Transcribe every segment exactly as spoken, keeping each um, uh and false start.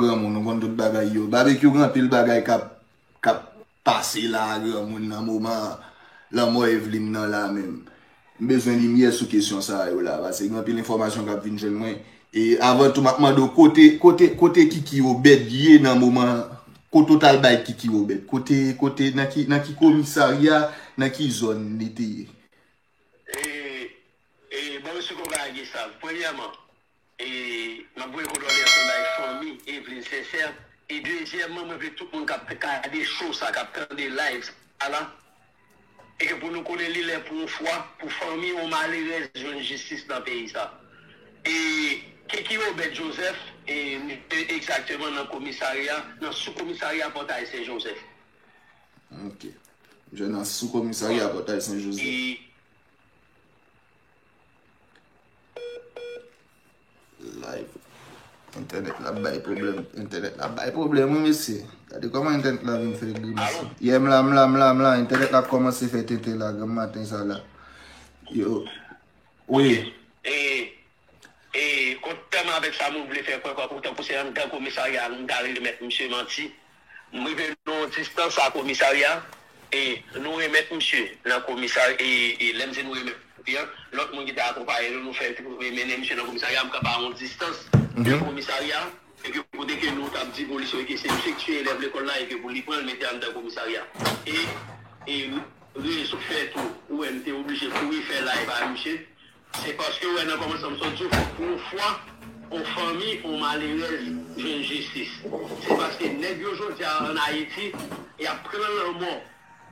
granmoun, nou konn tout bagay yo. Babekyou gen anpil bagay k ap k ap pase la a granmoun nan moman lanmò Eveline nan la menm. M bezwen limyè sou kesyon sa yo la, paske gen anpil enfòmasyon k ap vin jwenn mwen. E avan tou, m ap mande w kote, kote, kote Kiki Obed ye nan moman, kote w t al bay Kiki Obed? Kote, kote, nan ki, nan ki komisarya, nan ki zòn li te ye? E, e, bon, mesye Konpayi Gestav, premyèman, e, m ap voye kondoleyans mwen bay fanmi Eveline Sincère. E dezyèmman, mwen vle tout moun k ap gade show sa, k ap tande live sa la, e ke pou nou konnen li lè pou yon fwa, pou fanmi yon malerèz jwenn jistis nan peyi sa. E Kiki Obed Joseph, e, egzakteman nan komisarya, nan sou komisarya Pòtay Sen Jozèf. Ok. Misye nan sou komisarya Pòtay Sen Jozèf. E Live. Entènèt la bay pwoblèm. Entènèt la bay pwoblèm, wi, mesye. Gade kòman entènèt la vin fè grimas. Alo? Yeah, m la, m la, m la, m la. Entènèt la kòmanse fè tenten la, granm maten sa la. Yo. Wi. E, e, kontrèman avèk sa moun vle fè kwè, kwè, tankou se anndan komisarya a nou ta remèt misye manti. M rive nan yon distans a komisarya, e nou remèt misye nan komisarya, e, e lè m di nou remèt li an, lòt moun ki te akonpaye nou, nou fè, e mennen misye nan komisarya, m kanpe a yon distans de komisarya, e ke kote ke nou t ap di polis yo ke se misye ki tiye elèv lekòl la, e ke pou li pran l mete anndan komisarya. E, e rezon fè tou, ou wè m te oblije kouri fè live a misye, se paske, ou wè, nan kòmansman m sot di w, fòk pou yon fwa, yon fanmi, yon malerèz jwenn jistis. Se paske nèg yo jodi a ann Ayiti, y ap pran lanmò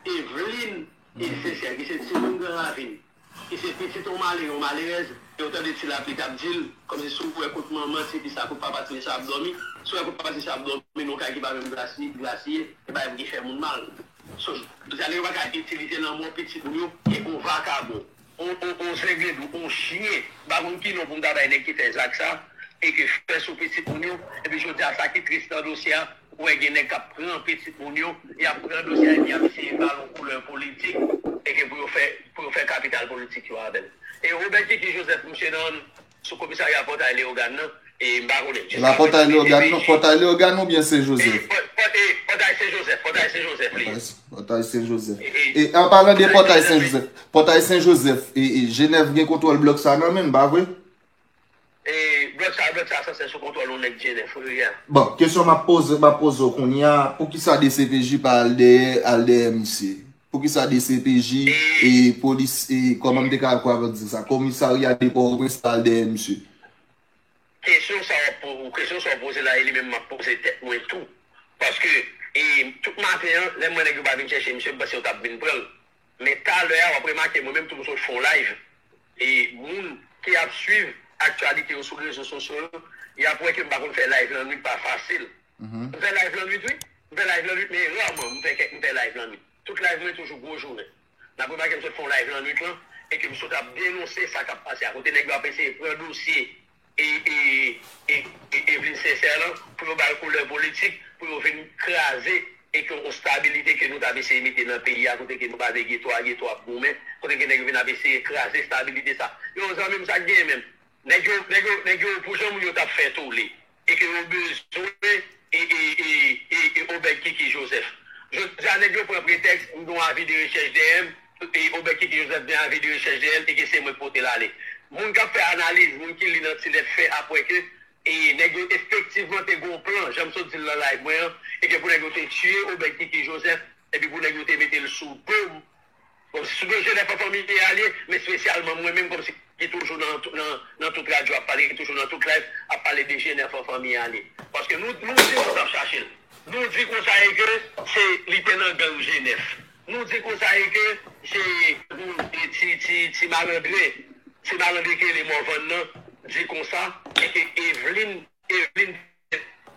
Eveline e Sensè, ki se timoun Gran Ravin, ki se pitit yon malere, yon malerèz, e w tande Ti Lapli t ap di l, kòmsi si w wè kot manman ti fi sa, kot papa ti fi sa ap dòmi, si w wè kot papa ti fi sa ap dòmi nan yon kay ki pa menm glasi-, glasiye, e bagay ki fè moun mal. So, jodi a nèg yo pa ka itilize lanmò pitit moun yo, e yon vakabon, yon, yon, yon zengledou, yon chyen, m pa konn ki non pou m ta bay nèg ki fè zak sa, e ke fè sou pitit moun yo, epi jodi a sa ki tris nan dosye a, ou wè gen nèg k ap pran pitit moun yo, y ap pran dosye a epi y ap eseye ba l yon koulè politik, e ke pou yo fè, pou yo fè kapital politik yo avè l. E Obed Kiki Joseph, misye nan, sou komisarya Pòtay Leyogàn nan, e m pa konnen. La Pòtay Leyogàn non, Pòtay Leyogàn oubyen Sen Jozèf? E, Pò-, Pò-, e, Pòtay Sen Jozèf, Pòtay Sen Jozèf li ye. Pòtay Sen Jozèf. E, e, e, an palan de Pòtay Sen Jozèf, Pòtay Sen Jozèf, e, e, Jenèf gen kontwòl blòk sa nan men l, pa vre? E, blòk sa, blòk sa sanse sou kontwòl yon nèg Jenèf, wi, wi, a. Bon, kesyon m ap poze, m ap poze w kounye a, poukisa D C P J pa al dèyè, al dèyè misye? Poukisa D C P J e polis, e, kòman m te ka, kòman m di sa, komisarya de Pòtoprens pa al dèyè misye? Kesyon sa w ap po-, kesyon sa w poze la, e li menm m ap poze tèt mwen tou. Paske, e, tout maten an, lè m wè nèg yo pa vin chèche misye, m panse yo t ap vin pran l. Men talè a, w ap remake, mwen menm tou m sot fè yon live. E moun ki ap swiv aktyalite yo sou rezo sosyo yo, y ap wè ke m pa konn fè live lannwit pa fasil. M fè live lannwit, wi. M fè live lannwit, men raman m fè kèk, m fè live lannwit. Tout live mwen toujou gwo jounen. N ap remake m sot fè yon live lannwit lan, e ke m sot ap denonse sa k ap pase a, kote nèg yo ap eseye pran dosye e, e, e, e Eveline Sincère lan, pou yo ba l koulè politik, pou yo vin kraze, e ke yon stabilite ke nou t ap eseye mete nan peyi a, kote ke nou pa vle geto a, geto ap goumen, kote ke nèg yo vin ap eseye kraze stabilite sa. Yo, zanmi m, sa k genyen menm? Nèg yo, nèg yo, nèg yo, pou jan moun yo t ap fè tole, e ke yo bezwen, e, e, e, e, e Obed Kiki Joseph. Jodi a, nèg yo pran pretèks, m gen yon avi de rechèch dèyè m, e Obed Kiki Joseph gen avi de rechèch dèyè l, e ke se mwen k pote l ale. Moun k ap fè analiz, moun ki li nan ti lèt fè ap wè ke, e nèg yo efektivman te gen yon plan, jan m sot di l nan live mwen an, e ke pou nèg yo te tiye Obed Kiki Joseph, epi pou nèg yo te mete l sou do m, kòmsi sou do Jenèf an fanmi a l ye, men espesyalman mwen menm kòmsi ki toujou nan, nan, nan tout radyo ap pale, ki toujou nan tout live ap pale de Jenèf an fanmi a l ye. Paske nou, nou di nou t ap chache l. Nou di konsa e ke se, li te nan gang Jenèf. Nou di konsa e ke se, e ti, ti, ti malandren, ti malandren ki rele Mòvann nan, di konsa, e ke Eveline, Eveline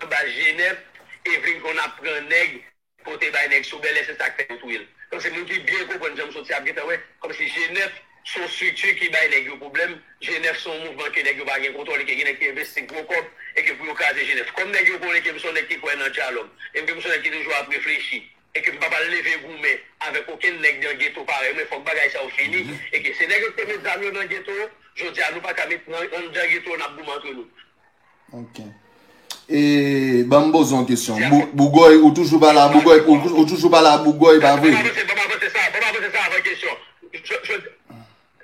anba Jenèf, Eveline konn ap pran nèg, pote bay nèg sou bèlè, se sa k fè yo touye l. Kòmsi moun ki byen konprann jan m soti ap gentan wè, kòmsi Jenèf se yon estrikti ki bay nèg yo pwoblèm, Jenèf se yon mouvman ke nèg yo pa gen kontwòl, e ke gen nèg ki envesti gwo kòb, e ke pou yo kraze Jenèf. Kòm nèg yo konnen ke m se yon nèg ki kwè nan dyalòg, e ke m se yon nèg ki toujou ap reflechi, e ke m pa pral leve goumen avèk okenn nèg nan geto parèy mwen, fòk bagay sa yo fini, e ke se nèg yo ki te met zam yo nan geto yo, jodi a nou pa ka met nan, anndan geto yo, n ap goumen antre nou. Ok. E, ban m poze yon kesyon. Bou- Bougòy, ou toujou pale a Bougòy, ou, ou toujou pale a Bougòy, pa vre? Ban m avanse, ban m avanse sa, ban m avanse sa avan kesyon. Jodi,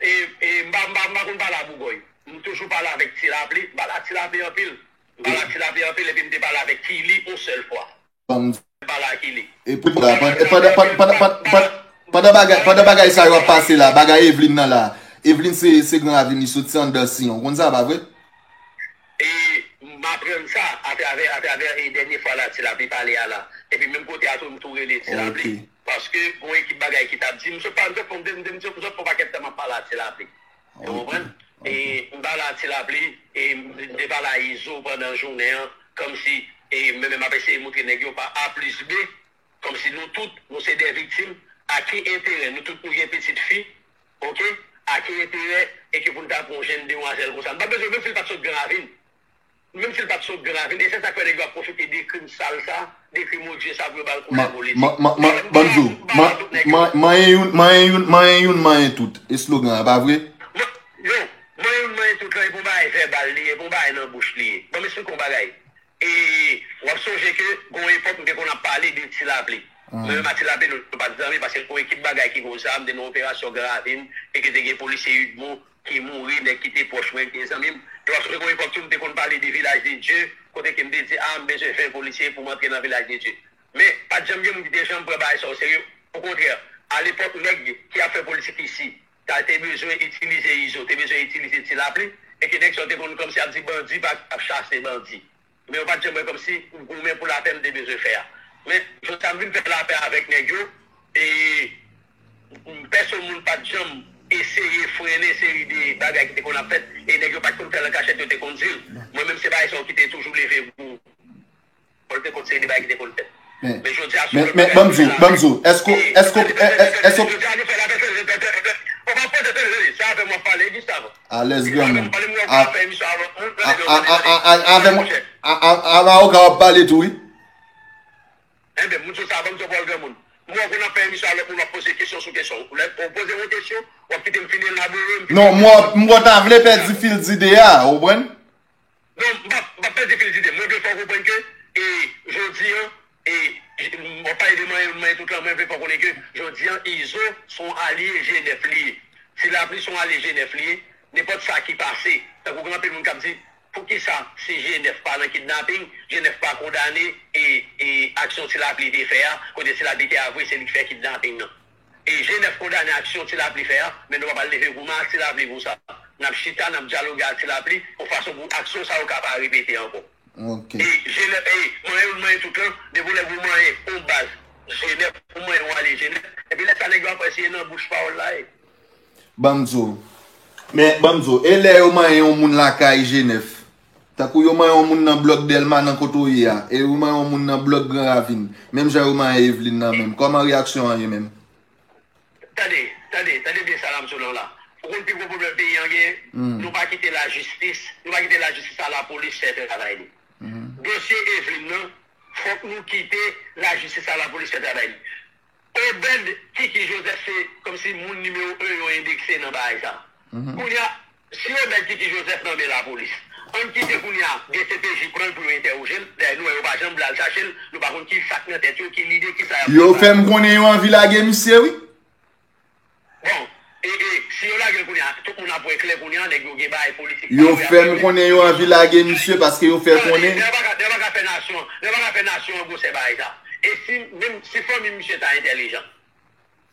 e, e, m pa, m pa, m pa konn pale a Bougòy. M toujou pale avèk Ti Lapli, m pale a Ti Lapli anpil. M pale a Ti Lapli anpil, epi m te pale avèk Kili yon sèl fwa. Ban m M pale a Kili. E pou la, pandan, pandan, pandan, pandan, pandan, pandan bagay, pandan bagay sa yo ap pase la, bagay Evelyn nan la. Evelyn se, se Gran Ravin, li soti anndan Siyon. Ou konn sa, pa vre? E m aprann sa atravè, atravè e dènye fwa la Ti Lapli pale a la. Epi menm kote a tou, m tou rele Ti Lapli. Ok. Paske gon ekip bagay ki t ap di, m sot pa, m sot fè, m te, m te, m sot fè yon pakèt tan m ap pale a Ti Lapli. Ou konprann? E m pale a Ti Lapli, e m te pale a Izo pandan jounen an, kòmsi, e mwen menm ap eseye montre nèg yo pa A plis B, kòmsi nou tout, nou se de viktim, a ki enterè, nou tout nou gen pitit fi, oke? A ki enterè, e ke pou n ta pran yon jèn demwazèl konsa? M pa bezwen, menm si l pa t sot Gran Ravin, menm si l pa t sot Gran Ravin, e se sa k fè nèg yo ap pwofite de krim sal sa, de krim odye sa pou yo ba l koulè politik. Ban m di w, manyen youn, manyen youn, manyen youn, manyen tout. E slogan an, pa vre? Non, manyen youn, manyen tout lan, e pa yon bagay vèbal li ye, e pa yon bagay nan bouch li ye. Ban m esplike w yon bagay. E w ap sonje ke gon epòk m te konn ap pale de Ti Lapli. Mwen menm a Ti Lapli, nou pa t zanmi, paske gon ekip bagay ki konsa, m te nan operasyon Gran Ravin, e ke te gen polisye Udmo ki mouri, nèg ki te pwòch mwen, ki te zanmi m. E w ap sonje gon epòk tou, m te konn pale de Vilaj de Dye, kote ke m te di, a, m bezwen ven polisye pou m antre nan Vilaj de Dye. Men, pa t janm gen moun ki te janm pran bagay sa oserye. Okontrè, alepòk, nèg ki ap fè politik isi, ta te bezwen itilize Izo, te bezwen itilize Ti Lapli, e ke nèg sa yo te konn kòmsi ap di bandi pa ap chase bandi. Men yo pa t janm wè kòmsi goumen pou lapè m te bezwen fè a. Men, jodi a m vin fè lapè avèk nèg yo, e pèsonn moun pa t janm eseye frennen seri de bagay ki te konn ap fèt, e nèg yo pa t konn fè l an kachèt, yo te konn di l. Mwen menm, se bagay sa yo ki te toujou leve gwo. Mwen te konn seri de bagay ki te konn fèt. Men, men jodi a, men, men, ban m di w, ban m di w, èske, èske, èske, jodi a, nou fè lapè, se, se, se, se, se, on va pas se lever, se avè m w ap pale, Gustave. Alèz granmoun. Avè m w ap pale tou, wi. Enben, moun sou sa, ban m di w pawòl granmoun. Mwen wè w konn ap fè emisyon a lòt moun, w ap poze kesyon sou kesyon. Lè w poze yon kesyon, w ap kite m fin elabore, m fin... Non, mwen, mwen ta vle pèdi fil dide a, ou konprann? Non, m p ap, m p ap pèdi fil dide. Mwen vle fè w konprann ke, e, jodi an, e, m ap pale de manyen youn, manyen tout lan, mwen vle fè w konnen ke jodi an, Izo se yon alye G nèf li ye. Ti Lapli se yon alye G nèf li ye. Nenpòt sa ki pase, tankou gen anpil moun k ap di, poukisa si G nèf pa nan kidnaping, G nèf pa kondane e, e aksyon Ti Lapli te fè a, kote Ti Lapli te avwe se li k fè kidnaping nan. E G nèf kondane aksyon Ti Lapli fè a, men nou pa pral leve goumen ak Ti Lapli pou sa. N ap chita, n ap dyaloge ak Ti Lapli yon fason pou aksyon sa yo ka pa repete ankò. Ok. E G nèf, e manyen youn, manyen tout lan, depi w lè pou manyen yon baz G nèf, pou manyen yon alye G nèf, epi lè sa nèg yo ap wè si e nan bouch pawòl la ye. Ban m di w. Men, ban m di w, e lè yo manyen yon moun lakay G nèf? Tankou yo manyen yon moun nan blòk Dèlma nan kote w ye a, e yo manyen yon moun nan blòk Gran Ravin, menm jan yo manyen Evelyn nan menm. Kòman reyaksyon an ye menm? Tande, tande, tande byen sa l ap di w lan la. Ou konn pi gwo pwoblèm peyi an genyen? Nou pa kite lajistis, nou pa kite lajistis a lapolis fè travay li. Dosye Evelyn nan, fòk nou kite lajistis a lapolis fè travay li. Obed Kiki Joseph se kòmsi moun nimewo en yo endekse nan bagay sa. Kounye a, si Obed Kiki Joseph nan men lapolis, ann kite kounye a D C P J pran l pou yo entèwoje l. Dayè, nou wè yo pa janm vle al chache l. Nou pa konn ki sa k nan tèt yo, ki lide, ki sa y ap prepare. Yo fè m konnen yo anvi lage misye, wi. Bon, e, e, si yo lage l kounye a, tout moun ap wè klè kounye a, nèg yo gen bagay politik. Yo fè m konnen yo anvi lage misye paske yo fè konnen. Nèg yo pa ka, nèg yo pa ka fè nasyon, nèg yo pa ka fè nasyon an gwosè bagay sa. E si, menm si fanmi misye ta entèlijan,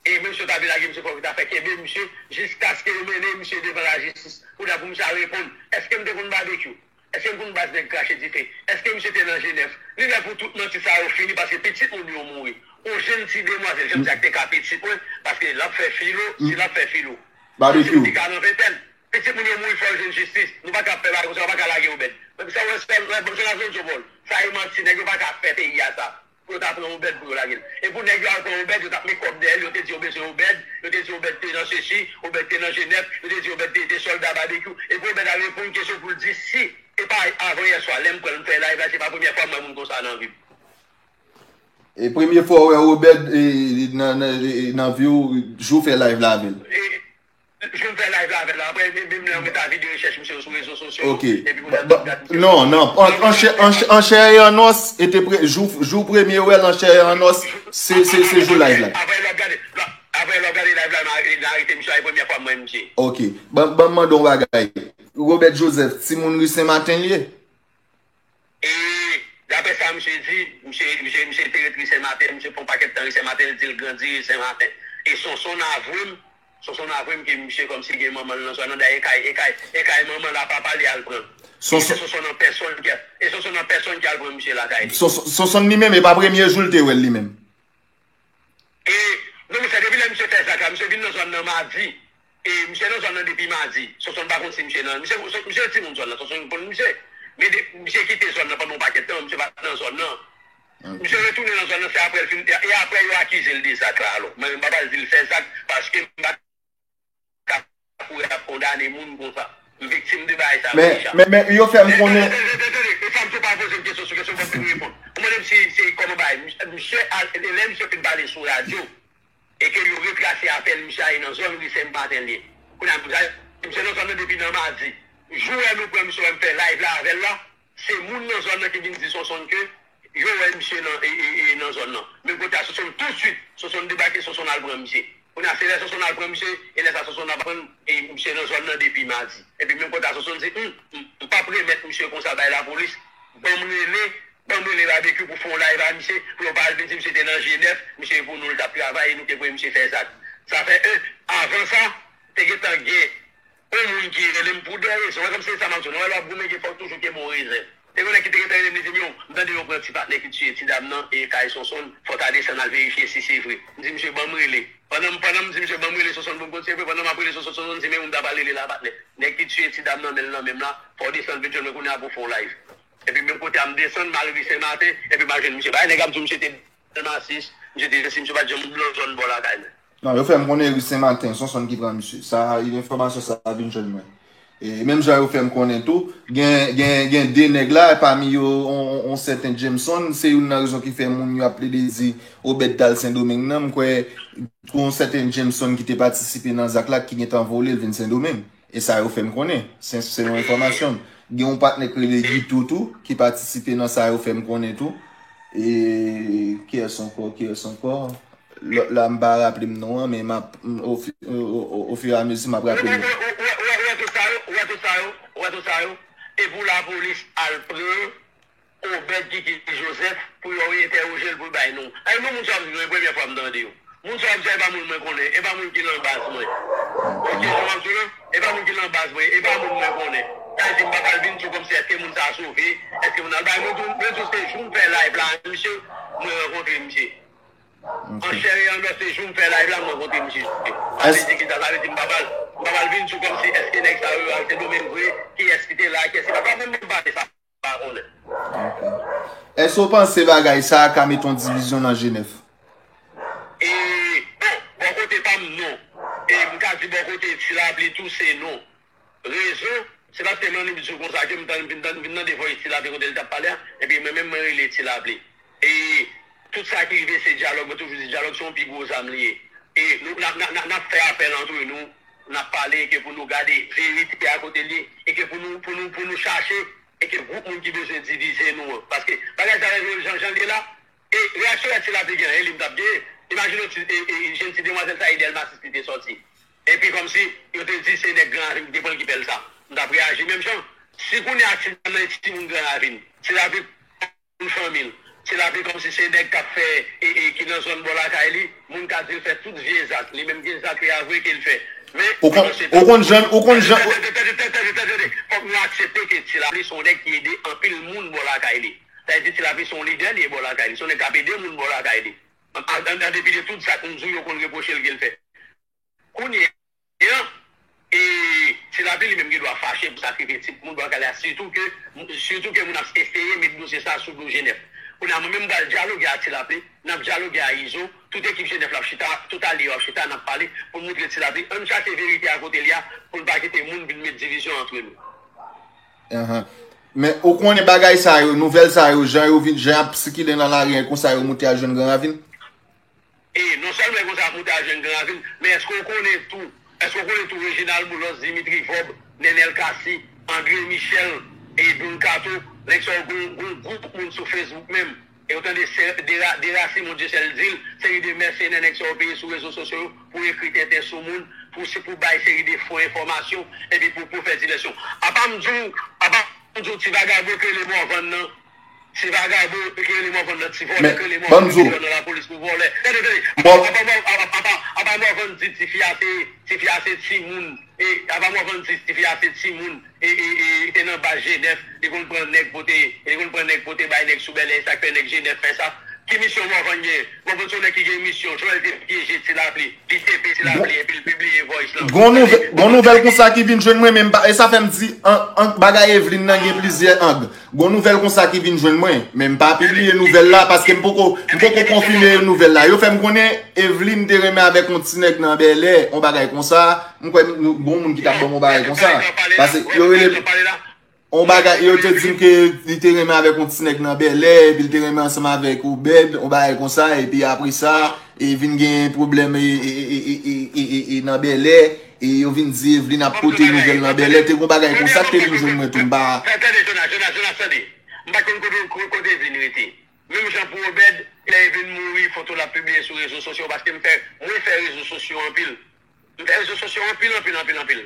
e menm si yo ta vle lage misye, fòk yo ta fè kenbe misye jiskaske yo mennen misye devan lajistis. Kounye a pou misye a reponn, èske m te konn babekyou? Èske m konn baz nèg krache dife? Èske misye te nan G nèf? Li lè pou tout manti sa yo fini paske pitit moun yo mouri. Yon jenn ti demwazèl, jan m di a, ki te ka pitit mwen, paske l ap fè filo, si l ap fè filo. Babekyou. Yon ti ka nan ventèn. Pitit moun yo mouri, fò l jwenn jistis. Nou pa ka ap fè bagay konsa, yo pa ka lage Obed. Menm sa w wè, se, se, se Lazlo Djobòl. Sa e manti, nèg yo pa ka ap fè peyi a sa. Pou yo ta pran Obed pou yo lage l. E pou nèg yo al pran Obed, yo t ap met kòb dèyè l, yo te di yo bezwen Obed, yo te di Obed te nan sesi, Obed te nan G nèf, yo te di Obed te, te sòlda babekyou. E pou Obed al reponn kesyon pou l di si, e pa avan yè swa, lè m pran l, m fè live la, se pa premyè fwa m wè moun konsa nan vi m. E premye fwa w wè Obed, e, nan, nan, e, nan vi w, jou w fè live la avè l. E, Jou m fè live la avè l la, apre, menm lè yo mete avi de rechèch misye yo sou rezo sosyo, epi kounye a m ap gad misye. Non, non, an chè e an nòs, e te jou premye wè l an chè e an nòs, se jou live la. Apre lè w ap gade, apre lè w ap gade live la, m arete misye a, e premyè fwa m wè misye. Ok, ban m mande w yon bagay. Robert Joseph, timoun ri Senmaten li ye? E daprè sa misye di, misye, misye, misye te ret ri Senmaten, misye fè yon pakèt tan ri Senmaten, li di l grandi ri Senmaten. E Sonson avwe m, Sonson avwe m ke misye kòmsi gen manman l nan zòn nan, dayè e kay, e kay, e kay manman l a papa li al pran. E se Sonson an pèsòn ki, e Sonson an pèsòn ki al pran misye lakay li. Sonson li menm, e pa premye jou l te wè l li menm. E, non, mesye, depi lè misye fè zak la, misye vin nan zòn nan madi. E misye nan zòn nan depi madi. Sonson pa konn si misye nan. Misye, misye timoun zòn nan, Sonson konn misye. Men de, misye kite zòn nan pandan yon pakèt tan, misye pa t nan zòn nan. Misye retounen nan zòn nan, se apre l fin, e apre yo akize l de zak la alò. Mwen menm, m pa pral di l fè zak, paske m pa ka kouri ap kondane moun konsa. M viktim de bagay sa yo deja. Men, men, men yo fè m konnen. Tande, tande, tande, tande. E sa misye pa poze m kesyon sou kesyon, ban m fin reponn. Ou mande m si se kòman bagay. Misye, misye al, lè misye fin pale sou radyo, e ke yo retrase apèl misye a, e nan zòn ri Senmaten li ye. Kounye a, misye nan zòn nan depi nan madi. Jou wè nou pran misye, wè m fè live la avè l la, se moun nan zòn nan ki vin di Sonson ke yo wè misye nan, e, e, e, nan zòn nan. Men kote a Sonson tousuit, Sonson debake, Sonson al pran misye. Kounye a, se lè Sonson al pran misye, e lè sa Sonson ap pran, e, misye nan zòn nan depi madi. Epi menm kote a Sonson di, m, m, m p ap remèt misye konsa bay lapolis, ban m rele, ban m rele Babekyou pou fè yon live a misye, pou yo pa al vin di misye te nan Jenèf, misye e pou nou l t ap travay, e nou te voye misye fè zak. Sa fè, en, avan sa, te gentan gen yon moun ki rele m pou de rezon. Wè kòmsi se sa m ap di w, nan lè w ap goumen, gen fòk toujou gen bon rezon. Te gen yon nèg ki te gentan rele m, li di m, yo, m tande yo pran ti patnè ki tiye ti dam nan, e kay Sonson, fò w ta desann al verifye si se vre. M di misye, ban m rele. Pandan m, pandan m di misye, ban m rele Sonson pou m konn si se vre, pandan m ap rele Sonson, Sonson di, men ou m ta pral rele la patnè. Nèg ki tiye ti dam nan, men l nan men m la, fò w desann vin jwenn mwen kounye a pou w fè yon live. Epi menm kote a m desann, m al ri Senmaten, epi m al jwenn misye. Bagay nèg ap di w, misye te Dèlma sis, misye te di si misye pa t janm nan zòn bò lakay mwen. Non, yo fè m konnen ri Senmaten, Sonson ki pran misye. Sa, enfòmasyon sa a vin jwenn mwen. E menm jan yo fè m konnen tou, gen, gen, gen de nèg la, pami yo, on, on, on sèten Jameson, se youn nan rezon ki fè moun yo ap plede di Obed t al Sendomeng nan, m kwè, tou on sèten Jameson ki te patisipe nan zak la, ki gentan vole l vin Sendomeng. E sa yo fè m konnen. Se, se yon enfòmasyon. Gen yon patnè k rele Guy Toutou ki patisipe nan sa yo fè m konnen tou. E kiyès ankò, kiyès ankò? Lòt la, m pa raple m non an, men m ap, m, o fi-, o, o, o, o fur et à mesure, m ap raple m. Ou wè tout sa yo, ou wè tout sa yo, ou wè tout sa yo. E pou lapolis al pran Obed Kiki Joseph pou yo entèwoje l pou l bay non. Ay, non, moun sa yo, se premyè fwa m tande yo. Moun sa yo, e pa moun mwen konnen, e pa moun ki nan baz mwen. Ok, jan w ap di w lan, e pa moun ki nan baz mwen, e pa moun mwen konnen. Sa vle di m pa pral vin sou kòmsi èske moun sa a sove, èske moun al bay mwen tou, mwen tou se jou m fè live la, misye, mwen rankontre misye. An chè e an nòs, se jou m fè live la, m rankontre misye. Sa vle di ki sa, sa vle di m pa pral, m pa pral vin sou kòmsi èske nèg sa yo al Sendomeng vre, kiyès ki te la, kiyès ki pa t la, menm m pa pale sa. Pa konnen. Ok. Èske w panse bagay sa a ka mete yon divizyon nan Jenèf? E, bon, bò kote pa m, non. E m ka di bò kote Ti Lapli tou, se non. Rezon, se paske m annik di w konsa ke m tann, vin tann, vin tande vòys Ti Lapli kote l t ap pale a, epi mwen menm mwen rele Ti Lapli. E tout sa ki rive se dyalòg, mwen toujou di dyalòg se yon pi gwo zam li ye. E nou, n ap, n ap, n ap, n ap fè apèl antre nou, n ap pale, e ke pou nou gade verite a kote l ye, e ke pou nou, pou nou, pou nou chache, e ke gwoup moun ki bezwen divize nou an. Paske bagay sa yo, jan, jan l ye la, e reyaksyon lè Ti Lapli gen, e li m t ap genyen. Imajine w ti, e, e, jèn ti demwazèl sa, e Dèlma sis li te sòti. Epi kòmsi, yo te di se nèg Gran Ravin ki te pran l ki fè l sa. M t ap reyaji menm jan. Si kounye a ti dam nan e timoun Gran Ravin, Ti Lapli moun fanmi l. Ti Lapli kòmsi se nèg k ap fè, e, e, ki nan zòn bò lakay li, moun ka di l fè tout vye zak. Li menm gen zak li a vre ke l fè. Men, ou konn, ou konn jan, ou konn jan. Tande, tande, tande, tande, tande. Fòk nou aksepte ke Ti Lapli se yon nèg ki ede anpil moun bò lakay li. Sa vle di Ti Lapli se yon lidè li ye bò lakay li. Se yon nèg k ap ede moun bò lakay li. An, an, an depi de tout zak m di w yo konn repwoche l ke l fè. Kounye a, e, Ti Lapli li menm gen dwa fache pou sa k rive ti moun bò lakay la, sitou ke, sitou ke moun ap eseye met dosye sa sou do Jenèf. Kounye a, mwen menm m pral dyaloge ak Ti Lapli, n ap dyaloge ak Izo, tout ekip Jenèf la ap chita, tout alye yo ap chita, n ap pale pou n montre Ti Lapli, ann chache verite a kote l ye a, pou n pa kite moun vin met divizyon antre nou. Ahan. Men ou konnen bagay sa yo, nouvèl sa yo, jan yo vin, jan y ap sikile nan lari a, konsa yo moute al jwenn Gran Ravin? E non sèlman e konsa ap moute al jwenn Gran Ravin, men èske w konnen tou, Èske w konnen tou Reginald Boulos, Dimitri Vorbe, Nenel Cassy, André Michel, e Don Kato, nèg sa yo gon, gon gwoup moun sou Facebook menm. E yo tande se dera, dera Simon Dieuseul di l, seri de mèsenè nèg sa yo peye sou rezo sosyo yo pou ekri tenten sou moun, pou se pou bay seri de fo enfòmasyon, epi pou, pou fè divèsyon. Apa m di w, apa m di w ti vagabon k rele Morvan nan, ti vagabon k rele Morvan nan, ti vòlè k rele Morvan, mete yo nan lapolis pou vòlè. Tande, tande. Apa, apa, apa, apa, apa Morvan di tifi a se, tifi a se timoun. E apa Morvan di tifi a se timoun. E, e, e, li te nan baz G nèf, li konn pran nèg pote, li konn pran nèg pote bay nèg sou bèlè, e sa k fè nèg G nèf fè sa. Ki misyon Morvan gen? Morvan se yon nèg ki gen misyon. Joel te pyeje Ti Lapli, li tepe Ti Lapli, epi l pibliye voice lan. Gon nouvè-, gon nouvèl konsa ki vin jwenn mwen, men m pa, e sa fè m di, an, an, bagay Evelyn nan gen plizyè ang. Gon nouvèl konsa ki vin jwenn mwen, men m pa pibliye nouvèl la, paske m poko, m poko konfime nouvèl la. Yo fè m konnen Evelyn te renmen avèk yon ti nèg nan Bèlè, yon bagay konsa. M kwè m, gon moun ki t ap ban m yon bagay konsa. Paske yo rele, yon bagay, yo te di m ke li te renmen avèk yon ti nèg nan Bèlè, epi li te renmen ansanm avèk Obed, yon bagay konsa, epi apre sa, e vin gen pwoblèm, e, e, e, e, e, e, e, e nan Bèlè, e yo vin di Evelyn ap pote nouvèl nan Bèlè, te gon bagay konsa ki te vin jwenn mwen tou, m pa. Tande, Jonas, Jonas, Jonas, tande. M pa konn kote, kote Evelyn rete. Menm jan pou Obed, lè Evelyn mouri, foto l ap pibliye sou rezo sosyo, paske m fè, mwen fè rezo sosyo anpil. M fè rezo sosyo anpil, anpil, anpil, anpil.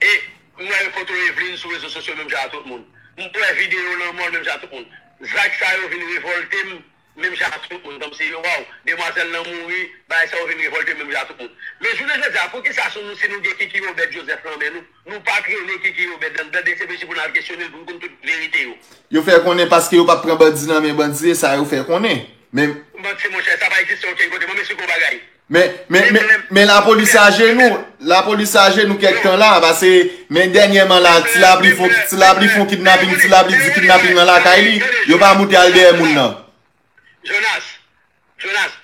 E m wè foto Evelyn sou rezo sosyo menm jan a tout moun. M wè videyo lanmò l menm jan a tout moun. Zak sa yo vin revòlte m menm jan a tout moun. Kòmsi, waw, demwazèl lan mouri, bagay sa yo vin revòlte m menm jan a tout moun. Men jounen jodi a, poukisa si nou, si nou gen Kiki Obed Joseph nan men nou, nou pa t rele Kiki Obed nan, nan D C P J pou n al kesyone l, pou n konn tout verite yo? Yo fè konnen paske yo p ap pran bandi nan men bandi, e sa yo fè konnen. Men, manti, monchè, sa pa egziste okenn kote. Mwen, m esplike w bagay. Men, men, men, men lapolis ajenou. Lapolis ajenou kèk tan la, paske, men dènyèman la, Ti Lapli fon, Ti Lapli fon kidnaping, Ti Lapli di kidnaping nan lakay li, yo pa moute al dèyè moun nan. Jonas, Jonas,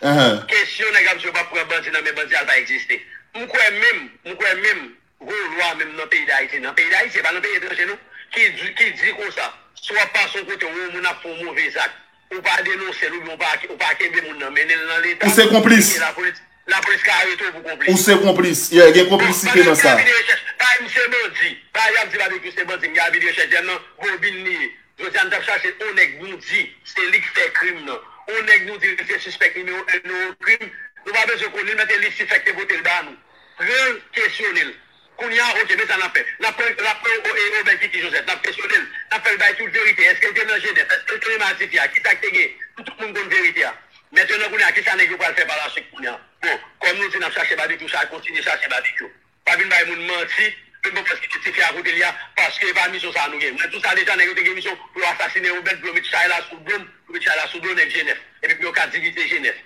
kesyon nèg ap di yo p ap pran bandi nan men bandi a, l pa egziste. M kwè menm, m kwè menm, gon lwa menm nan peyi Dayiti, nan peyi Dayiti, e pa nan peyi etranje non, ki di, ki di konsa, si w ap pase yon kote, w wè yon moun ap fè yon move zak, ou pa denonse l oubyen ou pa, ou pa kenbe moun nan, mennen l nan Leta, ou se konplis, lapolis, lapolis ka arete w pou konplis. Ou se konplis. Yeah, gen konplisite nan sa. Bagay m se bandi. Bagay y ap di Babekyou se bandi, m gen avi de rechèch nan bobin li ye. Jodi a, n t ap chache yon nèg nou di se li k fè krim nan. Yon nèg nou di li se sispèk nimewo en nan yon krim. Nou pa bezwen konnen l, mete lis sispèk te pote l ba nou. Pran l, kesyone l. Kounye a, oke, men sa n ap fè. N ap pran, n ap pran o, e, Obed Kiki Joseph, n ap kesyone l, n ap fè l bay tout verite. Èske l te nan Jenèf? Èske l te renmen ak tifi a? Kisa k te gen? Pou tout moun konn verite a. Mentnan, kounye a, kisa nèg yo pral fè pa la swit kounye a? Bon, kòm nou di n ap chache Babekyou, cha-, kontinye chache Babekyou. Pa vin bay moun manti, tout bon paske tifi a kote li a, paske e pa misyon sa a nou gen. Mwen, tou sa deja, nèg yo te gen misyon pou yo asasinen Obed, pou yo met chay la sou do m, pou yo met chay la sou do nèg Jenèf, epi pou yo ka divize Jenèf.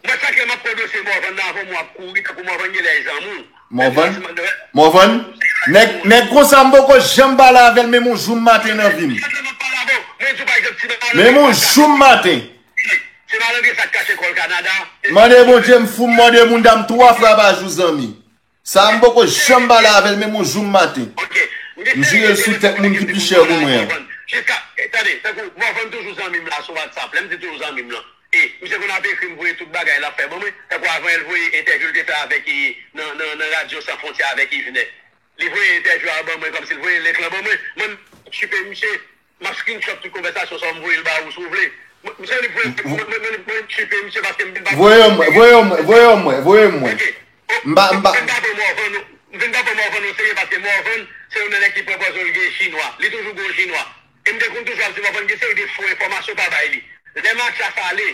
Mwen, sa k fè m ap pran dosye Morvan nan avan m, w ap kouri, tankou Morvan gen lè e zanmi w. Morvan? Morvan? Nèg, nèg konsa m poko janm pale avè l, menm yon jou m maten nan vi m. Menm yon jou m maten. Ti malandren sa k kache kò l Kanada. Mande Bondye m fou, m mòde moun dam twa fwa pa jou, zanmi. Sa a m poko janm pale avè l, menm yon jou m maten. M jire l sou tèt moun ki pi chè pou mwen an. Jiska, e, tande, tankou, Morvan toujou zanmi m la sou WhatsApp. Lè m di toujou zanmi m lan. E, misye konn ap ekri m, voye tout bagay l ap fè ban mwen. Tankou avan yè l voye entèvyou l te fè avèk, e, nan, nan, nan Radyo San Fwontyè avèk Yvenè. Li voye entèvyou a ban mwen, kòmsi l voye link lan ban mwen. Mwen, m tchipe misye. M ap screenshot tout konvèsasyon sa w, m voye l ba ou si w vle. Mwen, misye li voye, mwen, mwen, mwen, mwen tchipe misye paske m vin pa. Voye m, voye m, voye m, voye m. Ok. M pa, m pa. M vin pa pran Morvan, m vin pa pran Morvan o serye paske Morvan se yon nèg ki pran pòz li gen chinwa. Li toujou gen yon chinwa. E m te konn toujou ap di Morvan gen seri de fo enfòmasyon pa bay li. Lè Mathias ale,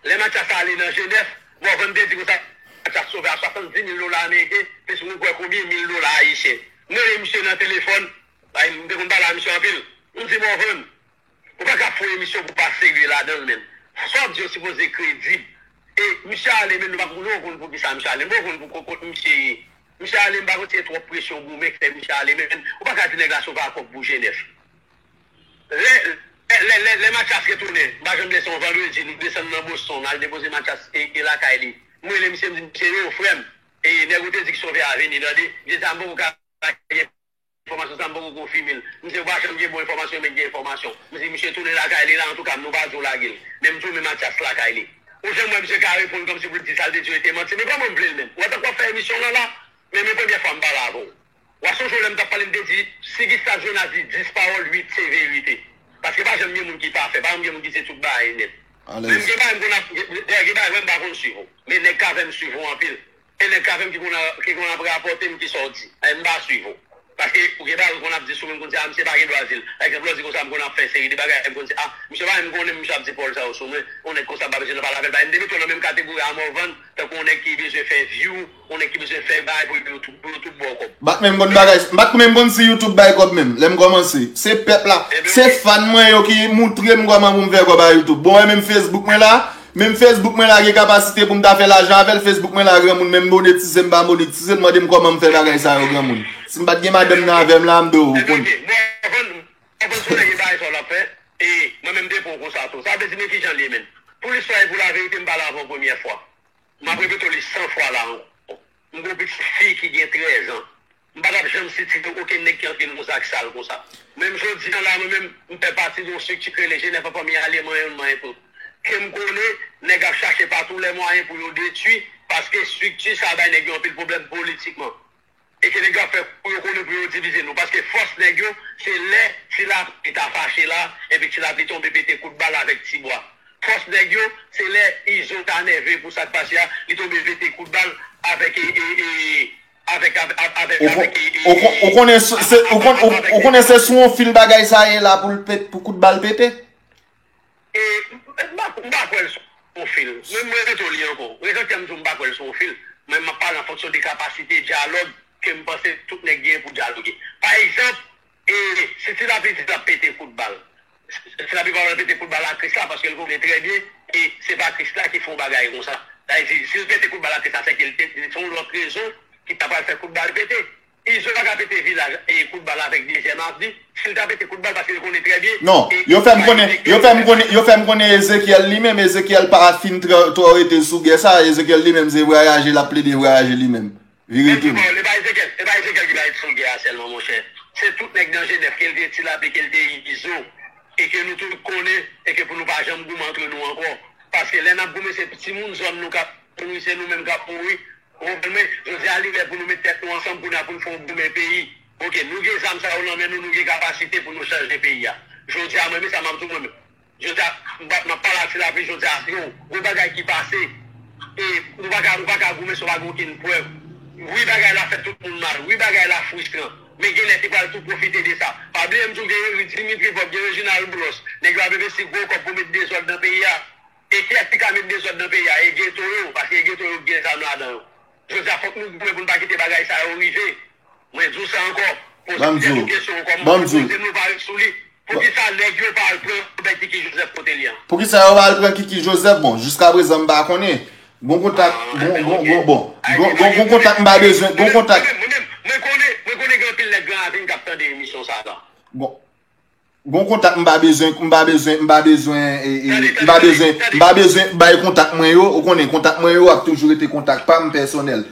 lè Mathias ale nan Jenèf, Morvan te di konsa, Mathias sove a swasanndis mil dola ameriken, plis moun kwè konbyen mil dola ayisyen. M rele misye nan telefòn, bay, m te konn pale a misye anpil. M di, Morvan, ou pa ka fè yon emisyon pou pa serye ladan l menm. Sa w ap di yo sipoze kredib. E misye ale, men nou pa, nou konn poukisa misye ale. Nou konn pou kot misye ye. Misye ale, m pa konn si se twòp presyon goumen k fè misye ale, men ou pa ka di nèg la sove a kòb pou Jenèf. Lè, lè, lè, lè, lè Mathias retounen, m pa janm blese yon vandredi, nou desann nan Boston, n al depoze Mathias e, e lakay li. M rele misye, m di, misye, yo, frè m, e nèg ou te di k sove a vini, tande. Misye di a m poko ka gen enfòmasyon sa, m poko konfime l. Misye pa janm gen bon enfòmasyon, men gen enfòmasyon. M di, misye tounen lakay li la, antouka, nou pa di w lage l. Men m tounen Mathias lakay li. Ou janm wè misye ka reponn kòmsi pou l di sa l te di yo te manti. Men kòman m vle l menm? Ou wè tankou w ap fè emisyon w lan la? Men, men premyè fwa m pale avè w. W a sonje w lè m t ap pale, m te di, si Gustave Jonas di dis pawòl, uit se verite. Paske pa janm gen moun ki pafè, pa janm gen moun ki se tout bagay nèt. Men m gen bagay m konn ap, gen, gen bagay mwen m pa konn swiv ou. Men nèg k avè m swiv ou anpil. E nèg k avè m ki konn a, ki konn ap rapòte m ki sa w di. E m pa swiv ou. Paske ou gen bagay ou konn ap di sou mwen, m konn di, a, misye pa gen dwa di l. Pa egzanp, lè w di konsa, m konn ap fè seri de bagay, m konn di, a, misye pa menm konnen misye ap di pawòl sa yo sou mwen. Yon nèg konsa m pa bezwen nan pale avè l. Bagay m te mete w nan menm kategori a Morvan, tankou yon nèg ki bezwen fè view, yon nèg ki bezwen fè bagay pou YouTube, pou YouTube ba w kòb. M pa t menm konn bagay, m pa t menm konn si YouTube bay kòb menm, lè m kòmanse. Se pèp la, se fan mwen yo ki moutre m kòman pou m fè kòb a YouTube. Bon, e menm Facebook mwen la, menm Facebook mwen la gen kapasite pou m ta fè lajan avè l, Facebook mwen la granmoun, menm monetize m pa monetize l, mande m kòman m fè bagay sa yo granmoun. Si m pa t gen madanm nan avè m la, m do ou konn. Ebyen, ok, Morvan, Morvan, se yon nèg gen bagay sa w l ap fè, e mwen menm m te pran w konsa tou. Sa vle di, men kijan l ye, menn. Pou listwa e pou laverite, m pale avè w premyè fwa. M ap repete w li san fwa la ankò. M gen yon pitit fi ki gen trèz an. M pa t ap janm sitire okenn nèg ki antre nan yon zak sal konsa. Menm jodi a la, mwen menm, m fè pati de yon estrikti ki rele Jenèf an Fanmi Aleman Yon Manyen Pou. Ke m konnen, nèg ap chache pa tou lè mwayen pou yo detwi, paske estrikti sa a bay nèg yo anpil pwoblèm politikman. E ke nèg yo ap fè kou yo konnen pou yo divize nou. Paske fòs nèg yo, se lè Ti Lapli ta fache la, epi Ti Lapli tonbe pete kout bal avèk Ti Bwa. Fòs nèg yo, se lè Izo ta nève pou sa k pase a, li tonbe pete kout bal avèk, e, e, e, avèk, avèk, avèk, Ou kon- avèk, e, e, ou kon- ou konnen se- se- ou kon- ou- ou konnen se sou yon fil bagay sa ye la pou l pet- pou kout bal pete? E, m pa, m pa kwè l sou yon fil. Mwen, mwen rete w li ankò. Rezon k fè m di w m pa kwè l sou yon fil, mwen, m ap pale an fonksyon de kapasite dyalòg ke m panse tout nèg gen pou dyaloge. Pa egzanp, e, si Ti Lapli di l ap pete kout bal, Ti Lapli pa pral pete kout bal a Krisla, paske l konnen trè byen, e se pa Krisla ki fè yon bagay konsa. Sa vle di, si l pete kout bal a Krisla, se ke l te, se yon lòt rezon ki ta pral fè kout bal pete. Izo pa ka pete vilaj e kout bal avèk dezyèm avni. Si l ta pete kout bal, paske l konnen trè byen. Non, e yo fè m konnen, yo fè m konnen, yo fè m konnen Ezekyèl li menm, Ezekyèl pa fin twò, twò rete sou gè sa, Ezekyèl li menm se vwayaje, l ap plede vwayaje li menm. Vire tounen. E pa Ezekyèl, e pa Ezekyèl ki pa rete sou gè a sèlman, monchè. Se tout nèg nan Jenèf, ke l te Ti Lapli, ke l te Izo, e ke nou tout konnen, e ke pou nou pa janm goumen antre nou ankò. Paske lè n ap goumen, se timoun zòn nou k ap mouri, se nou menm k ap mouri. Ou konprann mwen? Jodi a, li lè pou nou met tèt nou ansanm kounye a pou n fè yon goumen peyi. Ok, nou gen zam sa yo nan men nou, nou gen kapasite pou nou chanje peyi a. Jodi a, mwen menm, sa m ap di w mwen menm. Jodi a, m ap, m ap pale a Ti Lapli jodi a, yo, gon bagay ki pase. E ou pa ka, ou pa ka goumen san w pa gen okenn prèv. Wi, bagay la fè tout moun mal. Wi, bagay la fristran. Men gen lè ki pral tou pwofite de sa. Pa bliye m di w gen Dimitri Vòb, gen Reginald Boulos. Nèg yo ap envesti gwo kòb pou met dezòd nan peyi a. E kiyès ki ka met dezòd nan peyi a? E geto yo, paske e geto yo ki gen zam ladan yo. Jodi a, fòk nou goumen pou n pa kite bagay sa yo rive. Mwen di w sa ankò. Poze tèt ou kesyon kòman pou poze m, nou pa ret sou li. Poukisa nèg yo pa al pran Robert Kiki Joseph kote li an? Poukisa yo pa al pran Kiki Joseph? Bon, jiskaprezan m pa konnen. Gon kontak, gon, gon, gon, bon. Gon, gon, gon kontak m pa bezwen, gon kontak. Mwen menm, mwen konnen, mwen konnen gen anpil nèg Gran Ravin k ap tande emisyon sa la. Bon. Gon kontak m pa bezwen, m pa bezwen, m pa bezwen, e, e, m pa bezwen, m pa bezwen bay kontak mwen yo, ou konnen kontak mwen yo ap toujou rete kontak pa m pèsonèl.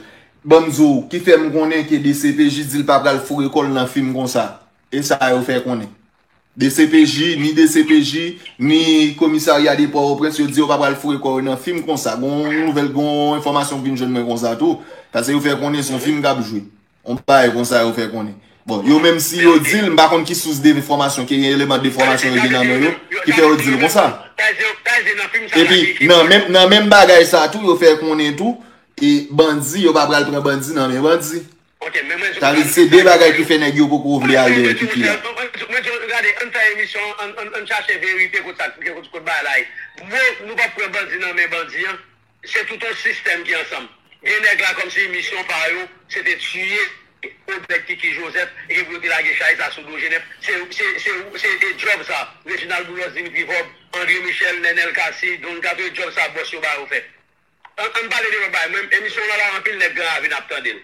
Ban m di w, ki fè m konnen ke D C P J di l pa pral foure kò l nan fim konsa. E sa yo fè konnen. D C P J, ni D C P J, ni komisarya de Pòtoprens, yo di yo pa pral foure kò yo nan fim konsa. Gon nouvèl, gon enfòmasyon k vin jwenn mwen konsa tou. Paske yo fè konnen se yon fim k ap jwe. Yon bagay konsa yo fè konnen. Bon, yo menm si yo di l, m pa konn ki sous de enfòmasyon, ki eleman de enfòmasyon yo gen nan men yo, ki fè yo di l konsa. Epi, nan menm, nan menm bagay sa tou, yo fè konnen tou, e bandi, yo pa pral pran bandi nan men bandi. Sa vle di se de bagay ki fè nèg yo poko vle al dèyè Kiki a. Mwen di w, gade, ann fè emisyon, ann, ann, ann chache verite kot sa, kot, kot bagay la ye. Mo, nou p ap pran bandi nan men bandi an. Se tout yon sistèm ki ansanm. Gen nèg la kòmsi misyon pa yo, se te tiye Odèk Kiki Joseph, epi pou yo te lage chay sa sou do Jenèf. Se, se, se, se, e djòb sa, Reginald Boulos, Dimitri Vorbe, André Michel, Nenel Cassy, Don Kato, e djòb sa bòs yo ba yo fè. Ann, ann pale de lòt bagay. Mwen, emisyon w lan la, anpil nèg Gran Ravin ap tande l.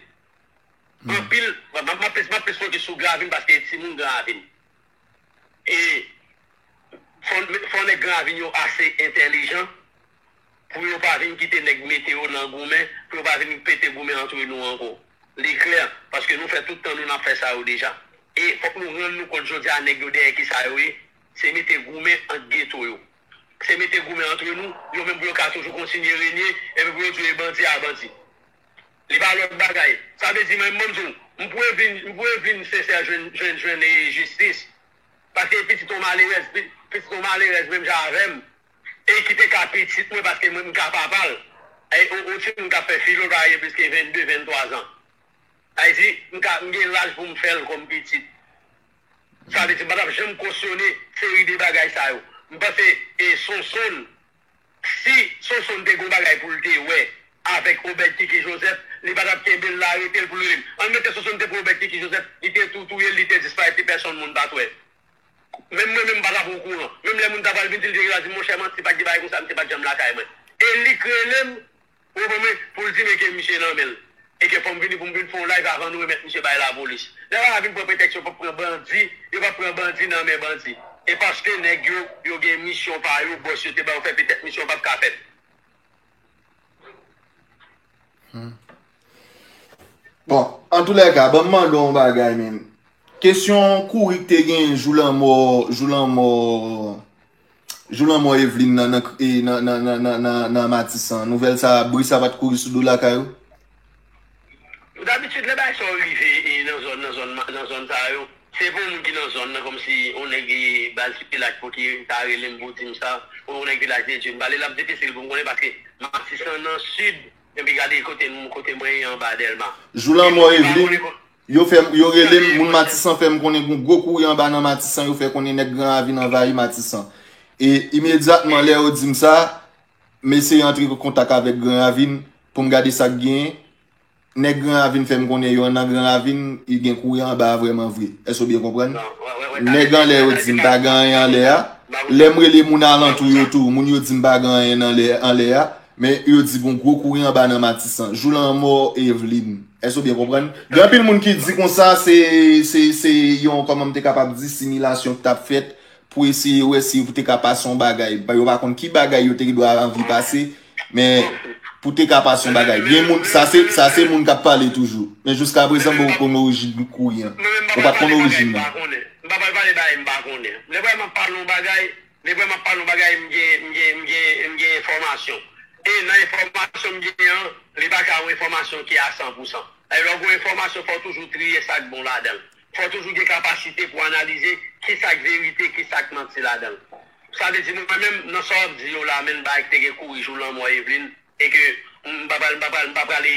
Anpil, m ap, m ap plis, m ap plis fokis sou Gran Ravin paske e timoun Gran Ravin. E fò, fò nèg Gran Ravin yo ase entèlijan pou yo pa vin kite nèg mete yo nan goumen, pou yo pa vin pete goumen antre nou ankò. Li klè, paske nou fè tout tan nou n ap fè sa yo deja. E fòk nou rann nou kont jodi a nèg yo dèyè kisa yo ye, se mete goumen ant geto yo. Se mete goumen antre nou, yo menm pou yo ka toujou kontinye renye, epi pou yo di yo e bandi a bandi. Li pa lòt bagay. Sa vle di, mwen, mwen, m di w, m pou Evelyn, m pou Evelyn sensè jwenn, jwenn, jwenn, eh, jistis. Paske pitit yon malerèz, pi- pitit yon malerèz menm jan avè m. E ki te ka pitit mwen paske mwen, m ka papa l. E, yon, yon timoun k ap fè filo pa gen plis ke vennde, venntwa zan. Sa vle di, m ka, m gen laj pou m fè l kòm pitit. Sa vle di, m pa t ap janm kosyone seri de bagay sa yo. M panse, e Sonsonn, si Sonsonn te gen yon bagay pou l te wè avèk Obed Kiki Joseph, li pa t ap kenbe l la, rete l pou l rele m. An mete Sonsonn te pran Obed Kiki Joseph, li te tou touye l, li te disparèt, li pèsonn moun pa t wè. Menm mwen menm m pa t ap okouran. Menm lè moun ta pral vin di l, te gentan di, monchè, manti, pa t gen bagay konsa, misye pa t janm lakay mwen. E li k rele m, ou konprann mwen, pou l di m ke misye nan men l. E ke fò m vini pou m vin fè yon live avan nou remèt misye bay lapolis. Nèg la vin pran pretèks yo p ap pran bandi, yo p ap pran bandi nan men bandi. E paske nèg yo, yo gen misyon pa yo, bòs yo te ba yo fè, petèt misyon p ap ka fèt. Bon, antoulèka, ban m mande w yon bagay menm. Kesyon kouri k te gen jou lanmò, jou lanmò, jou lanmò Evelyn nan, nan, e, nan, nan, nan, nan, nan, nan Matisan. Nouvèl sa, bri sa pa t kouri sou do lakay ou? Dabitid, lè bagay sa yo rive e, nan zòn, nan zòn, nan zòn sa yo, se pou yon moun ki nan zòn nan, kòmsi yon nèg e, baz vilaj pou ki ta rele m pou di m sa, ou yon nèg vilaj de Dye m pale, l ap difisil pou m konnen paske Matisan nan sid, epi gade kote m, kote mwen ye anba Dèlma. Jou lanmò Evelyn, yo fè, yo rele m, moun Matisan fè m konnen gen gwo kouri anba nan Matisan, yo fè konnen nèg Gran Ravin anvayi Matisan. E imedyatman lè yo di m sa, m eseye antre an kontak avèk Gran Ravin pou m gade sa k genyen. Nèg Gran Ravin fè m konnen yo nan Gran Ravin, i gen kouri anba a vrèman vre. Èske w byen konprann? Nèg anlè yo di m pa gen anyen anlè a. Lè m rele moun alantou yo tou, moun yo di m pa gen anyen anlè a. Men yo di gon gwo kouri anba nan Matisan. Jou lanmò Evelyn. Èske w byen konprann? Gen anpil moun ki di konsa se, se, se yon, kòman m te kapab di, similasyon ki t ap fèt pou eseye wè si yo te ka pase yon bagay. Yo pa konn ki bagay yo te dwe anvi pase, men pou te ka pase yon bagay. Gen moun, sa se, sa se moun k ap pale toujou. Men jiskaprezan, bon, ou konn orijin kouri an. Ou pa t konn orijin nan. M pa pral pale bagay m pa konnen. Lè vrèman m ap pale yon bagay, lè vrèman m ap pale yon bagay, m gen, m gen, m gen, m gen enfòmasyon. E nan enfòmasyon m gen an, li pa ka yon enfòmasyon ki a san pou san. Lè w gen enfòmasyon, fò w toujou triye sa k bon ladan l. Fò w toujou gen kapasite pou analize kisa k verite, kisa k manti ladan l. Sa vle di, mwen menm, nan sa w ap di yo la, menm bagay ki te gen kouri jou lanmò Evelyn, e ke m pa pral, m pa pral, m pa prale,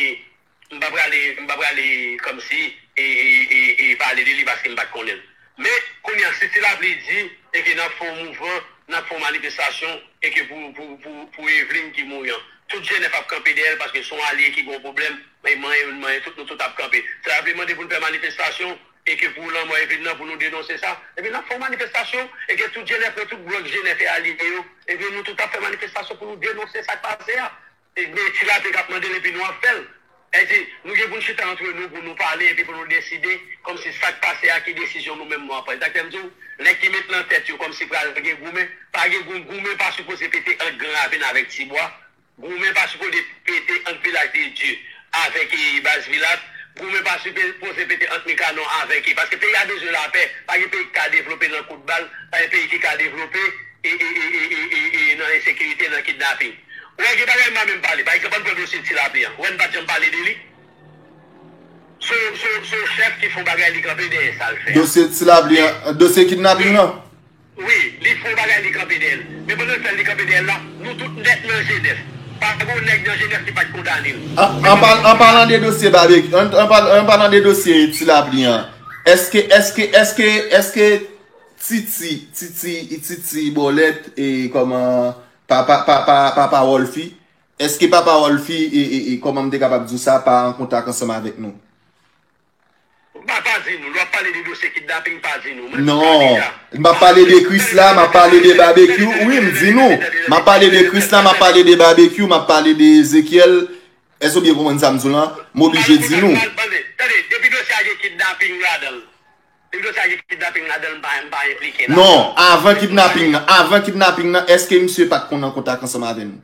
m pa prale, m pa prale kòmsi e, e, e, e pale de li paske m pa t konnen l. Men, kounye a, si Ti Lapli di e ke n ap fè yon mouvman, n ap fè yon manifestasyon, e ke pou, pou, pou, pou Evelyn ki mouri an, tout Jenèf ap kanpe dèyè l paske se yon alye ki gen yon pwoblèm, men manyen youn, manyen tout, nou tout ap kanpe. Ti Lapli mande pou n fè manifestasyon, e ke pou lanmò Evelyn nan, pou nou denonse sa, ebyen n ap fè yon manifestasyon, e ke tout Jenèf, tout blòk Jenèf e alye yo, ebyen nou tout ap fè manifestasyon pou nou denonse sa k pase a. Ebyen, Ti Lapli k ap mande l epi nou ap fè l. Èske nou gen pou n chita antre nou pou nou pale epi pou nou deside, kòmsi sa k pase a, ki desizyon nou menm nou ap pran? E sa k fè m di w, nèg ki met nan tèt yo kòmsi pral gen goumen, pa gen gou-, goumen pa sipoze pete ant Gran Ravin avèk Tibwa. Goumen pa sipoze pete ant Vilaj de Dye avèk, e, Baz Vilaj. Goumen pa sipoze pete ant Mikanò avèk, e, paske peyi a bezwen lapè. Pa gen peyi ki ka devlope nan kout bal, pa gen peyi ki ka devlope e, e, e, e, e, e, e, nan ensekirite, nan kidnaping. Ou wè gen bagay m pa menm pale. Pa egzanp, ann pran dosye Ti Lapli an. Ou wè n pa t janm pale de li? Se yon, se yon, se yon chèf ki fè yon bagay, li kanpe dèyè sa l fè a. Dosye Ti Lapli an, dosye kidnaping nan? Wi, li fè yon bagay, li kanpe dèyè l. Men pandan l fè l, li kanpe dèyè l la, nou tout nèt nan Jenèf. Pa gen yon nèg nan Jenèf ki pa t kondane l. An, an, pa, an palan de dosye Babekyou, an, an, pa, an palan de dosye Ti Lapli an, èske, èske, èske, èske Titi, Titi, Titi Bòlèt, e kòman, pa, pa, pa, pa, Papa Wolfie, èske Papa Wolfie, e, e, e kòman m te kapab di w sa, pa an kontak ansanm avèk nou? Pa, pa di nou, lè w ap pale de dosye kidnaping, pa di nou. Mwen, non, m ap pale de Krisla, m ap pale de Babekyou, wi, m di nou. M ap pale de Krisla, m ap pale de Babekyou, m ap pale de Ezekyèl. Èske w byen konprann sa m di w lan? M oblije di nou. Tande, tande, depi dosye a gen kidnaping ladan l, depi dosye a gen kidnaping ladan l, m pa, m pa enplike nan. Non, avan kidnaping nan, avan kidnaping nan, èske misye pa t konn an kontak ansanm avè nou?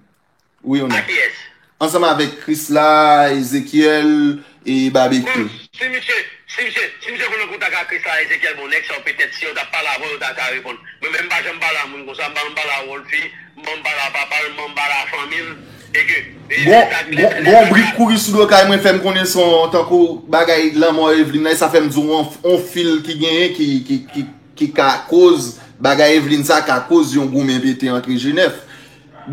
Wi ou non? Ak kiyès? Ansanm avèk Krisla, Ezekyèl, e Babekyou. Bon, si misye, si misye, si misye konn an kontak ak Krisla, Ezekyèl, bon, nèg sa yo petèt si yo t ap pale avè w, yo ta ka reponn. Mwen menm, m pa janm pale a moun konsa, m pa janm pale a Wolfie, m pa janm pale a papa l, m pa janm pale a fanmi l. Gon, gon, gon brik kouri sou do kay mwen fè m konnen se yon tankou bagay lanmò Evelyn nan, e sa fè m di w on, on fil ki genyen ki, ki, ki, ki ka koz, bagay Evelyn sa ka koz yon goumen pete antre G nèf.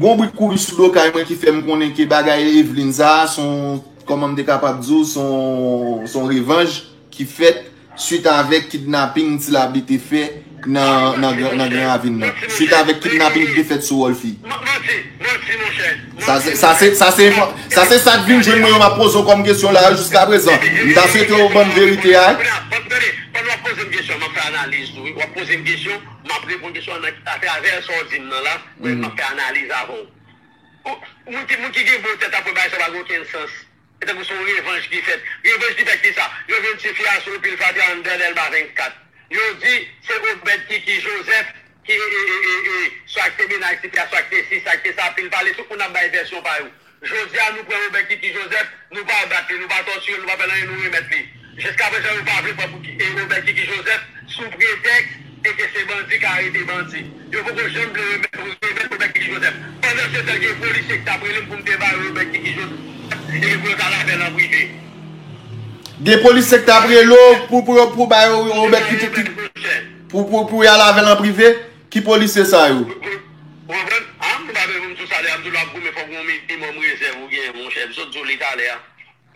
Gon brik kouri sou do kay mwen ki fè m konnen ke bagay Evelyn sa, se yon, kòman m te kapab di w, se yon, se yon revanj ki fèt swit avèk kidnaping Ti Labi te fè nan, nan, Gran- nan Gran Ravin nan. Swit avèk kidnaping ki te fèt sou Rolfie. Manti, manti, monchè. Sa se, sa se, sa se, sa se sa k vin jwenn mwen yo m ap poze w kòm kesyon la yo jiska prezan. M ta swete w ban m verite a. Tande, pandan w ap poze m kesyon, m ap fè analiz tou, wi. W ap poze m kesyon, m ap reponn kesyon an atravè sa w di m nan la, mwen, m ap fè analiz avè w. Ou- Moun ki, moun ki gen bon tèt apre bagay sa pa gen okenn sans. Se tankou se yon revanj ki fèt. Revanj ki fèt ki sa? Yo jwenn ti fi a sou pil fatra anndan Dèlma vennkat. Yo di se Obed Kiki Joseph ki, e, e, e, e, sa k te mennaj ti fi a, sa k te si, sa k te sa, pil pale, tout moun ap bay vèsyon pa yo. Jodi a, nou pran Obed Kiki Joseph, nou pa bat li, nou pa tòtire l, nou pa fè l anyen, nou remèt li. Jiskaprezan, yo pa vle pran pou ki, e, Obed Kiki Joseph sou pretèks e ke se bandi k arete bandi. Yo poko janm vle remèt, remèt Obed Kiki Joseph. Pandan se tan, gen polisye ki t ap rele m pou m te ba yo Obed Kiki Joseph e ke pou yo t al avè l an prive. Gen polisye ki t ap rele w pou, pou, pou ba yo Obed Kiki, pou, pou, pou y al avè l an prive? Ki polisye sa yo? Ou konprann? A, m pa bezwen pou m sou salè, m toujou ap goumen, fòk gen yon minimòm rezèv ou genyen, monchè. M sot di w li talè a.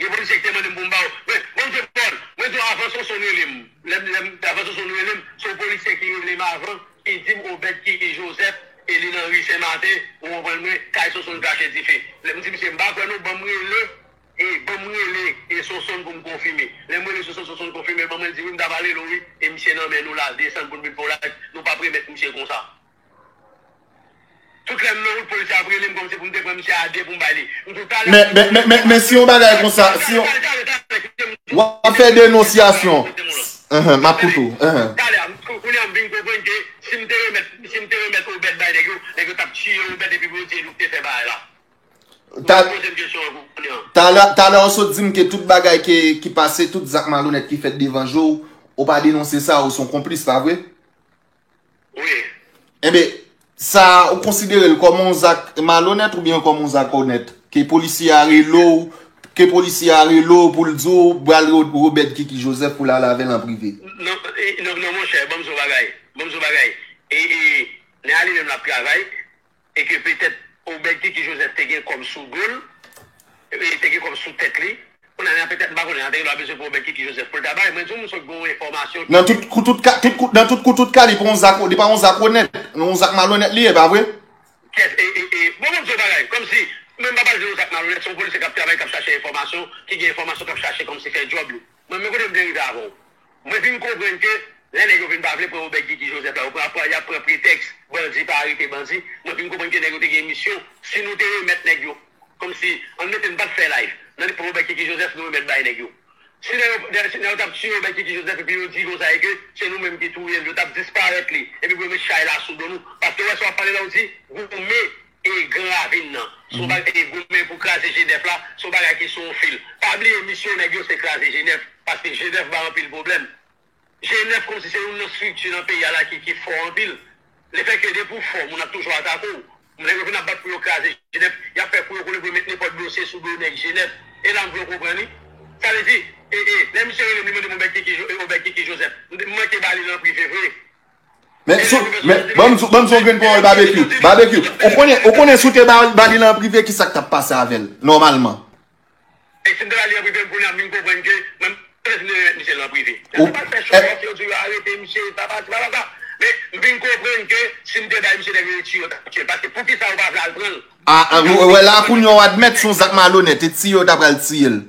Gen polisye ki te mande m pou m ba w. Men, bon, Dye Pòl, mwen di w avan Sonson rele m. Lè m, lè m, avan Sonson rele m, se yon polisye ki rele m avan, ki di m Obed Kiki Joseph, e li nan ri Sen Maten, ou konprann mwen, kay Sonson krache dife. Lè m di misye, m pa kwè non, ban m rele, e ban m rele, e Sonson pou m konfime. Lè m rele Sonson, Sonson konfime, ban mwen di, wi, m ta pale l, wi, e misye nan men nou la, desann pou n vin fè yon live, nou p ap remèt misye konsa. Tout lè m nan wout, polisye ap rele m kòmsi pou m te pran misye a de pou m bay li. M di w talè. Men, men, men, men, men si yon bagay konsa, si yon, w ap fè denonsyasyon. Enhen, m ap koute w. Enhen. Talè a, kou- kounye a m vin konprann ke si m te remèt, si m te remèt Obed bay nèg yo, nèg yo t ap tiye Obed epi pou yo di e nou k te fè bagay la. Ou ta- poze m kesyon an kounye a. Talè, talè w sot di m ke tout bagay ke, ki pase, tout zak malonèt ki fèt devan je w, ou pa denonse sa, ou se yon konplis, pa vre? Wi. Enben, sa, ou konsidere l kòm yon zak malonèt oubyen kòm yon zak onèt? Ke polisye a rele w, ke polisye a rele w pou l di w, pral Ro- Robert Kiki Joseph pou l al avè l an prive. Non, e, non, non, monchè, ban m di w bagay. Ban m di w bagay. E, e, nèg a li menm l ap travay, e ke petèt Obed Kiki Joseph te gen kòb sou do l, e te gen kòb sou tèt li. Kounye a, petèt, m pa konnen, te gen dwa bezwen pou Obed Kiki Joseph pou l ta bay. Mwen di w, m sot gen yon enfòmasyon ki Nan tout kou, tout ka, tout kou, nan tout kou, tout ka, li pa yon zak, li pa yon zak onèt, yon zak malonèt li ye, pa vre? Kès, e, e, e, bon, mwen di w bagay, kòmsi, mwen m pa pale de yon zak malonèt, se yon polisye k ap travay, k ap chache enfòmasyon, ki gen enfòmasyon, k ap chache kòmsi fè djòb li. Mwen, men kote m vle rive avè w. Mwen vin konprann ke lè nèg yo vin pa vle pran Obed Kiki Joseph la, yo pran, pran, y ap pran pretèks bandi pa arete bandi. Mwen vin konprann ke nèg yo te gen misyon. Si nou te remèt nèg yo, kòmsi, ann mete n pa t fè live, nan li pran Obed Kiki Joseph, nou remèt bay nèg yo. Si nèg yo, si nèg yo t ap tiye Obed Kiki Joseph epi yo di konsa e ke se nou menm ki touye l, yo t ap disparèt li, epi pou yo met chay la sou do nou. Paske w wè sa w ap pale la, w di, goumen e Gran Ravin nan. Se yon bagay, e goumen pou kraze G nèf la, se yon bagay ki sou yon fil. Pa bliye misyon nèg yo se kraze G nèf, paske G nèf bay anpil pwoblèm. G nèf kòmsi se youn nan estrikti nan peyi a la ki, ki fò anpil. Lefètke depi w fò, moun ap toujou atake w. Nèg yo vin ap bat pou yo kraze G nèf, y ap fè kou yo konnen pou yo met nenpòt dosye sou do nèg G nèf. E la m vle w konprann li. Sa vle di, e, e, lè misye rele m, li mande m Obed Kiki Jo- Obed Kiki Joseph, m manke ba li l an prive vre. Men, sou, men, ban m, ban m sou yon grenn pawòl, Babekyou. Babekyou, ou konnen, ou konnen si w te ba, ba li l an prive, ki sa k t ap pase avè l, nòmalman? E si m te ba li an prive, m konnen m vin konprann ke mwen, m te vin remèt misye l an prive. Yo te pral fè show off, yo di yo arete misye, papa, ti papa sa. Men, m vin konprann ke si m te bay misye nèg yo tiye, yo t ap tiye l. Paske poukisa yo pa vle al pran l? A, a, ou wè la, kounye a w admèt se yon zak malonèt, e tiye yo ta pral tiye l.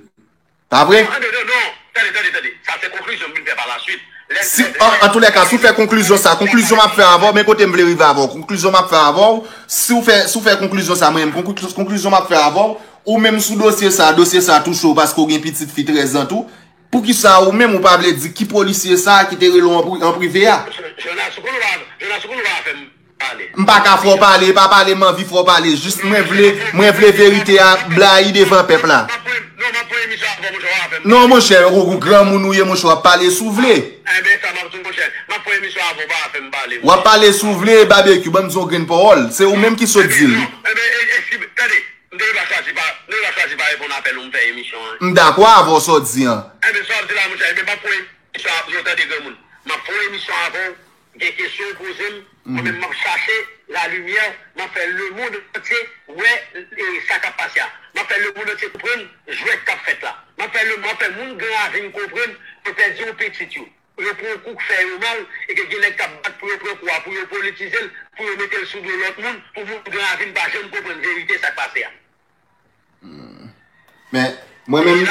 Pa vre? Non, non, non, non. Tande, tande, tande. Sa se konklizyon m vin fè pa la swit. Si, an, antoulèka, si w fè konklizyon sa, konklizyon m ap fè avè w, men kote m vle rive avè w. Konklizyon m ap fè avè w, si w fè, si w fè konklizyon sa, mwen menm, konkli- konklizyon m ap fè avè w, ou menm sou dosye sa, dosye sa touche w paske w gen pitit fi trèz an tou, poukisa ou menm ou pa vle di ki polisye sa ki te rele w an pri- an prive a? Jonas, ou konn ou pa, Jonas, ou konn ou pa fè m M pa ka fè w pale, e pa pale m anvi fè w pale, jis mwen vle, mwen vle verite a blayi devan pèp la. Non, monchè, ou, ou granmoun ou ye, monchè, w ap pale si w vle. W ap pale si w vle, Babekyou, ban m di w yon grenn pawòl. Se ou menm ki sot di l. M te va chwazi pa, m te va chwazi pa reponn apèl ou m fè emisyon an. M dakò avè w sa w di an. Enben, sa w ap di la, monchè, enben, m ap fè yon emisyon avè w, tande granmoun. M ap fè yon emisyon avè w, gen kesyon w poze m, mwen menm m ap chache lalimyè, m ap fè lemonn antye wè e, sa k ap pase a. M ap fè lemonn antye konprann jwèt k ap fèt la. M ap fè le, m ap fè moun Gran Ravin konprann yo pèdi yon pitit yo. Yo pran kou k fè yo mal, e ke gen nèg k ap bat pou yo pran kou a, pou yo politize l, pou yo mete l sou do lòt moun, pou moun Gran Ravin pa janm konprann verite sa k pase a. Men, mwen menm,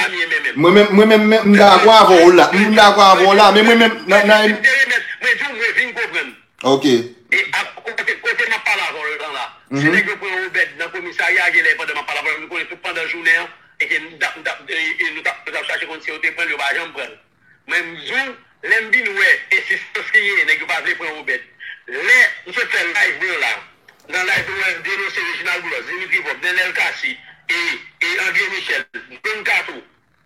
mwen menm, mwen menm, m dakò avè w la. M dakò avè w la, men mwen menm, nan, nan. Mwen di w, mwen vin konprann. Ok. E kote, kote m ap pale avè w lan la, se nèg yo pran Obed nan komisarya, genlè pandan m ap pale avè w, m konnen tout pandan jounen an, e ke m t ap, m t ap, e, e nou t ap, nou t ap chache konn si yo te pran l, yo pa janm pran l. Men m di w, lè m vin wè ensistans ki genyen, nèg yo pa vle pran Obed. Lè m sot fè live mwen la, nan live mwen denonse Reginald Boulos, Dimitri Vorbe, Nenel Cassy, e, e André Michel, Don Kato.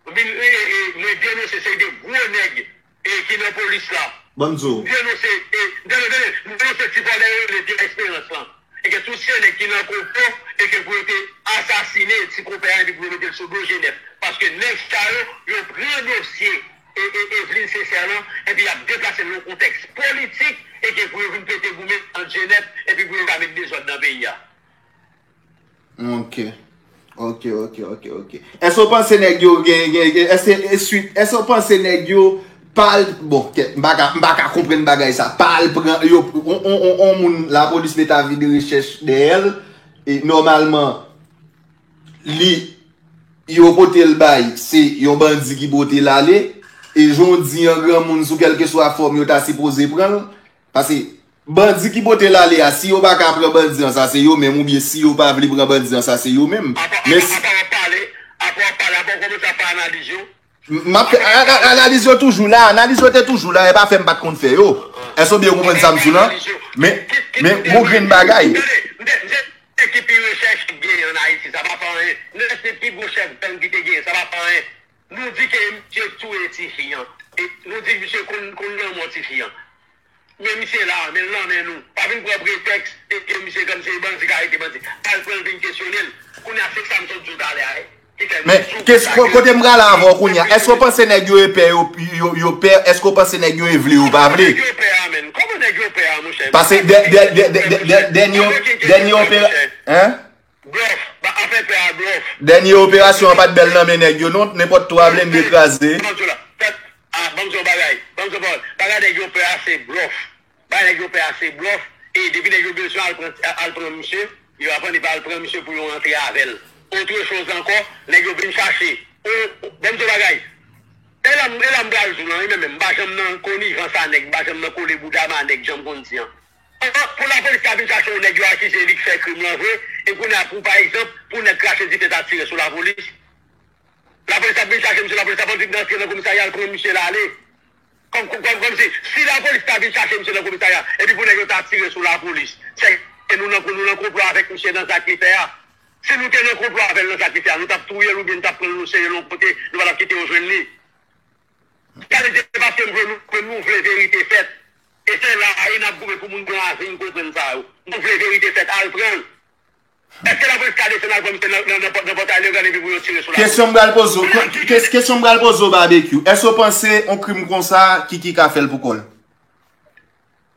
M vin, e, e, mwen denonse seri de gwo nèg e, ki nan polis la. Ban m di w. M denonse, e, tande, tande, m denonse ti vòlè yo rele Pierre Espérance lan. E ke tout se nèg ki nan konplo e ke pou yo te asasinen ti konpè a epi pou yo mete l sou do G nèf. Paske nèg sa yo, yo pran dosye e, e, Evelyne Sesel lan epi y ap deplase l nan yon kontèks politik e ke pou yo vin pete goumen ant G nèf epi pou yo ka met dezòd nan peyi a. Ok. Ok, ok, ok, ok. Èske w panse nèg yo gen, gen, gen, èske, e swit, èske w panse nèg yo pa al, bon, kèt, m pa ka, m pa ka konprann bagay sa. Pa al pran, yo, on, on, on, on moun, lapolis mete avi de rechèch dèyè l, e nòmalman, li, yo pote l bay, se yon bandi ki pote l ale, e jan w di an, granmoun sou kèlkeswa fòm yo ta sipoze pran l, paske bandi ki pote l ale a, si yo pa ka pran bandi an, sa se yo menm, oubyen si yo pa vle pran bandi an, sa se yo menm. Men si. Apa w ap pale, apa w ap pale, apa w kòmanse ap fè analiz yo. M ap fè, a, a, analiz yo toujou la, analiz yo te toujou la, e pa fè m pa t konn fè yo. Èske w byen konprann sa m di w lan? Men, men, gon grenn bagay. Tande, m te, m te, m te ki pi rechèch ki genyen an Ayiti, sa pa fè anyen. M te ki pi gwo chèf gang ki te genyen, sa pa fè anyen. Nou di ke misye touye tifi an. E nou di misye konn, konn lanmò tifi an. Men misye la, men l nan men nou. Pa vin pran pretèks e ke misye kòmsi e bandi k arete bandi. Al pran l vin kesyone l. Kounye a se sa m sot di w talè a, wi. Ki fè m di w sa ke. Men, kote m prale avè w kounye a, èske w panse nèg yo e pè, yo, yo, yo pè, èske w panse nèg yo e vle, yo pa vle? Kòman nèg yo pè a, menn? Kòman nèg yo pè a, monchè? Paske dè, dè, dè, dè, dè, dènye, dènye opera, hein? Blòf, ba, afè pè a blòf. Dènye operasyon an pa t bèl nan men nèg yo non, nenpòt twa blende kraze. Ban m di w la, tèt, a, ban m di w bagay, ban m di w pawòl. Bagay nèg yo pè a se blòf. Bagay nèg yo pè a se blòf. E depi nèg yo bezwen al pran, al pran misye, yo aprann epi al pran misye pou yo rantre avè l. Otre choz ankò, nèg yo vin chache. O, o, ban m di w bagay. E la, e la m pral di w lan, wi, men, men, m pa janm nan konivans a nèg, m pa janm nan kole bouda m a nèg, jan m konn di an. Pou lapolis ta vin chache yon nèg yo akize li k fè krim lan vre, e kounye a pou, pa egzanp, pou nèg krache dife ta tire sou lapolis. Lapolis ap vin chache misye, lapolis ap antre nan komisarya al pran misye l ale. Kòm, kòm, kòm, kòmsi, si lapolis ta vin chache misye nan komisarya, epi pou nèg yo ta tire sou lapolis, sèke nou nan, nou nan konplo avèk misye nan sa k li fè a. Si nou te nan konplo avè l nan sa k li fè a, nou t ap touye l oubyen nou t ap pran l nou sere l yon kote, nou pa t ap kite yo jwenn li. Sa vle di se paske m vle nou, nou vle verite fèt. E se la a wi n ap goumen pou moun Gran Ravin konprann sa yo. Nou vle verite fèt, al pran l. Èske lapolis ka desann al pran misye nan, nan, nan, nan pòtay legal epi pou yo tire sou lapolis? Kesyon m pral poze w, ke-, kes-, kesyon m pral poze w, Babekyou. Èske w panse yon krim konsa, Kiki ka fè l pou kò l?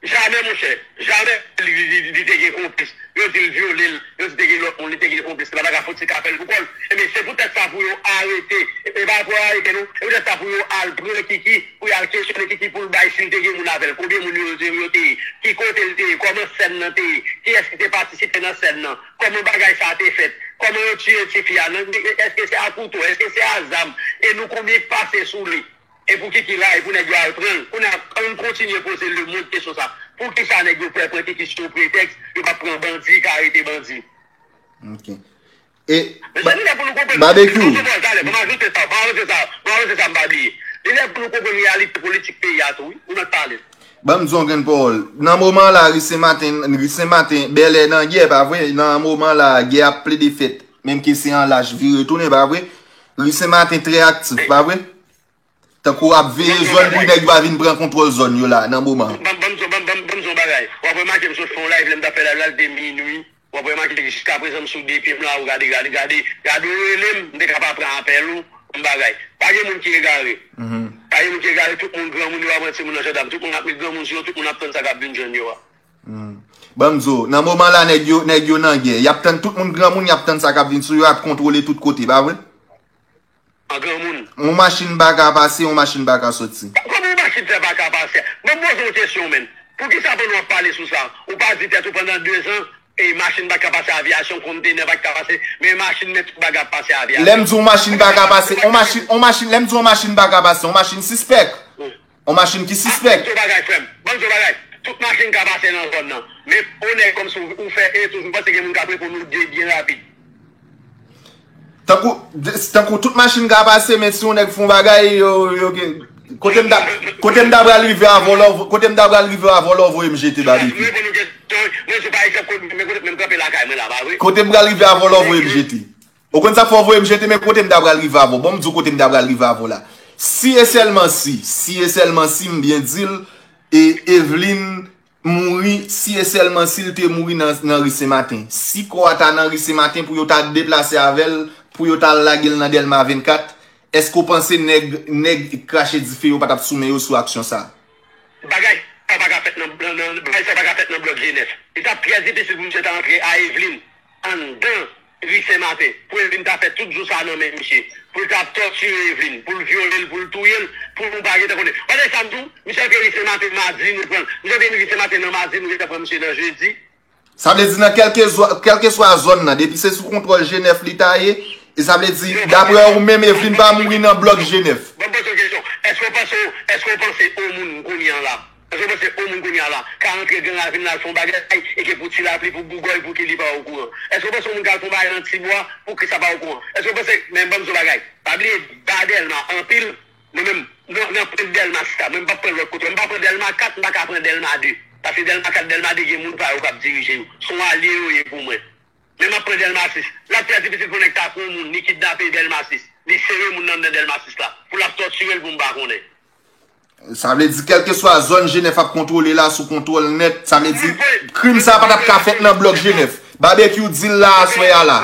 Jamè, monchè. Jamè. Li, li, li, li te gen konplis. Yo di l vyole l. Yo di te gen lòt moun, li te gen konplis. Li pa ta ka fouti ka fè l pou kò l. Ebyen, se poutèt sa pou yo arete. E, e pa pou yo arete, non. Se poutèt sa pou yo al pran Kiki, pou y al kesyone Kiki, pou l bay si l te gen moun avè l. Konbyen moun yo, yo, yo te ye? Ki kote l te ye? Kòman sèn nan te ye? Kiyès ki te patisipe nan sèn nan? Kòman bagay sa a te fèt? Kòman yo tiye tifi a? Nan, èske se a kouto? Èske se a zam? E nou konbyen k pase sou li? E pou Kiki la, e pou nèg yo al pran l. Kounye a, ann kontinye poze lemonn kesyon sa. Poukisa nèg yo pè pran Kiki sou yon pretèks, yo p ap pran bandi, ka arete bandi? Ok. E, Mezanmi, lè pou nou konprann. Babekyou. Ban m ajoute sa, ban m ajoute sa, ban m ajoute sa, m pa bliye. Li lè pou nou konprann reyalite politik peyi a tou, wi. Nou mèt pale. Ban m di w yon grenn pawòl. Nan moman la, ri Senmaten, ri Senmaten, bèlè nan gè, pa vre? Nan moman la, gè ap plede fèt. Menm ke se an lach vire tounen, pa vre? Ri Senmaten trè aktif, pa vre? Tankou ap veye zòn pou nèg yo pa vin pran kontwòl zòn yo la, nan moman. Ban, ban, ban, ban, ban, ban m di w yon bagay. W ap remake m sot fè yon live, lè m t ap fè live la, l te minui. W ap remake jiskaprezan m sou de pye m la, ou gade, gade, gade, gade, ou rele m, m te ka pa pran apèl ou, m bagay. Pa gen moun ki egare. Pa gen moun ki egare, tout moun granmoun, yo ap pran timoun nan jandam, tout moun ap met granmoun sou yo, tout moun ap tann sa k ap vin jwenn yo a. Ban m di w, nan moman la, nèg yo, nèg yo nan gè. Y ap tann tout moun granmoun, y ap tann sa k ap vin sou yo, y ap kontwole tout kote, pa vre? An granmoun. Yon machin pa ka pase, yon machin pa ka soti. Kòman yon machin fè pa ka pase? Mwen poze yon kesyon, menn. Poukisa pandan w ap pale sou sa, ou pa di tèt ou pandan dezan, e machin pa ka pase, avyasyon, kontenè pa ka pase, men machin, men tout bagay ap pase, avyasyon. Lè m di yon machin pa ka pase, yon machin, yon machin, lè m di yon machin pa ka pase, yon machin sispèk. Yon machin ki sispèk. Ban m di w bagay, frè m. Ban m di w bagay. Tout machin ka pase nan zòn nan. Men, yon nèg kòmsi w fè e toujou panse gen moun k ap reponn ou de byen rapid. Tankou, tankou tout machin ka pase, men si yon nèg fè yon bagay, yo, yo gen. Kote m ta, kote m ta pral rive avè w la, kote m ta pral rive avè w la, voye m jete babeki. Kote m pral rive avè w la, voye m jete. Ou konn sa k fè w voye m jete, men kote m ta pral rive avè w. Bon, m di w kote m ta pral rive avè w la. Si e sèlman si, si e sèlman si m byen di l, e Evelyn mouri, si e sèlman si l te mouri nan, nan ri Senmaten. Si kò a ta nan ri Senmaten pou yo ta deplase avè l, pou yo ta al lage l nan Dèlma vennkat, èske w panse nèg, nèg krache dife yo pa t ap sou men yo sou aksyon sa a? Bagay sa pa ka fèt nan, nan, nan, bagay sa pa ka fèt nan blòk Jenèf. Li t ap trè difisil pou misye ta antre a Evelyn anndan ri Senmaten, pou Evelyn ta fè tout jou sa nan men misye, pou l ta ap tòtire Evelyn, pou l vyole l, pou l touye l, pou nou pa gentan konnen. Pandan sa m di w, misye antre ri Senmaten madi, nou pran l. Misye antre ri Senmaten nan madi, nou gentan pran misye nan jedi. Sa vle di nan kèlkeswa, kèlkeswa zòn nan, depi se sou kontwòl Jenèf li ta ye, e sa vle di, daprè ou menm, Evelyn pa mouri nan blòk Jenèf. Ban m poze w kesyon. Èske w panse, èske w panse yon moun kounye a la? Èske w panse yon moun kounye a la ka antre Gran Ravin la al fè yon bagay e ke pou ti lapli, pou bougòy, pou ke li pa okouran? Èske w panse yon moun ka al fè yon bagay nan Tibwa pou Krisla pa okouran? Èske w panse, men ban m di w bagay, pa bliye ba Dèlma anpil, mwen menm, nan, nan pwen Dèlma sis la, mwen m p ap pran lòt kote, mwen m pa pran Dèlma kat, m pa ka pran Dèlma de. Paske Dèlma kat, Dèlma de gen moun pa yo k ap dirije yo. Se yon alye yo ye pou mwen. Men m ap pran Dèlma sis. L ap trè difisil pou nèg ta pran yon moun, li kidnape Dèlma sis. Li sere moun nan anndan Dèlma sis la. Pou l ap tòtire l pou m pa konnen. Sa vle di, kèlkeswa zòn Jenèf ap kontwole la sou kontwòl nèt, sa vle di, krim sa a pa t ap ka fèt nan blòk Jenèf. Babekyou di l la aswè a la.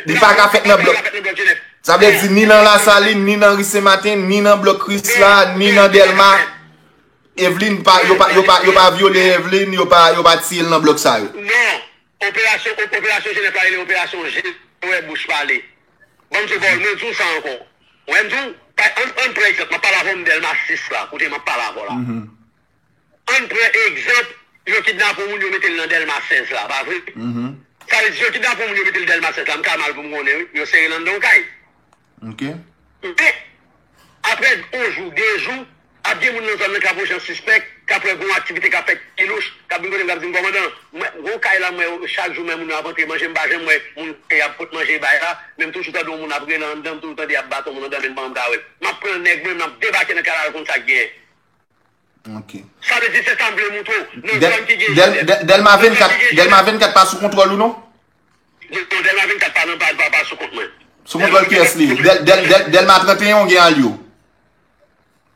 Li pa ka fèt nan blòk. Sa vle di, ni nan Lasalin, ni nan ri Senmaten, ni nan blòk Krisla, ni nan Dèlma. Evelyn pa, yo pa, yo pa, yo pa vyole Evelyn, yo pa, yo pa tiye l nan blòk sa yo. Non. Operasyon, operasyon Jenèf la rele operasyon Je wè bouch pale. Ban m di w, mwen di w sa ankò. Wè m di w, ann, ann pran egzanp, m ap pale avè w m Dèlma sis la, kote m ap pale avè w la. Ann pran egzanp, yo kidnape yon moun, yo mete l nan Dèlma sèz la, pa vre? Sa vle di, yo kidnape yon moun, yo mete l Dèlma sèz la, m ka mal pou m konnen, wi. Yo sere l anndan yon kay. Men, apre yon jou, de jou, ap gen moun nan zòn nan k ap woche an sispèk, k ap wè gen yon aktivite k ap fèt ki louch, k ap vin kote m, k ap di m, "Kòmandan, mwen, gen yon kay la, m wè chak jou m wè moun yo ap antre manje, m pa janm wè moun y ap pot manje bay la, men m toujou tande yon moun ap rele anndan, m toujou tande y ap baton moun anndan, men m pa janm ka wè l." M ap pran nèg mwen, m ap debake nan kay la, al konn sa k genyen. Ok. Sa vle di, se sa m vle montre w. Nan zòn ki gen Jenèf. Dèlma vennkat, Dèlma vennkat pa sou kontwòl ou non? Non, Dèlma vennkat pa nan, pa, pa, pa sou kont mwen. Sou kontwòl kiyès li ye? Dèl, Dèl, Dèl, Dèlma trannteyen ou gen al yo?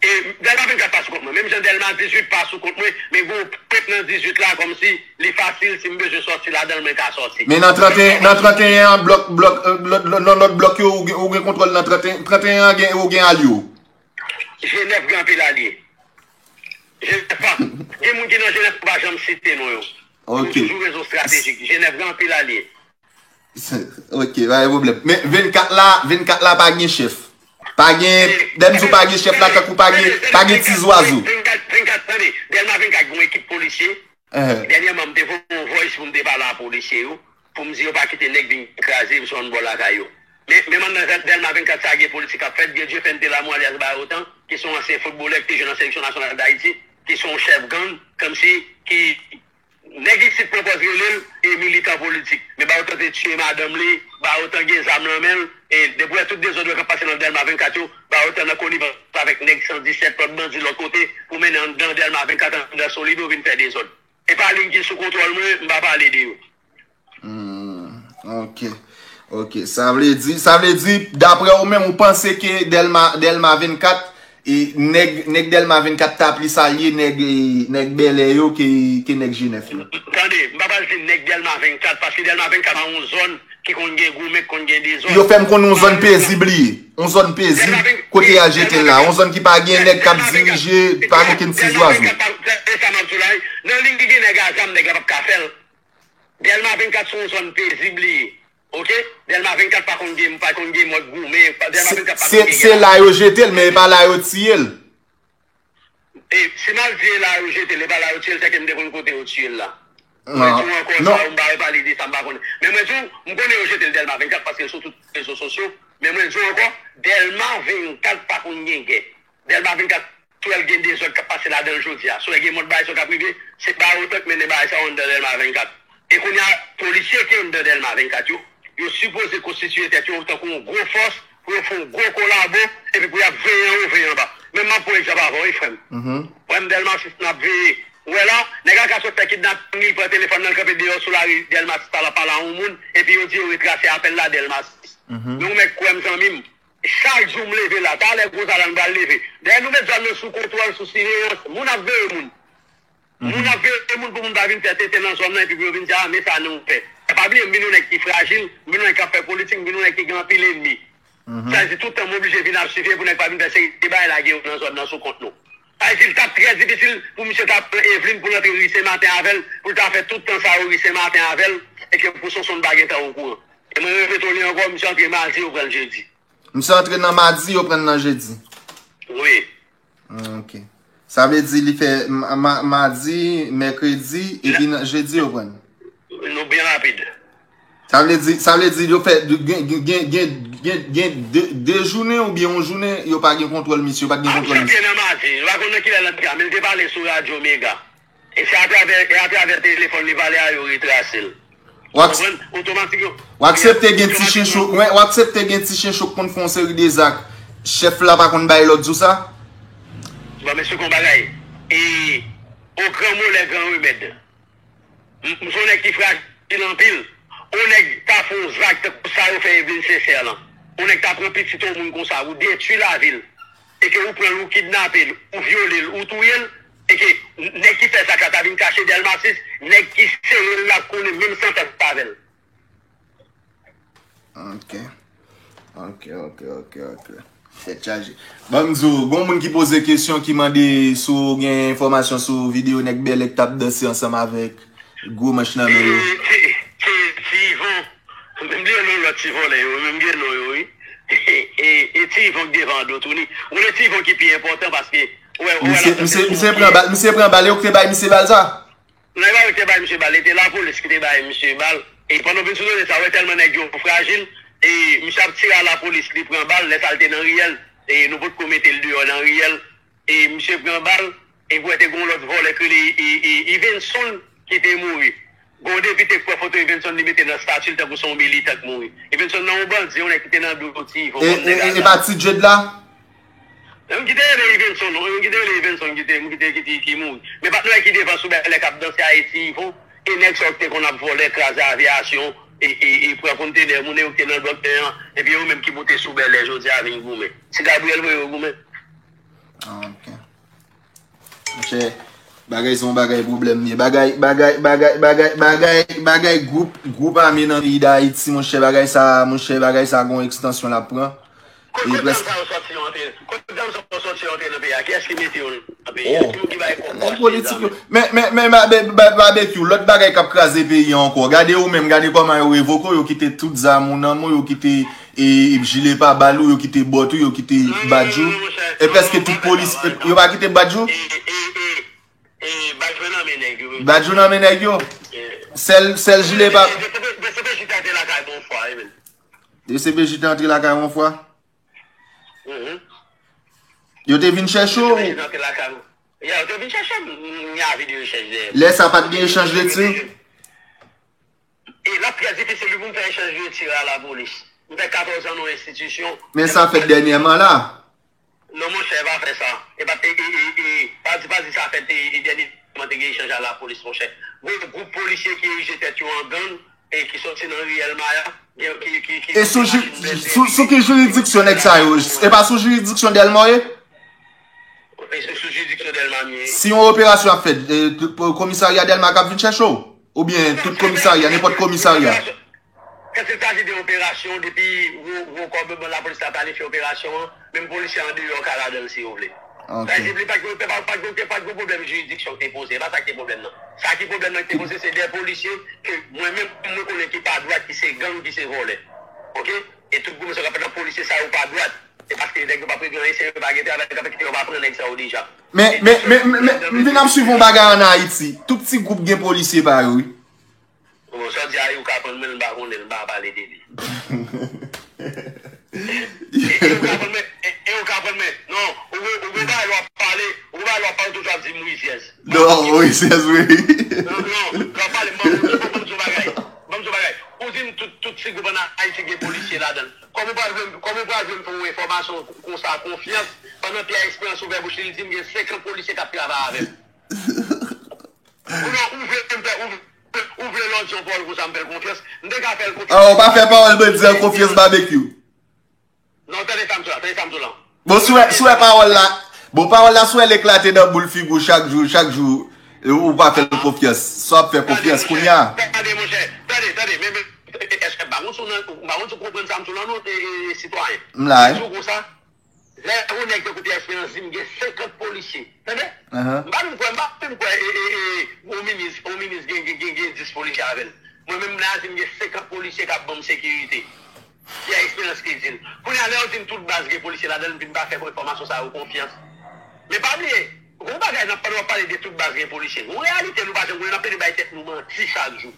E Dèlma vennkat pa sou kont mwen. Menm jan Dèlma dizuit pa sou kont mwen, men gen yon pòt nan dizuit la, kòmsi li fasil, si m bezwen sòti ladan l, mwen ka sòti. Men nan trannteyen, nan trannteyen an, blòk, blòk, lòt, lòt, lòt blòk yo, ou gen, ou gen kontwòl nan trannteyen, trannteyen an, gen, ou gen al yo? Jenèf gen anpil alye. Jenèf pa. Gen moun ki nan Jenèf ou pa janm site non yo. Yo toujou rezon estratejik. Jenèf gen anpil alye. Ok, pa gen pwoblèm. Men vennkat la, vennkat la pa gen chèf. Pa gen, lè m di w pa gen chèf la, tankou pa gen, pa gen ti zwazo. Vennkat, vennkat, tande, Dèlma vennkat gen yon ekip polisye. Dènyèman, m te voye yon voice pou m te pale a polisye yo, pou m di yo pa kite nèg vin kraze sou yon bò lakay yo. Men, menm anndan Dèlma vennkat sa a gen politik k ap fèt, Dieudjé Fente Lamour alyas Bayotan, ki se yon ansyen foutbolè ki te jwe nan seleksyon nasyonal Dayiti, ki se yon chèf gang, kòmsi, ki, nèg isit pran pòz rele l, e militan politik. Men Bayotan te tiye madanm li, Bayotan gen zam nan men l, e depi w wè tout dezòd yo k ap pase nan Dèlma vennkat yo, Bayotan nan konivans avèk nèg san disèt, lòt bandi lòt kote, pou mennen anndan Dèlma vennkat, anndan Solido vin fè dezòd. E pa li ki sou kontwòl mwen, m pa pale de yo. Hmm, ok. Ok. Sa vle di, sa vle di, daprè ou menm, ou panse ke Dèlma, Dèlma vennkat, E nèg, nèg Dèlma vennkat ta plis alye nèg, e, nèg Bèlè yo ke, ke nèg G nèf yo. Tande, m pa pral di nèg Dèlma vennkat, paske Dèlma vennkat pa yon zòn ki konn gen goumen, ki konn gen dezòd. Yo fè m konnen yon zòn pezib li ye. Yon zòn pezib kote y al jete l la. Yon zòn ki pa gen nèg k ap dirije, pa gen okenn ti zwazo. E sa m ap di w la wi. Nan liy ki gen nèg a zam, nèg la p ap ka fè l. Dèlma vennkat se yon zòn pezib li ye. Oke? Dèlma vennkat pa konn gen, pa konn gen mòd goumen. Dèlma vennkat pa konn gen. Se la yo jete l, men e pa la yo tiye l. E, si m al di e la yo jete l, e pa la yo tiye l, sèke m te konn kote yo tiye l la. Mwen di w ankò sa, ou m pa repale de sa, m pa konnen. Men mwen di w, m konnen yo jete l Dèlma vennkat paske l sou tout rezo sosyo. Men mwen di w ankò, Dèlma vennkat pa konn gen gè. Dèlma vennkat, si w wè l gen dezòd k ap pase ladan l jodi a, si w wè gen mòd bagay sa yo k ap rive, se pa yo tank mennen bagay sa yo anndan Dèlma vennkat. E kounye a, polisye ki anndan Dèlma vennkat yo, yo sipoze konstitiye tèt yo tankou yon gwo fòs pou yo fè yon gwo kolabo epi pou y ap veye anwo, veye anba. Men m ap pran egzanp avè w, wi, frè m. Frè m, Dèlma sis n ap veye. Ou wè la, nèg la ka sot fè kidnaping li, pran telefòn nan, l kanpe deyò sou lari Dèlma sis la, l ap pale a yon moun, epi yo di yo retrase apèl la Dèlma sis. Men yon nèg kwè m, zanmi m. Chak jou m leve la, talè Gonzalan pral leve. Dayè nou met zòn nan sou kontwòl, sou siveyans. Moun ap veye moun. Moun ap veye moun pou moun pa vin fè tenten nan zòn nan epi pou yo vin di a men sa nou fè. E pa bliye m vin yon nèg ki frajil, m vin yon nèg k ap fè politik, m vin yon nèg ki gen anpil ènmi. Sa vle di tout tan m oblije vin ap siveye pou nèg pa vin fè seri de bagay lage yo nan zòn nan sou kont nou. Sa vle di l t ap trè difisil pou misye ta pran Evelyn pou l antre ri Senmaten avè l, pou l ta fè tout tan sa yo ri Senmaten avè l, e ke pou Sonsonn pa gentan okouran. E mwen repete w li ankò, misye antre madi, yo pran l jedi. Misye antre nan madi, yo pran l nan jedi. Wi. Ok. Sa vle di li fè ma, ma, madi, mèkredi, epi nan jedi yo pran l. Nou byen rapid. Sa vle di, sa vle di yo fè gen, gen, gen, gen, gen, gen de, de jounen oubyen yon jounen yo pa gen kontwòl misye, yo pa t gen kontwòl misye. Misye antre nan madi, nou pa konn nan kilè l antre a, men l te pale sou radyo Mega. E se atravè, e atravè telefòn li pale a yo retrase l. Ou konprann? Otomatik yo. Ou aksepte gen ti chen cho, ou aksepte gen ti chen cho k konn fè yon seri de zak, chèf la pa konn bay lòd sou sa? Bon, mesye, kon bagay. E, o gran mo lè gran remèd. M, m se yon nèg ki frajil anpil. Yon nèg ta fè yon zak tankou sa yo fè Evelyn Sincère lan. Yon nèg ta pran pitit yon moun konsa, ou detwi lavi l. E ke ou pran l, ou kidnape l, ou vyole l, ou touye l, e ke nèg ki fè zak la ta vin kache Dèlma sis, nèg ki sere l la konnen menm san fè avè l. Ok. Ok, ok, ok, ok. Tèt chaje. Ban m di w, gon moun ki poze kesyon ki mande si w gen enfòmasyon sou videyo nèg Bèlè k t ap danse ansanm avèk gwo manch nan men yo. Ti, ti, ti, ti Yvon. M bliye non lòt ti vòlè yo, men m gen non yo, wi. E, e, e ti Yvon k devan an do tou, li. Ou konnen ti Yvon ki pi enpòtan paske, ou wè, ou wè l ap fè sou moun ki. Misye pran bal, misye pran bal, e ou k te bay misye bal sa? Non, e pa yo ki te bay misye bal, e te lapolis ki te bay misye bal. E pandan w vin sou dosye sa, ou wè tèlman nèg yo frajil, e misye ap tire a lapolis, li pran bal, lè sa l te nan riyèl, e nou potko mete l deyò nan riyèl. E misye pran bal, epi w wè te gen yon lòt vòlè k rele, e, e, Yvenson ki te mouri. Gen yon depite k pran foto Yvenson, li mete nan stati l tankou se yon militan k mouri. Yvenson nan yon bandi, yon nèg ki te nan do ti Yvon kòm nèg a zam. E pa Ti Djed la? Men m ki te rele Yvenson, non, men m ki te rele Yvenson ki te, m ki te, ki te, ki mouri. Men patnè ki devan sou bèlè k ap danse a e ti Yvon, e nèg sa yo ki te konn ap vòlè, kraze avyasyon, e, e, e pran kontenè moun, e yo ki te nan dòktè an, epi yo menm ki moute sou bèlè jodi a vin goumen. Se Gabriel voye yo goumen. Ah, ok. Monchè, bagay se yon bagay pwoblèm li ye. Bagay, bagay, bagay, bagay, bagay, bagay gwoup, gwoup ame nan peyi Dayiti, monchè, bagay sa, monchè, bagay sa gon ekstansyon l ap pran. Kot zam sa yo sòti yo antre? Kot zam sa yo sòti yo antre nan peyi a? Kiyès ki mete yo nan peyi a? Ki moun ki bay kòb pou achte zam yo? Men, men, men, Babekyou, lòt bagay k ap kraze peyi a ankò. Gade ou menm, gade kòman yo revoke w, yo kite tout zam ou nan men w, yo kite e, e jile pa bal ou, yo kite bòt ou, yo kite badj ou. E prèske tout polis, e, yo pa kite badj ou? E, e, e, e, badj mwen nan men nèg yo. Badj ou nan men nèg yo? Sèl, sèl jile pa. D C P J te antre lakay mwen yon fwa, wi, men. D C P J te antre lakay ou yon fwa? Yo te vin chèche w? D C P J te antre lakay mwen. Ya, yo te vin chèche m, m, m gen avi de rechèch dèyè m. Lè sa pa t gen echanj de tir? E l ap trè difisil wi pou m fè echanj de tir a lapolis. M fè katòz an nan yon enstitisyon. Men sa fèt dènyèman la. Non, monchè, pa fè sa. E pa, e, e, e, e, pa di, pa di sa fèt, e, e, dènyèman te gen echanj a lapolis, monchè. Gon gwoup polisye ki erije tèt yo an gang, e ki sòti nan riyèl Maya, gen, ki, ki, ki, e sou, sou, sou ki jiridiksyon nèg sa yo? E pa sou jiridiksyon Dèlma yo ye? E sou, sou jiridiksyon Dèlma m ye. Si yon operasyon ap fèt, eh, komisarya Dèlma k ap vin chèche w? Oubyen tout komisarya, nenpòt komisarya? Quand il s'agit de operasyon, depi gwo, gwo kòb ban lapolis la pale fè operasyon an, menm polisye andeyò ka ladan l si yo vle. Ok. Sa vle di, pa t gen, pa, pa t gen, pa t gen pwoblèm jiridiksyon ki te poze, e pa sa ki te pwoblèm nan. Sa ki pwoblèm nan ki te poze, se de polisye ke mwen menm, mwen konnen ki pa dwat, ki se gang, ki se vòlè. Ok? E tout goumen sa k ap fèt nan polisye sa yo pa dwat. Se paske nèg yo p ap regle anyen, se yo pa gen travay, k ap kite yo pa pran nèg sa yo deja. Men, men, men, men, men, m vin ap swiv yon bagay ann Ayiti. Tout ti gwoup gen polisye pa yo, wi. Bon, sa w di a, ou ka prann mwen, m pa konnen l, m pa pale de li. E, e ou ka prann mwen, e, e ou ka prann mwen. Non, ou, ou, ou gen bagay lè w ap pale, ou gen bagay lè w ap pale, toujou ap di m rizyèz. Non, rizyèz, wi. Non, non, lè w ap pale, m ban m di yon bagay. Ban m di yon bagay. Ou di m tout, tout ti gwoup ann Ayiti gen polisye ladan l. Kòman ou pral jwenn, kòman ou pral jwenn pou yon enfòmasyon konsa, konfyans, pandan Pierre Espérance ouvè bouch li, li di m gen senkant polisye k ap travay avè m. Ou non, ou vle m fè, ou vle, ou vle lòt Jean Paul konsa m fè l konfyans. M te ka fè l konfyans. Ah, ou pa fè pawòl bandi an konfyans, Babekyou. Non, tande sa m di w la, tande sa m di w la. Bon, si w wè, si w wè pawòl la, bon, pawòl la, si w wè l eklate nan boul figi w chak jou, chak jou, e ou pa fè l konfyans. Sa w ap fè konfyans kounye a. Tande, monchè, tande, tande, men, men, èske, m pa konn si w nan, m pa konn si w konprann sa m di w la, non, e, e, sitwayen. M la, wi. M di w konsa, lè yon nèg tankou Pierre Espérance di m gen senkant polisye, tande? M pa menm kwè, m pa menm kwè, e, e, e, yon minis, yon minis gen, gen, gen, gen dis polisye avè l. Mwen menm, m la di m gen senkant polisye k ap ban m sekirite. Pierre Espérance ki di l. Kounye a, lè yo di m tout baz gen polisye ladan l, m vin pa fè enfòmasyon sa yo konfyans. Men pa bliye, gon bagay n ap pale, w ap pale de tout baz gen polisye. Gon reyalite nou pa janm konnen, n ap plede bay tèt nou manti chak jou.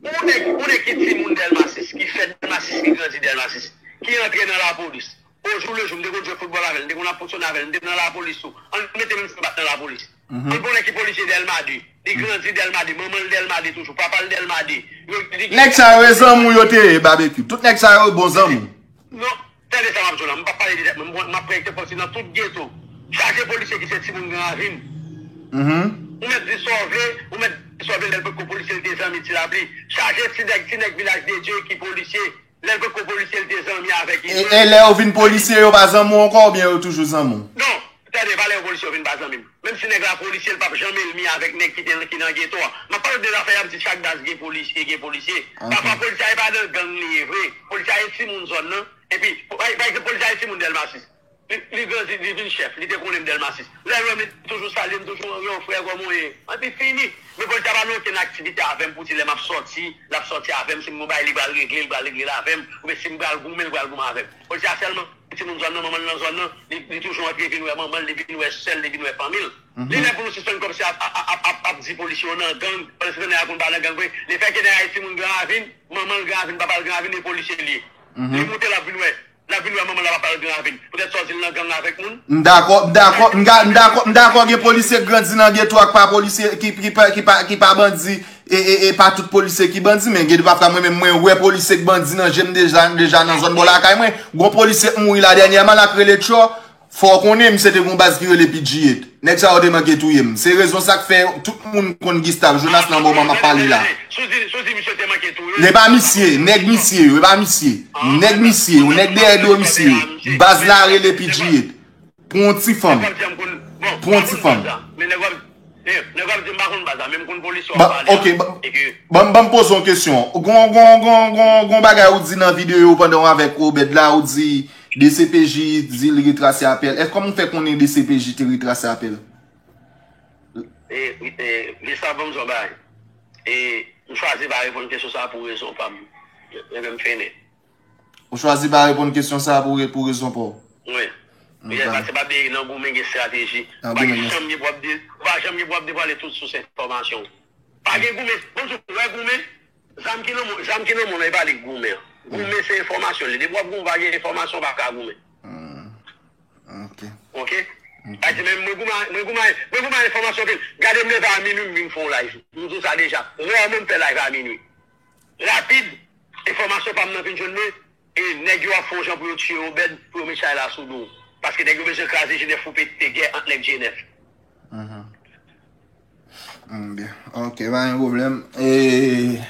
Yon nèg, yon nèg ki timoun Dèlma sis, ki fèt Dèlma sis, ki grandi Dèlma sis, ki antre nan lapolis. Ojoulejou, m te konn jwe foutbòl avè l, m te konn ap fonksyone avè l, m te nan lapolis tou. Ann mete menm si m pa t nan lapolis. Ann konnen ki polisye Dèlma de. Li grandi Dèlma de, manman l Dèlma de toujou, papa l Dèlma de. Yo, li Nèg sa yo e zanmi w yo te ye, Babekyou. Tout nèg sa yo bon zanmi w. Non, tande sa m ap di w la, m p ap pale de tèt mwen, m, m ap pran egzanp nan tout geto. Chaje polisye ki se timoun Gran Ravin. Ou mèt di sa w vle, ou mèt di sa w vle, lè l potko polisye, l te zanmi Ti Lapli. Chaje ti nèg, ti nèg Vilaj de Dye ki polisye. Lè l potko polisye, l te zanmi avèk li. E, e lè yo vin polisye, yo pa zanmi w ankò, oubyen yo toujou zanmi w? Non, tande, pa lè yo polisye, yo vin pa zanmi m. Menm si nèg la polisye, l p ap janm ènmi avèk nèg ki te, ki nan geto a. M ap pale w de zafè y ap di chak baz gen polisye, gen polisye. Pafwa polisye a e pa nan gang li ye vre. Polisye a e timoun zòn nan. Epi, pa, pa egzanp, polisye a e timoun Dèlma sis. Li, li grandi, li vin chèf, li te konnen m Dèlma sis. Lè l wè m, li toujou salye m, toujou, yo, frè, kòman w ye? Epi fini. Men polisye a pa nan okenn aktivite avè m pou di lè m ap sòti, l ap sòti avè m, si m gon bagay li pral regle, li pral regle l avè m, oubyen si m pral goumen, li pral goumen avè m. Polisye a sèlman timoun zòn nan, manman l nan zòn nan, li, li toujou antre vin wè manman l, li vin wè sè l, li vin wè fanmi l. Li lè pou nou sispann kòmsi ap, ap, ap, ap, ap di polisye yo nan gang, pandan se tan nèg la konn pa nan gang vre. Lefètke nèg la e timoun Gran Ravin, manman l Gran Ravin, papa l Gran Ravin, e polisye li ye. Li moute, l ap vin wè. L ap vin wè manman l ap pale Gran Ravin. Poutèt sa w di l nan gang avèk moun? M dakò, m dakò, m ga-, m dakò, m dakò gen polisye k grandi nan geto ak pa polisye ki, ki pa, ki pa, ki pa bandi, e, e, e pa tout polisye ki bandi, men gen de pafwa mwen menm mwen wè polisye k bandi nan je m deja, deja nan zòn bò lakay mwen. Gon polisye k mouri la dènyèman, l ap rele Tchò. Fò w konnen, misye te gon baz ki rele P G eight. Nèg sa yo te manke touye m. Se rezon sa k fè tout moun konn Gustave Jonas nan moman m ap pale la. Sou di, sou di misye te manke touye. E pa misye, nèg misye yo, e pa misye. Nèg misye yo, nèg dèyè do misye yo. Baz la rele P G eight. Pou yon ti fanm. Pou yon ti fanm. Men nèg w ap, eh, nèg w ap di m pa konn baz la, men m konn polisye w ap pale a. Ok, ban m, ban m poze yon kesyon. Gon, gon, gon, gon, gon bagay ou di nan videyo pandan w avèk Obed la, ou di D C P J di l retrase apèl. Èske kòman w fè konnen D C P J te retrase apèl? E, e, Gustave, ban m di w yon bagay. E, m chwazi pa reponn kesyon sa a pou rezon pa m. Ebyen, m fini. Ou chwazi pa reponn kesyon sa a pou re-, pou rezon pa w? Wi. Wi, paske pa bliye nan goumen gen estrateji. Ou pa janm gen pou w ap de-, ou pa janm gen pou w ap devwale tout sous enfòmasyon. Pa gen goumen. Ban m di w, lè goumen, zam ki nan men, zam ki nan men w lan, e pa li k goumen an. Goumen se enfòmasyon li. Depi w ap goumen, w pa gen enfòmasyon, w pa ka goumen. Ok. Ok? Sa di men mwen goumen, mwen goumen, mwen goumen enfòmasyon ke, gade m leve a minwi, m vin fè yon live. M di w sa deja. Rèman m fè live a minwi. Rapid, enfòmasyon pa m nan vin jwenn mwen, e nèg yo ap fè yon jan pou yo tiye Obed, pou yo met chay la sou do w. Paske nèg yo bezwen kraze G nèf pou pete gè ant nèg G nèf. Ok, pa gen pwoblèm. E,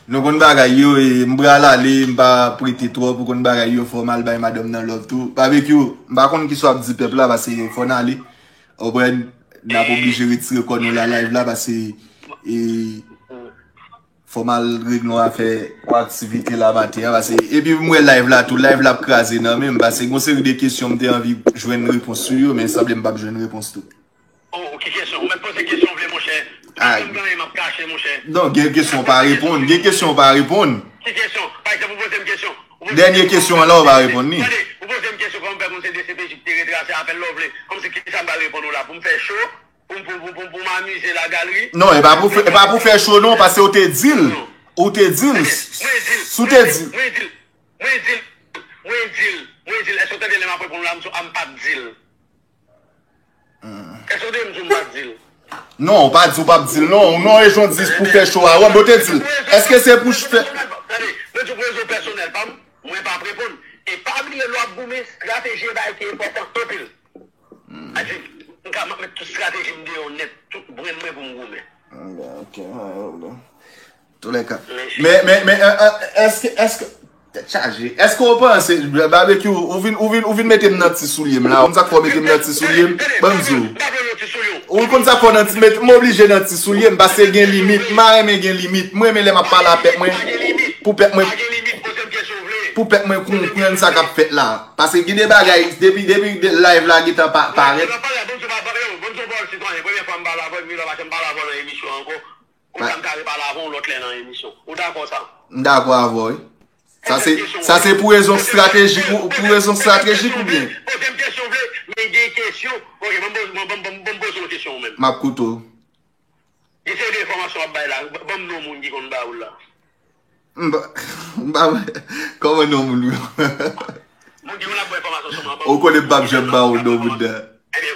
nou konn bagay yo, e, m pral ale, m pa ap rete twòp, ou konn bagay yo, fò m al bay madanm nan love tou. Babekyou, m pa konn kisa w ap di pèp la, paske fò n ale. Konprann? N ap oblije retire kò nou la live la, paske e, fò m al regle yon afè, yon aktivite la maten an, paske epi m wè live la tou, live la ap kraze nan men m, paske gon seri de kesyon m te anvi jwenn repons sou yo, men sanble m p ap jwenn repons tou. Oh, ki kesyon? Ou mèt poze kesyon w vle, monchè. Tout sa m genyen, m ap kache, monchè. Non, gen kesyon w pa reponn, gen kesyon w pa reponn. Ki kesyon? Pa egzanp, ou poze m kesyon. Dènye kesyon an la, ou pa reponn li. Tande, ou poze m kesyon kòman m fè konn se D C P J ki te retrase apèl la, ou vle, kòmsi kisa m pral reponn ou la, pou m fè cho, pou m, pou, pou, pou, pou m amize la galri. Non, e pa pou fè, e pa pou fè cho non, paske ou te di l, ou te di l, si w te di l. Mwen di l, mwen di l, mwen di l, mwen di l, èske w tande lè m ap reponn ou la, m sou, a m pa t di l. Èske w te m di w m pa t di l? Non, ou pa di w p ap di l, non. Non, e jan w di pou fè cho a. Wè, bon, te di l. Èske se pou fè. Tande, mwen di w pou rezon pèsonèl pa m, mwen p ap reponn. E pa bliye, lè w ap goumen, estrateji e bagay ki enpòtan anpil. Ase, m ka, m ap met tout estrateji m deyò nèt, tout brenn mwen pou m goumen. Ok, ok, pa gen pwoblèm. Toulèka. Men, men, men, e, e, èske, èske, tèt chaje. Èske w panse, Babekyou, ou vin, ou vin, ou vin mete m nan ti soulye m la. Ou konn sa k fè w mete m nan ti soulye m? Ban m di w. Ou konn sa k fè w nan ti, met, m oblije nan ti soulye m, paske gen limit. M pa renmen gen limit. Mwen renmen lè m ap pale a pèp mwen, pou pèp mwen, pou pèp mwen konprann sa k ap fèt la. Paske gen de bagay, depi, depi de live la gentan pa, parèt. Ou sa m ka repale avè w yon lòt lè nan emisyon ankò. Ou sa m ka repale avè w yon lòt lè nan emisyon. Ou dakò sa? M dakò avè w, wi. Sa se, sa se pou rezon estratejik, ou, pou rezon estratejik oubyen? Poze m kesyon w vle, men gen kesyon. Ok, ban m poze, ban m, ban m, ban m, ban m poze w kesyon ou menm. M ap koute w. Gen seri de enfòmasyon w ap bay la. Ban m non moun ki konn ba ou l la. M pa, m pa, kòman non moun yo? Moun gen moun ap bay enfòmasyon sou mwen. Ou konnen m p ap janm ba w non moun nan.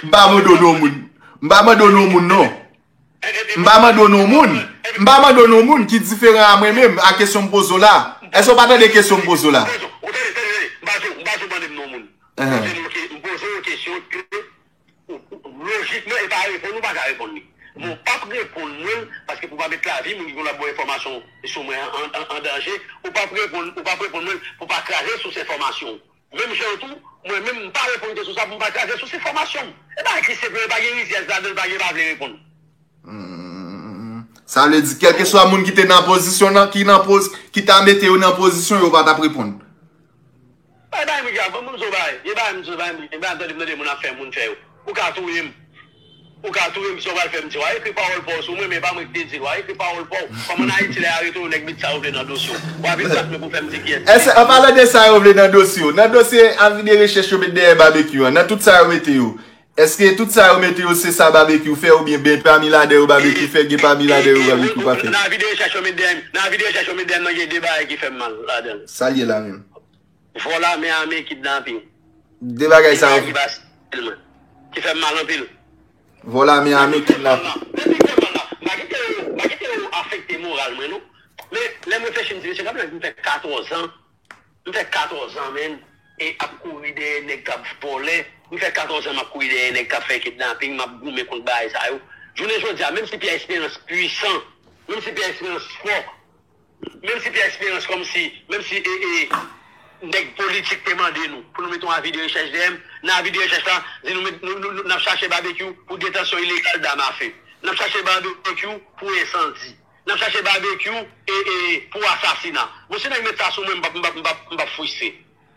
M pa mande w non moun. M pa mande w non moun non. M pa mande w non moun. M pa mande w non moun ki diferan a mwen menm, a kesyon m poze w la. Èske w pa tande kesyon m poze w la? Ou tande, tande, tande. M pa sou, m pa sou mande m non moun. M poze w ke-, m poze w kesyon ke Ou, ou, lojikman, e pa reponn, ou pa ka reponn li. Men w p ap reponn mwen l, paske pou w pa met lavi moun ki konn ap ba w enfòmasyon sou mwen an, an, an, an danje, ou p ap reponn, ou p ap reponn mwen l pou w pa kraze sous enfòmasyon w. Menm jan an tou, mwen menm, m pa reponn kesyon sa pou m pa kraze sous enfòmasyon m. E bagay ki senp, e pa gen rizyèz ladan l, pa gen pa vle reponn. Hmm. Sa vle di, kèlkeswa moun ki te nan pozisyon nan, ki nan poz-, ki ta mete yo nan pozisyon, yo pa t ap reponn. Bay, bay, mwen, ban m di w bagay. Gen bagay, m di w bagay, gen bagay, m tande, m tande moun ap fè, moun fè yo. Ou ka touye m. Ou ka touye m, si w pral fè m di w. W a ekri pawòl pa w sou mwen, men pa mwen ki te di l. W a ekri pawòl pa w. Kòman Ayiti lè arete w, nèg met sa yo vle nan dosye w. W a vin bat mwen pou fè m di kiyès. Èske, an palan de sa yo vle nan dosye w, nan dosye avi de rechèch yo met dèyè Babekyou an, nan tout sa yo mete yo, èske tout sa yo mete yo se sa Babekyou fè oubyen ben pami ladan yo Babekyou fè, gen pami ladan yo Babekyou pa fè? Nan avi de rechèch yo met dèyè m, nan avi de rechèch yo met dèyè m nan, gen de bagay ki fè m mal ladan l. Sa l ye la menm? Vòl ame, ame, kidnaping. De bagay sa yo. Ki fè m mal anpil. Vòl ame, ame, kidnaping. Depi m fè mal la, m pa kite yo, m pa kite yo afekte moral mwen non. Men lè m reflechi, m di, mesye, gade nèg m fè katòz an. M fè katòz an, menn, e ap kouri dèyè nèg k ap vòlè. M fè katòz an m ap kouri dèyè nèg k ap fè kidnaping, m ap goumen kont bagay sa yo. Jounen jodi a, menm si Pierre Espérance pwisan, menm si Pierre Espérance fò, menm si Pierre Espérance kòmsi, menm si, e, e, nèg politik te mande nou pou nou mete yon avi de rechèch dèyè m, nan avi de rechèch la, di nou met, nou, nou, nou, n ap chache Babekyou pou detansyon ilegal dam afe. N ap chache Babekyou pou ensandi. N ap chache Babekyou e, e, pou asasina. Bon, si nèg met sa sou mwen, m p ap, m p ap, m p ap, m p ap fristre.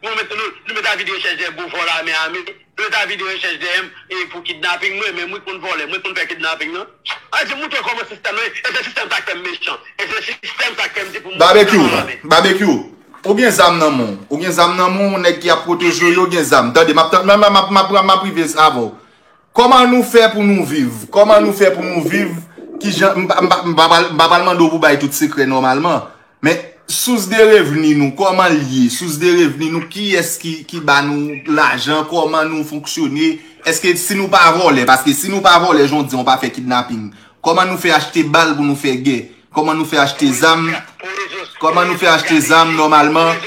Nou met, nou, nou met avi de rechèch dèyè m pou vòl ame, ame. Nou met avi de rechèch dèyè m e pou kidnaping. Mwen menm, wi, k konn vòlè, mwen k konn fè kidnaping nan. A di, moutre kòman sistèm nan ye. E se sistèm sa k fè m mechan. E se sistèm sa k fè m di pou m Babekyou, Babekyou, ou gen zam nan men w. Ou gen zam nan men w, nèg ki ap pwoteje w yo gen zam. Tande, m ap, m ap, m ap, m ap, m ap rive avè w. Kòman nou fè pou nou viv? Kòman nou fè pou nou viv? Kijan, m pa, m pa, m pa pral, m pa pral mande w pou bay tout sekrè nòmalman. Men, sous de revni nou, kòman l ye? Sous de revni nou, kiyès ki, ki ba nou lajan? Kòman nou fonksyone? Èske si nou pa vòlè, paske si nou pa vòlè, jan w di, w pa fè kidnaping, kòman nou fè achte bal pou nou fè gè? Kòman nou fè achte zam? Kòman nou fè achte zam nòmalman,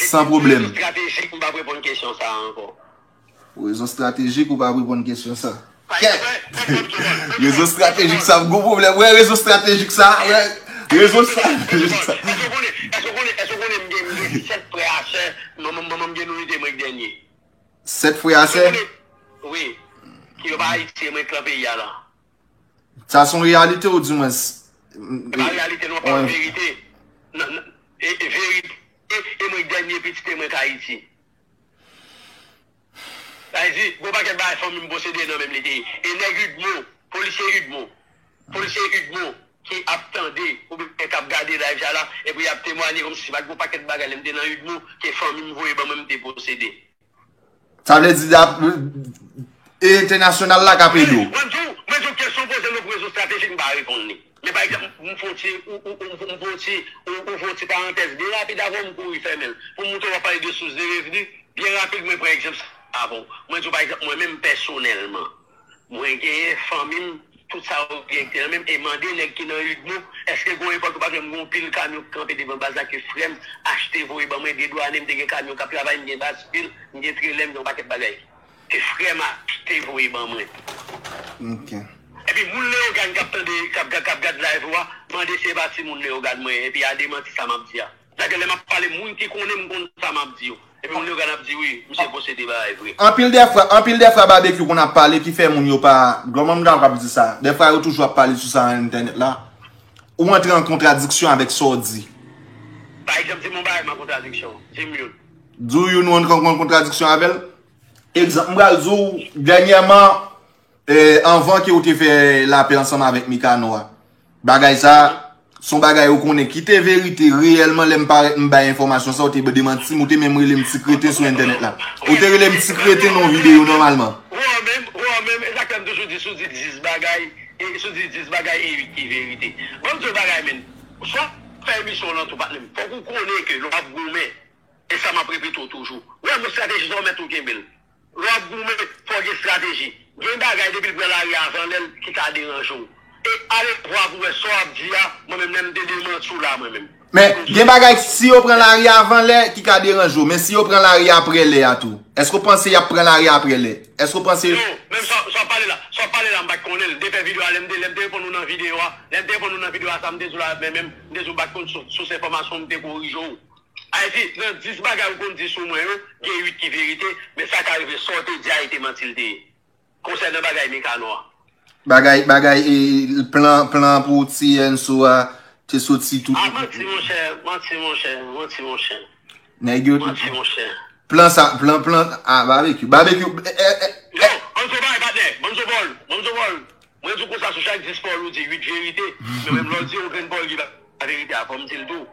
san pwoblèm? Pou rezon estratejik, m p ap reponn kesyon sa a ankò. Pou rezon estratejik, ou p ap reponn kesyon sa. Kèt! Rezon estratejik sa, gwo pwoblèm. Wè, rezon estratejik sa, wè. Rezon estratejik sa. Èske w konnen, èske w konnen, èske w konnen m gen, m gen sèt frè a sè, manman, manman m gen nou, li te mwen k dènye. Sèt frè a sè? Wi. Yo pa Ayisyen, mwen k lan peyi a la. Sa se yon reyalite ou di mwen? S- E pa reyalite non, pa yon verite. Nan- nan- E e verite, e mwen k dènye pitit e mwen k Ayiti. Sa vle di, gon pakèt bagay fanmi m posede nan men m li te ye. E nèg UDMO, polisye UDMO, polisye UDMO ki ap tande oubyen k ap gade live sa la, epi y ap temwanye kòmsi se pa t gon pakèt bagay lè m te nan UDMO ke fanmi m voye ban mwen m te posede. Sa vle di dap- e entènasyonal la k ap ede w. Mwen di w, mwen di w kesyon poze m nan pou rezon estratejik m pa reponn li. Men pa egzanp, m fon ti, ou, ou, ou, m fon ti, ou, ou fon ti parantèz byen rapid avan m kouri fèmen l. Pou m montre w ap pale de sous de revni, byen rapid mwen pran egzanp sa avan w. Mwen di w pa egzanp, mwen menm pèsonèlman, mwen genyen fanmi m, tout sa yo gen ki nan men m, e mande nèg ki nan UDMO, èske gon epòk ou pa t wè m gen yon pil kamyon k kanpe devan baz la ke frè m achte voye ban mwen, dedwane m, te gen kamyon k ap travay, m gen baskil, m gen trelè, m gen yon pakèt bagay. Ke frè m achte voye ban mwen. Ok. Epi moun Leyogàn k ap tande, k ap, k ap gad live ou a, mande si e pa timoun Leyogàn mwen ye, epi y a demanti sa m ap di a. Dayè lè m ap pale, moun ki konnen m konn sa m ap di yo. Epi moun Leyogàn ap di wi, misye posede bagay vre. Anpil dèfwa, anpil dèfwa Babekyou konn ap pale ki fè moun yo pa, kòman m ta kapab di sa? Dèfwa yo toujou ap pale sou sa nan entènèt la. Ou antre an kontradiksyon avèk sa w di. Pa egzanp, di m yon bagay m an kontradiksyon. Di m youn. Di w youn ou antre an kontradiksyon avè l? Egzanp, m pral di w, dènyèman, e, anvan ke w te fè lapè ansanm avèk Mikano a, bagay sa, se yon bagay ou konnen ki te verite reyèlman lè m parèt m bay enfòmasyon sa, ou te demanti m, ou te menm rele m ti kreten sou entènèt la. Ou te rele m ti kreten nan yon videyo nòmalman. Ou an menm, ou an menm, e sa k fè m toujou di, si w di dis bagay, e si w di dis bagay, e uit ki verite. Ban m di w bagay, menn. Si w ap fè emisyon w lan tou, patnè m, fòk ou konnen ke lè w ap goumen, e sa m ap repete w toujou. Ou wè mo estrateji sa, w mèt ou kenbe l. Lè w ap goumen, fò w gen estrateji. Gen bagay depi l pran lari a avan lè l ki ka deranje w. E ale vwa pou w wè sa w ap di a, mwen menm lè m te demanti w la mwen menm. Men, gen bagay si yo pran lari a avan lè ki ka deranje w, men si yo pran lari a aprè lè a tou, èske w panse y ap pran lari a aprè lè? Èske w panse. Non, menm sa sa w ap pale la, sa w ap pale la m pa t konnen l. M te fè videyo a, lè m te, lè m te reponn ou nan videyo a, lè m te reponn ou nan videyo a sa m te di w la, men menm, m te di w m pa t konn sous, sous enfòmasyon m te korije w. Ayiti, nan dis bagay ou konn di sou mwen yo, gen uit ki verite, men sa ka rive sa w te di a e te manti l te ye. Konsènan bagay Mikano a. Bagay, bagay, e, plan, plan pou tiye Enso a te soti tout. Ah, manti, monchè, manti, monchè, manti, monchè. Nèg yo. Manti, monchè. Plan sa, plan, plan, ah, Babekyou, Babekyou, e, e, e. Non, Enso bagay, patnè, Enso Paul, Enso Paul. Mwen di w konsa sou chak dis Paul ou di uit verite, men menm lè w di yon grenn Paul ki pa verite a, fò m di l tou.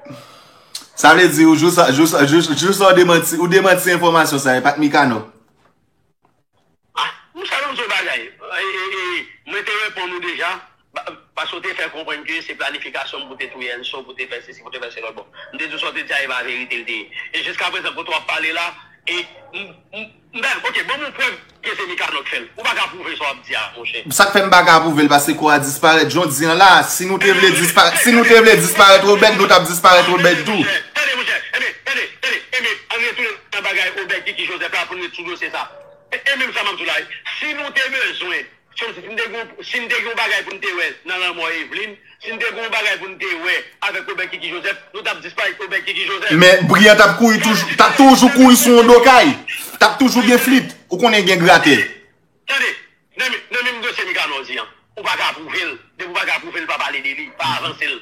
Sa vle di ou jis, jis, jis, jis ou demanti, ou demanti enfòmasyon sa, e pa t Mikano. Ah, monchè, ban m di w bagay. E, e, e, mwen te reponn ou deja, pa- paske w te fè konprann ke se planifikasyon m pou te touye Enso, pou te fè sesi, pou te fè se lòt bò. M te di w sa w te di a, e pa verite l te ye. E jiskaprezan, kote w ap pale la, e m, m, m, ok, ban m yon prèv ke se Mikano k fè l. Ou pa ka pwouve sa w ap di a, monchè. Sa k fè m pa ka pwouve l, paske kò a disparèt. Jan w di an la, si nou te vle disparèt, si nou te vle disparèt Obed, nou t ap disparèt Obed tou. Tande, monchè, tande, tande, tande, ann retounen nan bagay Obed Kiki Joseph la pou n ret sou dosye sa. E, e menm sa m ap di w la, si nou te bezwen, si, si n te gen, si n te gen yon bagay pou n te wè nan lanmò Evelyn, si n te gen yon bagay pou n te wè avèk Obed Kiki Joseph, nou t ap disparèt Obed Kiki Joseph. Men Brian t ap kouri toujou, t ap toujou kouri sou yon do kay. T ap toujou gen flit. Ou konnen gen gratè. Tande, nan men, nan menm dosye Mikano di an, ou pa ka pwouve l. Depi w pa ka pwouve l, pa pale de li, pa avanse l.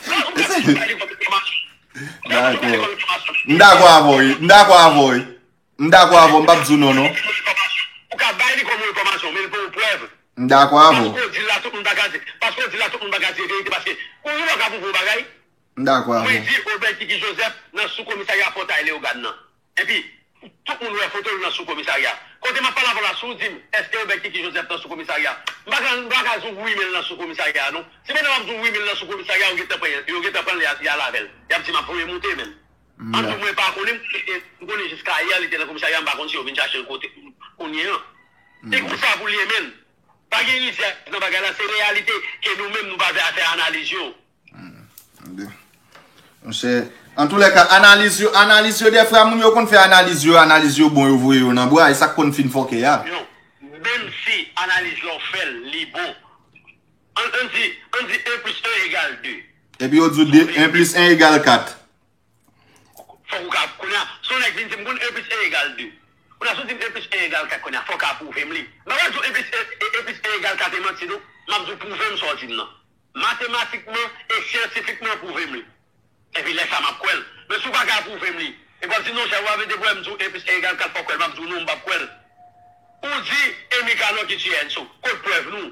Sa, ou ka toujou bay li kòm enfòmasyon. Ou ka toujou bay li kòm enfòmasyon. M dakò avè w, wi. M dakò avè w, wi. M dakò avè w, m p ap di w non, non. Ou ka bay li kòm yon enfòmasyon, men l pa yon prèv. M dakò avè w. Paske w di l la, tout moun pa ka di, paske w di l la, tout moun pa ka di verite, paske ou menm ou pa ka pwouve yon bagay. M dakò avè w. Mwen di Obed Kiki Joseph nan sou komisarya Fòtay Leyogàn nan. Epi, tout moun wè foto l nan sou komisarya. Kote m ap pale avè w la, si w di m, èske Obed Kiki Joseph nan sou komisarya? M pa ka, m pa ka di w wi men l nan sou komisarya a, non. Si pandan m ap di w wi men l nan sou komisarya, yo gentan pran, yo gentan pran l, y a, y al avè l. Y ap di m ap voye moute menm. Antou mwen pa konnen, m, m konnen jiska yè li te nan komisarya, m pa konn si yo vin chache l kote kounye an. Se konsa pou l ye menm. Pa gen rizyèz nan bagay la, se reyalite ke nou menm nou pa vle fè analiz yo. Monchè, antoulèka, analiz yo, analiz yo, dèfwa moun yo konn fè analiz yo, analiz yo bon, yo voye yo nan bwa, e sa k konn fin fòkè a. Non, menm si analiz la w fè l, li bon. Ann, ann di, ann di en plis en egal de. Epi yo di w en plis en egal kat. Fòk ou ka, kounye a, si yon nèg vin di m konn en plis en egal de. Kounye a, si w di m en plis en egal kat kounye a, fò w ka pwouve m li. M pa pral di w en plis en, en plis en egal kat e manti, non. M ap di w pwouve m sa w di m nan. Matematikman e syantifikman pwouve m li. Epi lè sa a m ap kwè l. Men si w pa ka pwouve m li, epi w ap di non, chè, w ap mete pou m di w en plis en egal kat, fò w kwè l, m ap di w non, m p ap kwè l. Ou di e Mikanò ki tiye Enso. Kot prèv nou?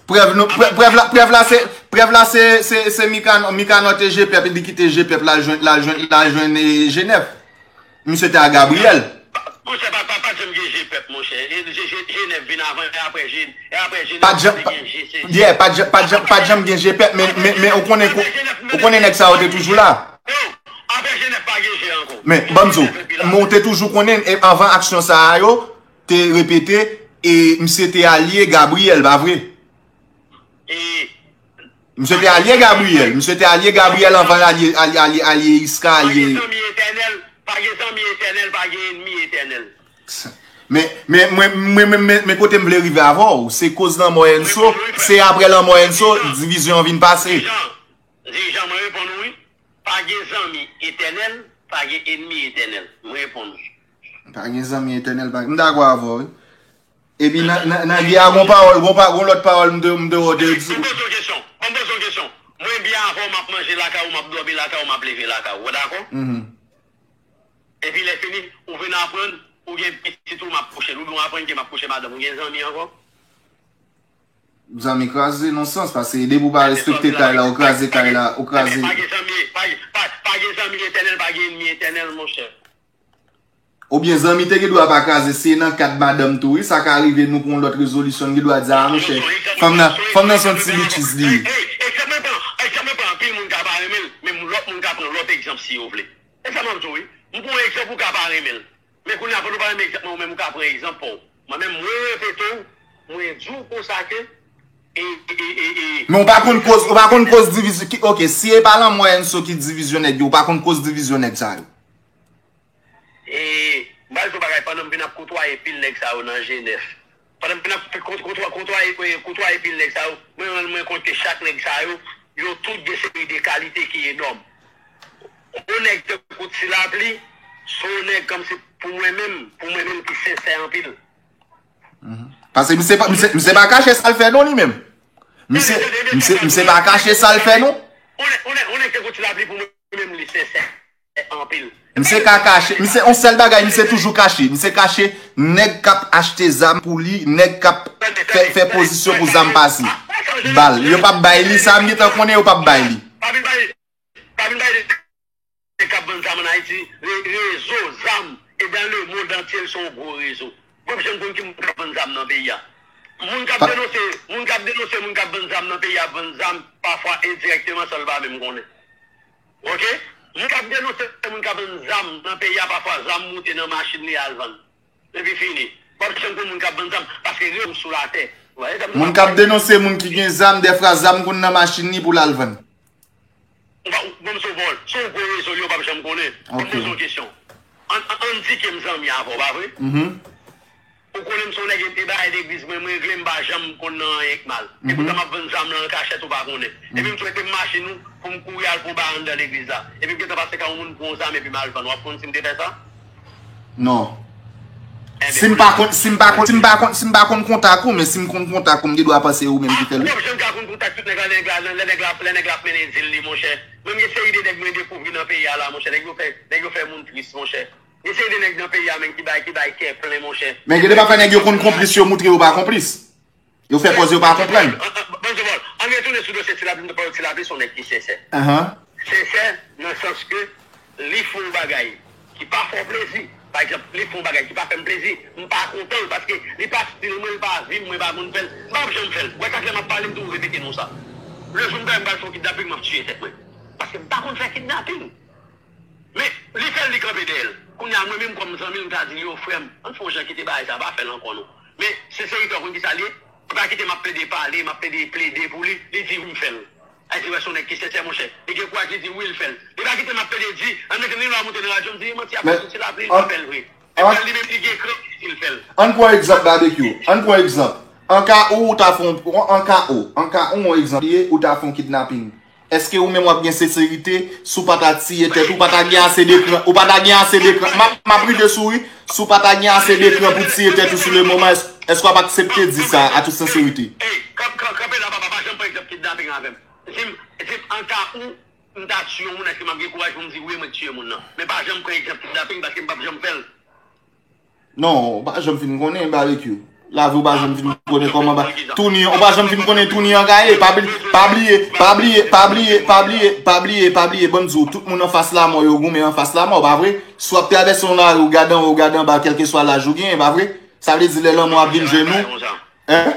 Prèv nou, prè- prèv la, prèv la se, prèv la se, se, se Mikanò, Mikanò te G pèp, li kite G pèp la jwenn, la jwenn, la jwenn e G nèf. Misye te a Gabriel. Monchè, pa, pa, pa t janm gen G pèp, monchè. E G, G, G nèf vin avan, e apre G, e apre G nèf te gen G sèt. Yeah, pa t janm, pa t janm, pa t janm gen G pèp, men, men, men ou konnen, ou konnen nèg sa yo te toujou la. Non, apre G nèf pa gen G ankò. Men, ban m di w, men ou te toujou konnen, e anvan aksyon sa a yo, te repete, e misye te alye Gabriel, pa vre? E Misye te alye Gabriel. Misye te alye Gabriel anvan l alye, alye, alye, alye Iska, alye. Pa gen zanmi etènèl, pa gen zanmi etènèl, pa gen ènmi etènèl. Men, men, mwen, mwen, men, men, men kote m vle rive avè w, se koz lanmò Enso, se apre lanmò Enso, divizyon an vin pase. Dirijan, dirijan, mwen reponn ou wi. Pa gen zanmi etènèl, pa gen ènmi etènèl. Mwen reponn ou. Pa gen zanmi etènèl, pa, m dakò avè w wi. Epi nan, nan, nan gen a gon pawòl, gon pa, gon lòt pawòl m de, m de, de di. Ban m poze w kesyon. Ban m poze w kesyon. Mwen byen avè w, m ap manje lakay ou, m ap dòmi lakay ou, m ap leve lakay ou. Ou dakò? Mhm. Epi lè fini, ou vin aprann, ou gen pitit ou, m ap kouche l. Oubyen w aprann ke m ap kouche madanm ou. Ou gen zanmi ankò? Zanmi kraze nan sans, paske depi w pa respekte kay la, ou kraze kay la, ou kraze. Pa gen zanmi, pa, pa, pa gen zanmi etènèl, pa gen ènmi etènèl, monchè. Oubyen zanmi te gen dwa pa kraze, se nan kad madanm tou wi, sa ka rive nou pran yon lòt rezolisyon, n gen dwa di, a monchè, fanm nan, fanm nan se yon ti bitches li ye. Egzanp mwen pran, egzanp mwen pran, anpil moun ka pa renmen l, men lòt moun ka pran lòt egzanp si yo vle. E sa m ap di w wi, m pran yon egzanp ou ka pa renmen l, men kounye a pou nou pa renmen egzanp mwen, ou menm ou ka pran egzanp pa w. Mwen menm mwen repete w, mwen di w konsa ke, e, e, e, e, e. Men ou pa konn koz, ou pa konn koz divizyon, ki, ok, si e pa lanmò Enso ki divizyon nèg yo, ou pa konn koz divizyon nèg sa yo. E, m pral di w bagay, pandan m vin ap kotwaye pil nèg sa yo nan G nèf, pandan m vin ap kot- kotwa- kotwaye, e, kotwaye pil nèg sa yo, mwen rann mwen kont ke chak nèg sa yo, yo tout gen seri de kalite ki enòm. Yon nèg tankou Ti Lapli, se yon nèg kòmsi pou mwen menm, pou mwen menm ki sensè anpil. Mhm. Paske misye pa, misye, misye pa kache sa l fè non li menm. Misye, misye, misye pa kache sa l fè non. Yon nèg, yon nèg, yon nèg tankou Ti Lapli pou mwen menm li sensè anpil. Misye ka kache, misye, yon sèl bagay, misye toujou kache. Misye kache nèg k ap achte zam pou li, nèg k ap fè, fè pozisyon pou zam pase. Bal. Yo p ap bay li, sa m gentan konnen yo p ap bay li. Pa vin bay, pa vin bay nèg k ap vann zam ann Ayiti, re- rezo zam e dans le monde entier se yon gwo rezo. W ap janm konn ki moun k ap vann zam nan peyi a. Moun k ap denonse, moun k ap denonse moun k ap vann zam nan peyi a ap vann zam pafwa endirèkteman san l pa menm konnen. Oke? Moun k ap denonse moun k ap vann zam nan peyi a pafwa zam moute nan machin li al vann. Epi fini. W ap janm konn moun k ap vann zam paske rezo sou latè. Moun k ap denonse moun ki gen zam, dèfwa zam konn nan machin li pou l al vann. Ou pa, ou, bon, se vòl. Se yon gwo rezo li, ou p ap janm konnen. Ban m poze w kesyon. Ann, ann, ann di ke m zanmi avè w, pa vre? Mhm. Ou konnen m se yon nèg, e bagay legliz mwen, m regle, m pa janm konn nan anyen k mal. E poutan m ap vann zam nan an kachèt, ou pa konnen. Epi m tou mete m machin ou pou m kouri al pran bagay anndan legliz la. Epi m gentan pase kay yon moun pran yon zam epi m al vann. W ap konn si m te fè sa? Non. Si m pa konn, si m pa konn, si m pa konn, si m pa konn kontak ou, men si m konn kontak ou, m gen dwa panse ou menm ki fè l wi. Ou p ap janm ka konn kontak tout nèg la, lè nèg la, lè nèg la, lè nèg la ap mennen dil li, monchè. Mwen, m gen seri de nèg mwen dekouvri nan peyi a la, monchè. Nèg yo fè, nèg yo fè moun tris, monchè. Gen seri de nèg nan peyi a menm ki bay, ki bay kè plen, monchè. Men gen de pafwa nèg yo konn konplis, yo moutre yo pa konplis. Yo fè kòz yo pa konprann. An, an, bon, bon, ann retounen sou dosye Ti Lapli, m te pale w Ti Lapli se yon nèg ki sensè. Sensè nan sans ke li fè yon bagay ki pa fè w plezi. Pa egzanp, li fè yon bagay ki pa fè m plezi, m pa kontan l paske li pa estil mwen, li pa vi m, mwen pa konn fè l. M p ap janm fè l. Ou wè sa k fè m ap pale, m toujou repete non sa. Le jou m ta, m pral fè yon kidnaping, m ap tiye tèt mwen. Paske m pa konn fè kidnaping. Men, li fè l, li kanpe dèyè l. Kounye a, mwen menm kòm zanmi l, m ta di l, yo, frè m, ann fè yon jan kite bagay sa, pa fè l ankò non. Men, senserite w konn kisa l ye? Li pa kite m ap plede pale, m ap plede plede pou li, li di wi m fè l. Ayiti wè se yon nèg ki sensè, monchè. Li gen kouraj, li di wi l fè l. Li pa kite m ap plede di, ann mete li lwa moute nan radyo, m di li manti, apre sou Ti Lapli, li fè l vre. Epi li menm, li gen kran, li di l fè l. Ann pran egzanp, Babekyou. Ann pran egzanp. An ka ou, ou ta fè yon, an ka ou, an ka ou, yon egzanp li ye, ou ta fè yon kidnaping. Èske ou menm w ap gen senserite si w pa ta tiye tèt ou, ou pa ta gen ase de kran, ou pa ta gen ase de kran, m ap, m ap rive sou wi, si w pa ta gen ase de kran pou tiye tèt ou sou le moman, èske, èske w ap aksepte di sa a tout senserite? Ey, kanpe la papa, pa janm pran egzanp kidnaping avè m. Si m, si m an ka ou, m ta tiye yon moun, èske m ap gen kouraj pou m di wi mwen tiye moun nan? Men pa janm pran egzanp kidnaping paske m p ap janm fè l. Non, ou pa janm fin konnen Babekyou. Lavi ou pa janm fin konnen kòman ba tounen, ou pa janm fin konnen tounen an ka ye. Pa bli- pa bliye, pa bliye, pa bliye, pa bliye, pa bliye, pa bliye, ban m di w, tout moun anfas lamò yo goumen anfas lamò, pa vre? Si w ap travèse yon lari, ou gade anwo, ou gade anba, kèlkeswa laj ou genyen, pa vre? Sa vle di lè lanmò ap vin jwenn ou, en?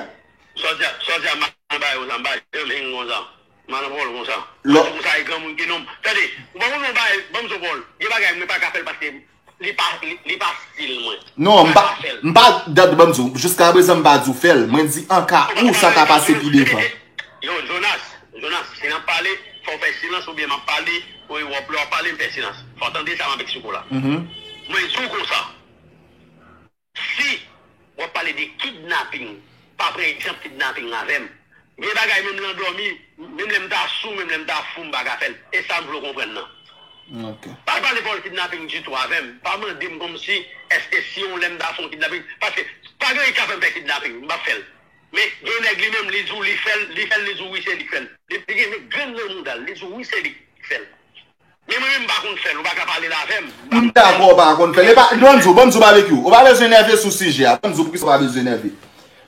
Sòsyè, sòsyè, m pa nan bagay konsa, m pa janm hang konsa. M pa nan pawòl konsa. Lò- Mwen se konsa e granmoun ki nonm. Tande, ou pa konn yon bagay, ban m di w pawòl. Gen bagay mwen pa ka fè l paske li pa, li, li pa stil mwen. Non, m pa, m pa, dat ban m di w, jiska prezan m pa di w fè l. Mwen di an ka ou sa ka pase pi devan. Yo, Jonas, Jonas, si n ap pale, fò w fè silans oubyen m ap pale, ou w ap, lè w ap pale, m fè silans. Fò w tande sa m ap eksplike w la. Mwen di w konsa. Si w ap pale de kidnaping, pa pran egzanp kidnaping avè m. Gen bagay menm lè m dòmi, menm lè m ta sou, menm lè m ta fou, m pa ka fè l. E sa m vle w konprann nan. Ok. Pa pale pawòl kidnaping ditou avè m. Pa mande m kòmsi èske si yon lè m ta fè yon kidnaping. Paske pa gen anyen k ka fè m fè kidnaping, m p ap fè l. Men gen nèg li menm, li di w li fè l, li fè l, li di w wi se li k fè l. Li, li gen grenn nan mouda l, li di w wi se li k fè l. Men mwen menm m pa konn fè l, ou pa ka pale l avè m. M dakò ou pa konn fè l. E pa, ban m di w, ban m di w Babekyou, ou pa bezwen nève sou sijè a. Ban m di w poukisa ou pa bezwen nève.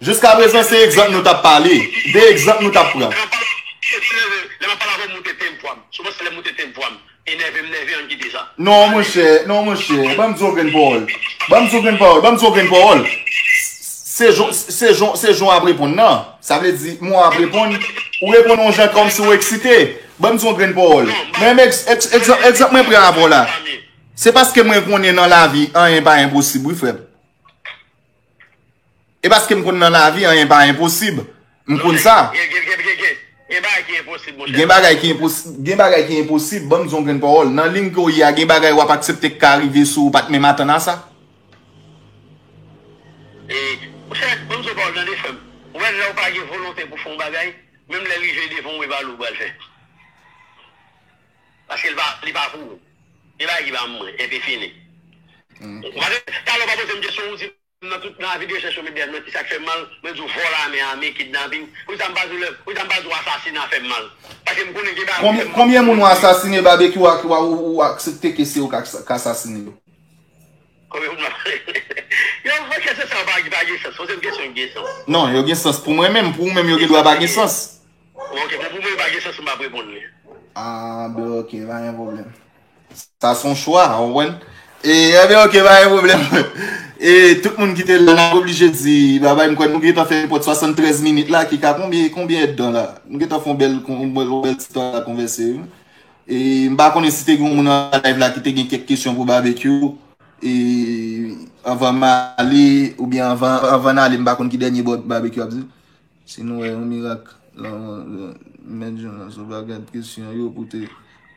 Jiska prezan se egzanp nou t ap pale. De egzanp nou t ap pran. Lè m ap pale avè w, moute tenpwa m. Si w panse lè m moute tenpwa m e nève m nève, ann kite sa. Non monchè, non monchè, ban m di w yon grenn pawòl. Ban m di w yon grenn pawòl, ban m di w yon grenn pawòl. Se jan, se jan, se jan w ap reponn nan. Sa vle di, mwen w ap reponn, ou reponn yon jan kòmsi w eksite. Ban m di w yon grenn pawòl. Mwen menm, ex, ex, egzanp, egzanp mwen pran avè w la. Se paske mwen konnen nan lavi, anyen pa enposib, wi, frè m. E paske m konn nan lavi, anyen pa enposib. M konn sa. Gen, gen, gen, gen, gen, gen bagay ki enposib, monchè. Gen bagay ki enposib, gen bagay ki enposib. Ban m di w yon grenn pawòl. Nan liy ke w ye a, gen bagay w ap aksepte k ka rive si w pa t menm atann a sa. E, monchè, ban m di w yon pawòl, tande, frè m. Ou wè, lè w pa gen volonte pou fè yon bagay, menm lè l rive devan w, e pa li w pral fè. Paske li pa, li pa pou ou. Gen bagay ki pa mwen, epi fini. Ou pa, talè w pa poze m kesyon, ou di m nan tout, nan avi de rechèch yo met dèyè m nan, kisa k fè m mal, mwen di w vòl ame, ame, kidnaping. Poukisa m pa di w lè, poukisa m pa di w asasina fè m mal? Paske m konnen gen bagay. Konbyen, konbyen moun ou asasine, Babekyou, a, ou, ou aksepte ke se ou k ak-, k asasine yo? Konbyen moun m ap, yo, mwen kèsyon sa yo pa, pa gen sans. Poze m kesyon ki gen sans. Non, yo gen sans pou mwen menm, pou ou menm yo gen dwa pa gen sans. Ok, bon, pou mwen yo pa gen sans, m p ap reponn li. Ah, ben ok, pa gen pwoblèm. Sa se yon chwa, ou konprann? E, enben ok, pa gen pwoblèm. E tout moun ki te la, n ap oblije di babay, m kwè nou gentan fè nenpòt swasanntrèz minit la, ki ka konbyen, konbyen èdtan la? Nou gentan fè yon bèl, yon bèl, yon bèl ti tan la konvèse, wi. E m pa konnen si te gen yon moun nan live la ki te gen kèk kesyon pou Babekyou. E anvan m ale, oubyen anvan, anvan n ale, m pa konn ki dènye bò Babekyou ap di. Si nou wè yon mirak, la, Mèt Jonas, ou pa gad kesyon yo pou te,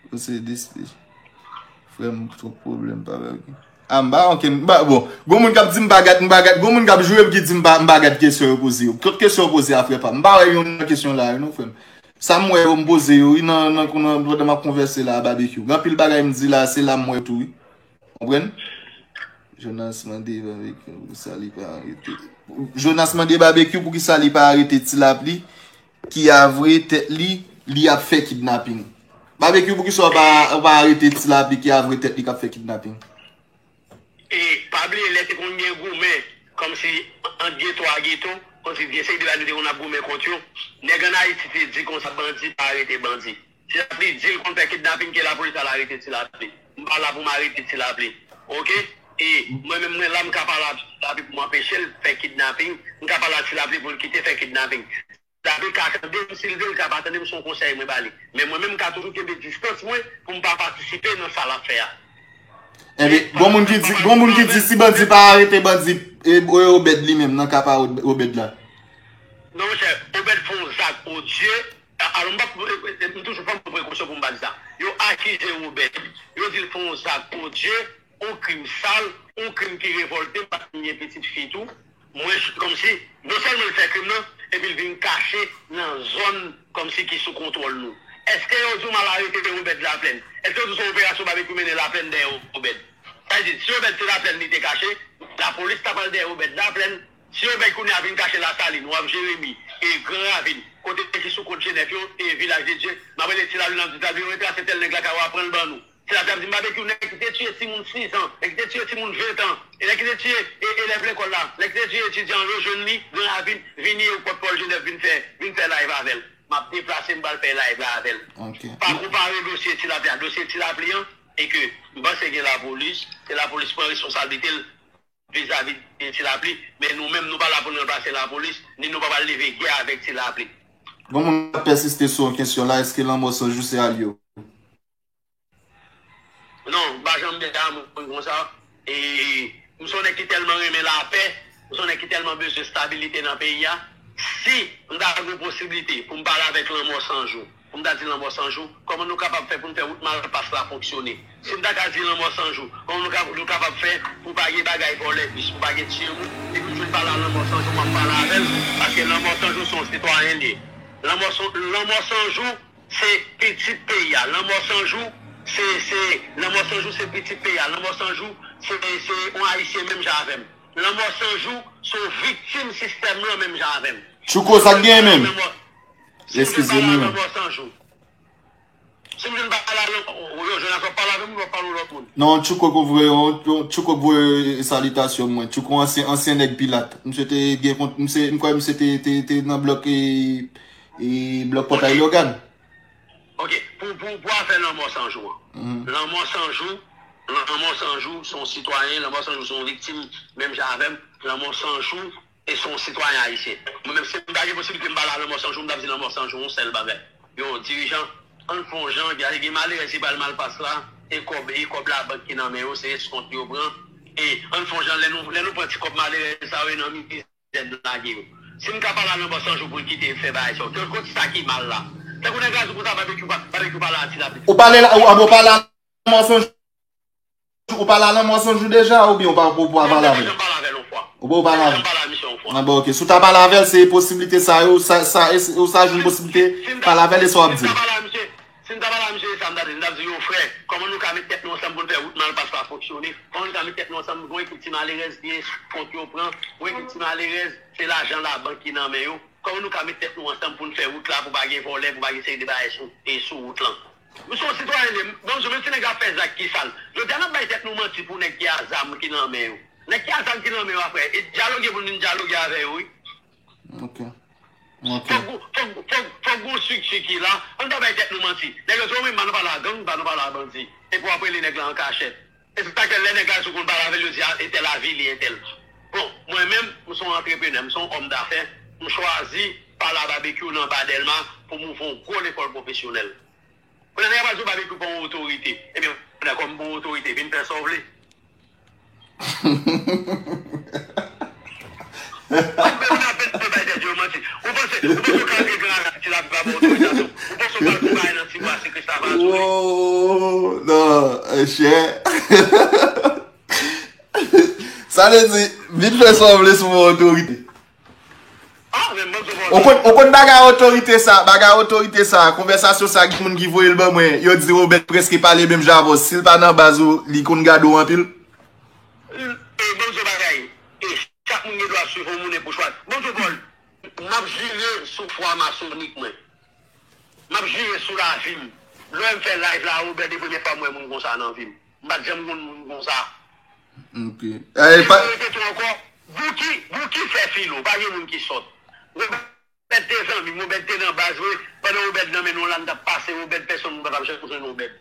pou se despi. Frè m, twòp pwoblèm, pa Babekyou. A, m pa, ok, m pa, bon. Gon moun k ap di m pa gad, m pa gad, gon moun k ap joure m ki di m pa, m pa gad kesyon yo poze yo. Tout kesyon yo poze a, frè pa m. M pa wè youn nan kesyon la yo, non, frè m. Sa m wè yo m poze yo, wi, nan, nan, nan, pandan m ap konvèse la a Babekyou. Gen anpil bagay m di la, se la m wè tou, wi. Konprann? Jonas mande Babekyou poukisa li pa arete. Jonas mande Babekyou poukisa li pa arete Ti Lapli ki avre tèt li, li ap fè kidnaping. Babekyou, poukisa w pa, w pa arete Ti Lapli ki avre tèt li k ap fè kidnaping? E pa bliye lè te konn gen goumen, kòmsi ant geto a geto, kòmsi gen seri de bagay nou te konn ap goumen kont yo, nèg ann Ayiti te di konsa bandi pa arete bandi. Ti Lapli di l konn fè kidnaping, ke lapolis al arete Ti Lapli. M pa la pou m arete Ti Lapli. Ok? E mwen menm mwen la, m ka pale a Ti Lapli pou m anpeche l fè kidnaping. M ka pale a Ti Lapli pou l kite fè kidnaping. Ti Lapli ka tande m, si l vle, l ka pa tande m, se yon konsèy mwen ba li. Men mwen menm, m ka toujou kenbe distans mwen pou m pa patisipe nan sa l ap fè a. Enben, gon moun ki di, gon moun ki di si bandi pa arete bandi, e, e Obed li menm nan ka pa Obed la. Non, monchè, Obed fè yon zak odye. A-, alò, m p ap, m toujou pran prekosyon pou m pa di sa. Yo akize Obed. Yo di l fè yon zak odye, yon krim sal, yon krim ki revòlte m, paske m gen pitit fi tou. Mwen, kòmsi, non sèlman l fè krim nan, epi l vin kache nan zòn kòmsi ki sou kontwòl nou. Èske yo di w m al arete Obed Laplèn? Èske yo di w se yon operasyon Babekyou mennen Laplèn dèyè Obed? Sa vle di, si Obed se Laplèn li te kache, lapolis ta pral dèyè Obed Laplèn. Si Obed kounye a vin kache Lasalin, w ap Jeremi, e Gran Ravin, kote ki sou kont Jenèf yo, e Vilaj de Dye, m ap rele Ti Lapli, m ap di Ti Lapli, yo retrase tèl nèg la kay ou a, pran l ban nou. Ti Lapli ap di m, Babekyou, nèg ki te tiye timoun sis an, nèg ki te tiye timoun ven an, e nèg ki te tiye e, elèv lekòl la, nèg ki te tiye etidyan an, yo jwenn li, Gran Ravin, vini e Pòtpòl Jenèf vin fè, vin fè live avè l. M ap deplase, m pral fè live la avè l. Pa konpare dosye Ti Lapli a dosye Ti Lapli an, e ke m panse gen lapolis, e lapolis pran responsablite l vizavi de Ti Lapli, men nou menm, nou pa la pou n ranplase lapolis, ni nou pa pral leve gè avèk Ti Lapli. Gon moun k ap pèsiste sou yon kesyon la, èske Lanmò San Jou se alye w? Non, m pa janm de moun konsa. E m se yon nèg ki tèlman renmen lapè, m se yon nèg ki tèlman bezwen stabilite nan peyi a. Si m ta gen posiblite pou m pale avèk Lanmò San Jou, pou m ta di Lanmò San Jou, kòman nou kapab fè pou n fè wout Malpas la fonksyone? Si m ta ka di Lanmò San Jou, kòman nou ka, nou kapab fè pou pa gen bagay vòlè bis, pou pa gen tiye moun, epi m fin pale a Lanmò San Jou, m ap pale avè l, paske Lanmò San Jou se yon sitwayen li ye. Lanmò San, Lanmò San Jou, se pitit peyi a. Lanmò San Jou, se, se, Lanmò San Jou, se pitit peyi a. Lanmò San Jou, se, se yon Ayisyen menm jan avè m. Lanmò San Jou, se yon viktim sistèm lan menm jan avè m. Tchouko, sa k genyen menm? Lanmò, si m vin pale a Lanmò San Jou, si m vin pale a Lanmò, yo, Jonas, w ap pale avè m, w ap pale yon lòt moun. Non, Tchouko k voye, yon, yon, Tchouko k voye salitasyon mwen. Tchouko ansyen, ansyen nèg Pilat. Misye te gen kont, misye, m kwè misye te, te, te nan blòk, e, e, blòk Pòtay Lògàn. Ok, pou, pou, pou afè Lanmò San Jou an. Lanmò San Jou, Lanmò San Jou se yon sitwayen, Lanmò San Jou se yon viktim, menm jan avè m. Lanmò San Jou, e se yon sitwayen ayisyen. Mwen menm, si m ta gen posiblite m pale a Lanmò San Jou, m t ap di Lanmò San Jou yon sèl bagay. Yo, dirijan, ann fè yon jan, gen, gen malerèz ki pral Malpas la, e kòb, e kòb labank ki nan men yo, se eskont yo pran. E ann fè yon jan, lè nou, lè nou pran ti kòb malerèz sa yo, e nan mizè n lage yo. Si m ka pale a Lanmò San Jou pou l kite fè bagay sa yo, ki, ki sa ki mal la? Tankou nèg la di konsa, Babekyou pa, Babekyou pale a Ti Lapli. Ou pale la, ou, ou pale a Lanmò San Jou, ou pale a Lanmò San Jou deja, oubyen ou pa, ou pa pale avè l? Ou pa pale avè l yon fwa. Ou pa pale avè l? Mwen janm pale a misye yon fwa. An, bon, ok. Si w ta pale avè l, se posiblite sa yo, sa, sa, e, ou sa jwenn posiblite pale avè l, e sa w ap di l. Si m ta pale a misye, si m ta pale a misye, e sa m ta di l, m t ap di, yo, frè, kòman nou ka met tèt nou ansanm pou n fè wout Malpas la fonksyone? Kòman nou ka met tèt nou ansanm? Gon ekip ti malerèz ki eskont yo pran, gon ekip ti malerèz, se lajan labank ki nan men yo. Kòman nou ka met tèt nou ansanm pou n fè wout la, pou pa gen vòlè, pou pa gen seri de bagay sou, e sou wout lan? Nou se yon sitwayen, li, bon, menm si nèg la fè zak ki sal, jodi a n ap bay tèt nou manti pou nèg ki a zam ki nan men yo. Nèg ki a zam ki nan men yo, aprè, e dyaloge pou n vin dyaloge avè yo, wi. Ok. Ok. Fòk, fòk, fòk, fòk gon estrikti ki la, ann pa bay tèt nou manti. Nèg yo di, wi, m pa nan pale a gang, m pa nan pale a bandi. Epi w ap rele nèg la an kachèt. E se sa k fè lè nèg la di w konn pale avè l, yo di, a, entèl avili entèl. Bon, mwen menm, m se yon antreprenè, m se yon òm dafè, m chwazi pale a Babekyou nan Ba Dèlma pou m ouvri yon gwo lekòl pwofesyonèl. Kounye a, nèg la pral di w Babekyou pa yon otorite. Ebyen, dakò, m pa yon otorite, vin fè sa w vle. Ou menm nan fè bay tèt yo manti. Ou panse, ou panse w ka antre gran avèk Ti Lapli pa ba w otorizasyon? Ou panse w pral fè bagay nan ti bwa se Krista pa sou li? Oh, non, chè. Sa vle di, vin fè sa w vle sou mwen otorite. Ah, men bon, bon, bon. Ou konn, ou konn bagay otorite sa, bagay otorite sa, konvèsasyon sa, gen moun ki voye l ban mwen, yo di Obed prèske pale menm jan avè w. Si l pa nan baz ou, li konn gade w anpil. E, bon, bon bagay. E chak moun gen dwa swiv yon moun e pou chwazi. Bon, bon, bon. M ap jire sou fwa masonik mwen. M ap jire sou lavi m. Lè m fè live la, Obed, e premye fwa m wè moun konsa nan vi m. M pa t janm konn moun konsa. Ok. E, e pa... Repete tou ankò, Bouki, Bouki fè filo, pa gen moun ki sòt. Obed te zanmi m, Obed te nan baz mwen, pandan Obed nan men nou la, m t ap pase Obed, pèsonn moun pa t ap janm jwenn Obed.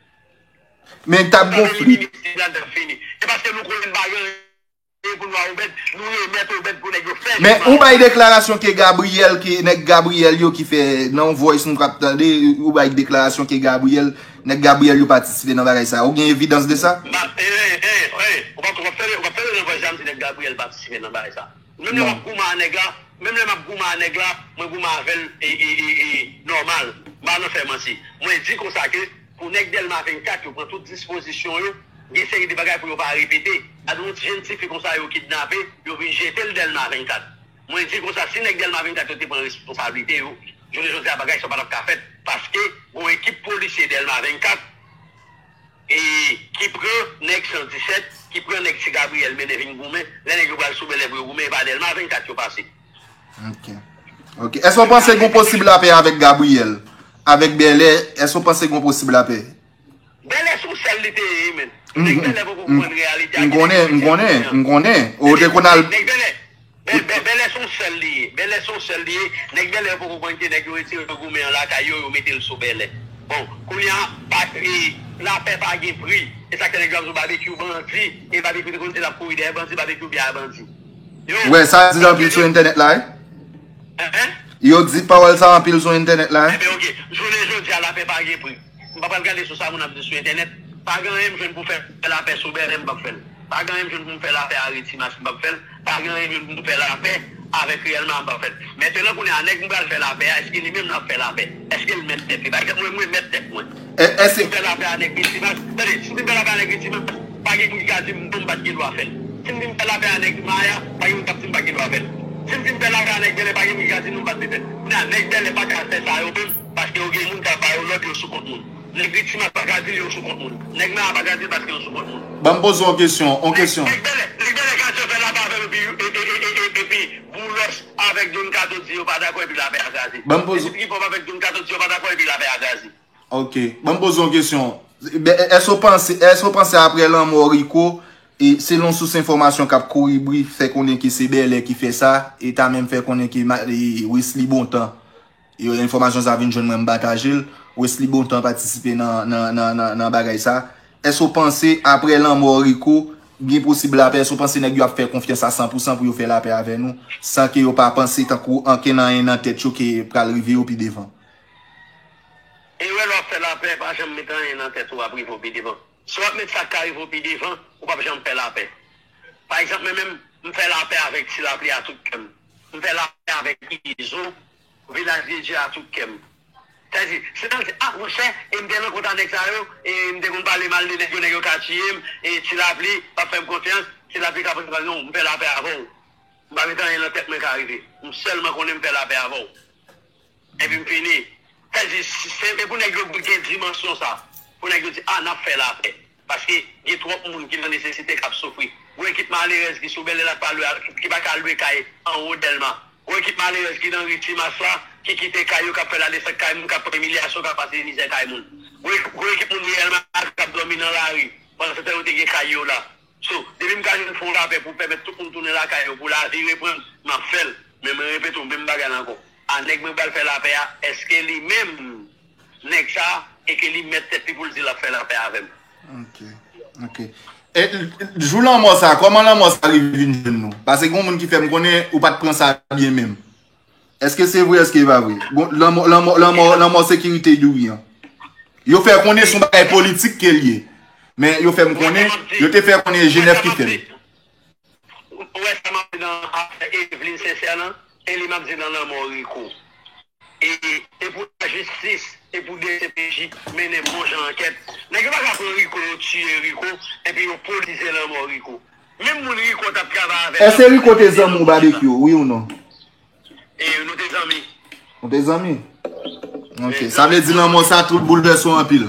Men t ap gon flit. E paske nou konnen n pa gen anyen pou nou a Obed, nou remèt Obed pou nèg yo fè. Men ou bay deklarasyon ke Gabriel, ke nèg Gabriel yo ki fè nan yon voice nou k ap tande, ou bay deklarasyon ke Gabriel, nèg Gabriel yo patisipe nan bagay sa. Ou gen evidans de sa? M pa, e, e, e, e, ou pa, ou pa fè, ou pa fè nan voice la, m di nèg Gabriel patisipe nan bagay sa. Menm lè m ap goumen a nèg la, menm lè m ap goumen a nèg la, mwen goumen avè l, e, e, e, e, nòmal. M pa nan fè manti. Mwen di konsa ke pou nèg Dèlma vennkat yo pran tout dispozisyon yo, gen seri de bagay pou yo pa repete. Gade yon ti jenn tifi konsa yo kidnape, yo vin jete l Dèlma vennkat. Mwen di konsa, si nèg Dèlma vennkat yo te pran responsablite yo, jounen jodi a bagay sa pa t ap ka fèt. Paske gon ekip polisye Dèlma vennkat e ki pran nèg san disèt, ki pran nèg Ti Gabriyèl mennen vin goumen, lè nèg yo pral sou Bèlè pou yo goumen, e pa Dèlma vennkat yo pase. Ok. Ok. Èske w panse gon posib lapè avèk Gabriyèl? Avèk Bèlè, èske w panse gon posib lapè? Bèlè se yon sèl li te ye, men. Nèg Bèlè poko konprann reyalite a. M konnen, m konnen, m konnen. Ou te konn al. Nèg Bèlè, Bè- Bè- Bèlè se yon sèl li ye. Bèlè se yon sèl li ye. Nèg Bèlè yo poko konprann ke nèg yo retire yo goumen an lakay yo, yo mete l sou Bèlè. Bon, kounye a, pa- e, lapè pa gen pri. E sa k fè nèg yo ap di Babekyou bandi. E Babekyou te konn di l ap kouri dèyè bandi, Babekyou byen a bandi. Yo, Wè, sa di anpil sou entènèt la, wi. Hein? Yo di pawòl sa anpil sou entènèt la, wi. Ebyen, ok. Jounen jodi a, lapè pa gen pri. M pa pral gade sou sa moun ap di sou entènèt. Pa gen anyen m jwenn pou fè lapè sou Bèlè, m p ap fè l. Pa gen anyen m jwenn pou m fè lapè a Retimas, m p ap fè l. Pa gen anyen m jwenn pou m fè lapè avèk reyèlman, m p ap fè l. Mentnan, kounye a, nèg m pral fè lapè a, èske li menm l ap fè lapè? Èske l mèt tèt li? Pa egzanp, mwen, mwen mèt tèt mwen. E- Èske Si m fè lapè a nèg Retimas, tande, si m fè lapè a nèg Retimas, pa gen moun ki ka di m non, m pa t gen dwa fè l. Si m di m fè lapè a nèg Maya, pa gen moun k ap di m pa gen dwa fè l. Si m di m fè lapè a nèg Bèlè, pa gen moun ki ka di non, m pa t dwe fè l. Kounye a, nèg Bèlè pa ka fè sa yo menm, paske yo gen moun k ap ba yo lòd, yo sou kont moun. Nèg Retimas pa ka di l yo sou kont moun. Nèg Maya pa ka di l paske yo sou kont moun. Ban m poze yon kesyon, yon kesyon. Nèg Bèlè, nèg Bèlè ka fè lapè avè m epi, epi, epi, epi, epi Boulos avèk John Kato di yo pa dakò epi lapè a kraze. Ban m poze- Epi Tripòp avèk John Kato di yo pa dakò epi lapè a kraze. Ok. Ban m poze yon kesyon. Ben, èske w panse, èske w panse apre lanmò Rico, e selon sous enfòmasyon k ap kouri bri, fè konnen ke se Bèlè ki fè sa, e ta menm fè konnen ke ma- e Wesley Bontan, e enfòmasyon sa vin jwenn mwen, m pataje l, Wesley Bontan patisipe nan, nan, nan, nan, nan bagay sa. Èske w panse apre lanmò Rico, gen posib lapè? Èske w panse nèg yo ap fè konfyans a san pou san pou yo fè lapè avè nou, san ke yo pa panse tankou ankenn anyen nan tèt yo ke pral rive yo pi devan? Erè lè w ap fè lapè, pa janm met anyen nan tèt ou ap rive w pi devan. Si w ap met sa k ka rive w pi devan, ou p ap janm fè lapè. Pa egzanp, mwen menm, m fè lapè avèk Ti Lapli a tout kè m. M fè lapè avèk Izo, Vilaj de Dye a tout kè m. Sa di, si nan di, ah, monchè, e m te nan kont a nèg sa yo, e m te konn pale mal de nèg yo, nèg yo ka tiye m, e Ti Lapli p ap fè m konfyans, Ti Lapli ka panse, non, m fè lapè avè w. M pa met anyen nan tèt mwen ka rive. M sèlman konnen m fè lapè avè w. Epi m fini. Sa di, se, se pou nèg yo gen dimansyon sa. Pou nèg yo di, ah, n ap fè lapè. Paske gen twòp moun ki nan nesesite k ap soufri. Gon ekip malerèz ki sou Bèlè la ki pa lwe, ki pa ka lwe kay anwo Dèlma. Gon ekip malerèz ki nan ri Timas la, ki kite kay yo, k ap fè ladesann kay moun, k ap pran imilyasyon, k ap pase mizè kay moun. Gon, gon ekip moun reyèlman k ap dòmi nan lari. Pandan se tan yo te gen kay yo la. So, depi m ka jwenn fon lapè pou pèmèt tout moun tounen lakay yo, pou lavi reprann, m ap fè l. Men mwen repete w menm bagay la ankò. A nèg mwen pral fè lapè a, èske li menm nèg sa, e ke li mèt tèt li pou l di l ap fè lapè avè m? Ok. Ok. E, jou lanmò sa, kòman lanmò sa rive vin jwenn nou? Paske gen moun ki fè m konnen ou pa t pran sa byen menm. Èske se vre, èske e pa vre? Bon, lanmò, lanmò, lanmò, lanmò sekirite Youri an. Yo fè konnen se yon bagay politik ke l ye. Men yo fè m konnen, yo te fè konnen Genève ki fè l. Ou wè sa m ap di nan afè Evelyn Sincère lan, e li m ap di nan lanmò Rico. E, e pou lajistis, e pou D C P J mennen bon jan ankèt. Nèg yo pa ka pran Rico, yo tiye Rico, epi yo politize lanmò Rico. Menm moun Rico t ap travay avè l. Èske Rico te zanmi w Babekyou, wi ou non? E nou te zanmi. Nou te zanmi? Ok. Sa vle di lanmò sa tout boulvèse w anpil.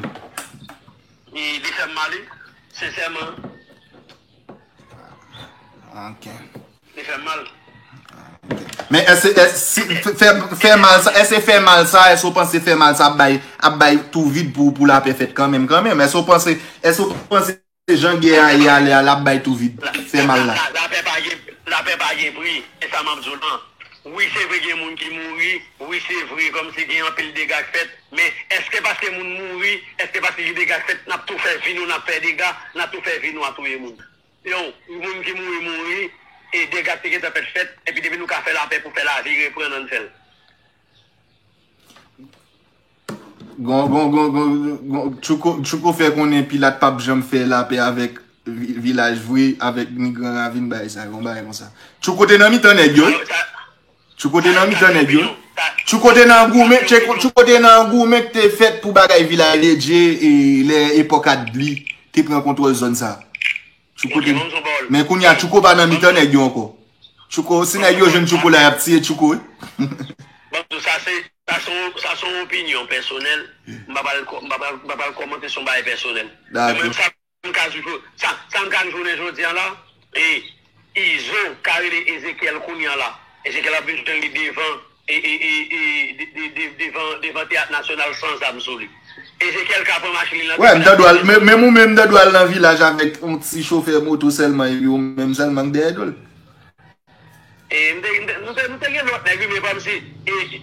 E li fè m mal, wi. Sensèman. Ok. Li fè m mal. Men èske, èske si, fè, fè mal sa, èske fè mal sa, èske w panse fè mal sa ap bay, ap bay tou vid pou, pou lapè fèt kanmenm, kanmenm? Èske w panse, èske w panse jan gè a ye alè a, l ap bay tou vid, fè mal la? La, lapè pa gen, lapè pa gen pri, e sa m ap di w lan. Wi, se vre gen moun ki mouri, wi, se vre kòmsi gen anpil dega k fèt, men èske paske moun mouri, èske paske gen dega k fèt, n ap tou fè vi nou, n ap fè dega, n ap tou fè vi nou a touye moun? Yo, moun ki mouri, mouri, e dega ki te gentan fèt, fèt, epi depi nou ka fè lapè pou fè lavi reprann, ann fè l. Gon, gon, gon, gon, gon, Tchouko, Tchouko fè konnen Pilat p ap janm fè lapè avèk vi- Vilaj vre, avèk ni Gran Ravin, bagay sa, yon bagay konsa. Tchouko te nan mitan nèg yo. Tchouko te nan mitan nèg yo. Tchouko te nan goumen, Tchouko, Tchouko te nan goumen ki te fèt pou bagay Vilaj de Dye e lè epòk Adli te pran kontwòl zòn sa. Tchouko te. Men kounye a, Tchouko pa nan mitan nèg yo ankò. Tchouko, si nèg yo jwenn Tchouko la, y ap tiye Tchouko, wi. sa se sa se yon- sa se yon opinyon pèsonèl. M pa pral kò- m pa pral- m pa pral kòmante sou yon bagay pèsonèl. Men mwen, sa m ka di w- sa sa m ka di w jounen jodi a la, e Izo ka rele Ezekyèl kounye a la. Ezekyèl ap vin jwenn li devan e, e, e, e, de- de- de- devan devan teyat nasyonal san zam sou li. Ezekyèl ka pran machin li nan Wè, m ta dwe al, men- menm ou menm, m ta dwe al nan vilaj avèk yon ti chofè moto sèlman, epi ou menm sèlman k dèyè do l. E m te, m te, nou te, nou te gen lòt nèg wi, men kòmsi e,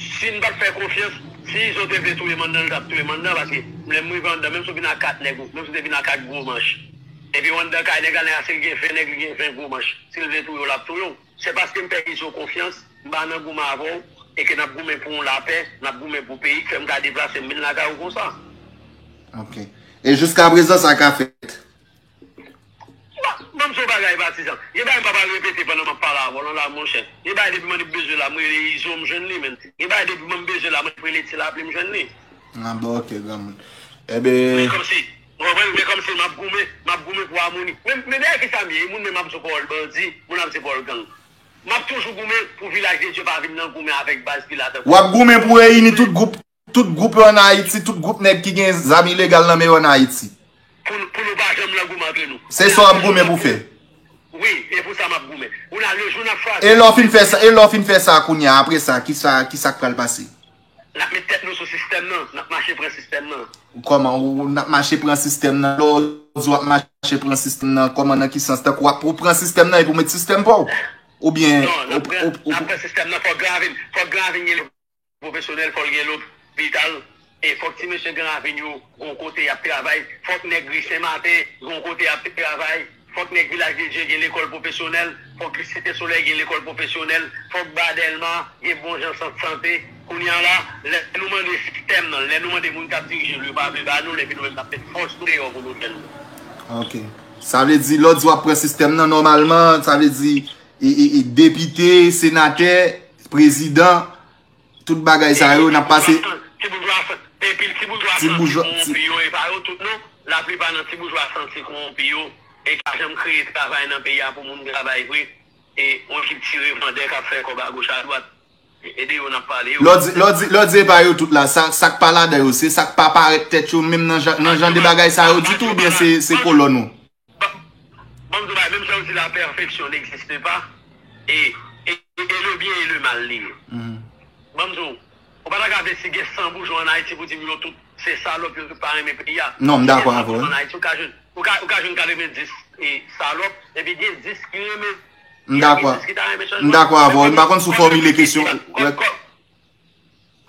si n pa t fè konfyans, si Izo te vle touye m anndan, l t ap touye m anndan, paske lè m rive anndan, menm si w vin ak kat nèg, menm si w te vin ak kat gwo manch, epi w anndan kay nèg la, nèg la, si l gen ven nèg, li gen ven gwo manch, si l vle touye w, l ap touye w. Se paske m fè Izo konfyans, m pa nan goumen avè w, e ke n ap goumen pou yon lapè, n ap goumen pou peyi, k fè m ka deplase m vin lakay ou konsa. Ok. E jiskaprezan, sa ka fèt? Ba- Ban m di w bagay, patizan. Gen bagay m pa pral repete pandan m ap pale avè w lan la, monchè. Gen bagay depi m annik bezwen la, m rele Izo, m jwenn li, menn. Gen bagay depi m bezwen la, m rele Ti Lapli, m jwenn li. Ah, bon, ok, granmoun. Men Ebyen, kòmsi, w konprann, men kòmsi m ap goumen, m ap goumen pou amoni. Men, men dèyè ki sa m ye, moun menm ap di Pòl bandi, moun ap di Pòl gang. M ap toujou goumen pou Vilaj de Dye pa vin nan goumen avèk baz ki la tankou w ap goumen pou reyini tout gwoup, tout gwoup yo ann Ayiti, tout gwoup nèg ki gen zam ilegal nan men yo ann Ayiti. Pou, pou nou pa janm nan goumen antre nou. Se sa w ap goumen pou fè. Wi, e pou sa m ap goumen. Ou la, le jou n ap chwazi. E lè w fin fè sa, e lè w fin fè sa kounye a, apre sa, kisa, kisa k pral pase? N ap met tèt nou sou sistèm nan, n ap mache pran sistèm nan. Kòman, ou, ou, n ap mache pran sistèm nan? Lè w di w ap mache pran sistèm nan, kòman, nan ki sans? Tankou w ap, ou pran sistèm nan epi w met sistèm pa w? Oubyen, Non, n ap ou, pran, ou, n ap ou, pran sistèm nan, fòk Gran Ravin, fòk Gran Ravin gen pwofesyonèl, fò l gen lopital, e fòk ti mesye Gran Ravin yo gon kote y ap travay, fòk nèg ri Senmaten gon kote y ap travay, fòk nèg Vilaj de Dye gen lekòl pwofesyonèl, fòk Site Solèy gen lekòl pwofesyonèl, fòk Ba Dèlma gen bon jan sant sante. Kounye a la, lè nou mande sistèm nan, lè nou mande moun k ap dirije nou, yo pa vle ba nou l, epi nou menm n ap met fòs nou deyò pou nou jwenn li. Ok. Sa vle di, lè w di w ap pran sistèm nan, nòmalman, sa vle di, e, e, e, depite, senatè, prezidan, tout bagay sa yo, n ap pase. Ti boujwa, epi ti boujwa santi kowonpi yo, e pa yo tout non. Laplipa nan ti boujwa santi kowonpi yo, e ka janm kreye travay nan peyi a pou moun travay vre. E yon ekip ti revandè k ap fè kòb agoch adwat. E de yo n ap pale yo. Lè w di, lè w di, lè w di e pa yo tout la, sa, sa k pa ladan yo, se sa k pa parèt tèt yo menm nan jan, nan jan de bagay sa yo ditou, oubyen se, se kolòn ou? Ban, ban m di w bagay, menm jan w di la perfection n'existe pas, e, e, e le bien et le mal li ye. Ban m di w, ou pa ta ka vle si gen san boujwa ann Ayiti pou di m yo tout se salòp, yo tout pa renmen peyi a. Non, m dakò avè w. Ann Ayiti, ou ka jwenn, ou ka, ou ka jwenn katrevenndis e salòp, epi gen dis ki renmen. M dakò. Gen dis ki ta renmen chanjman. M dakò avè w. M pa konn si w fòmile kesyon.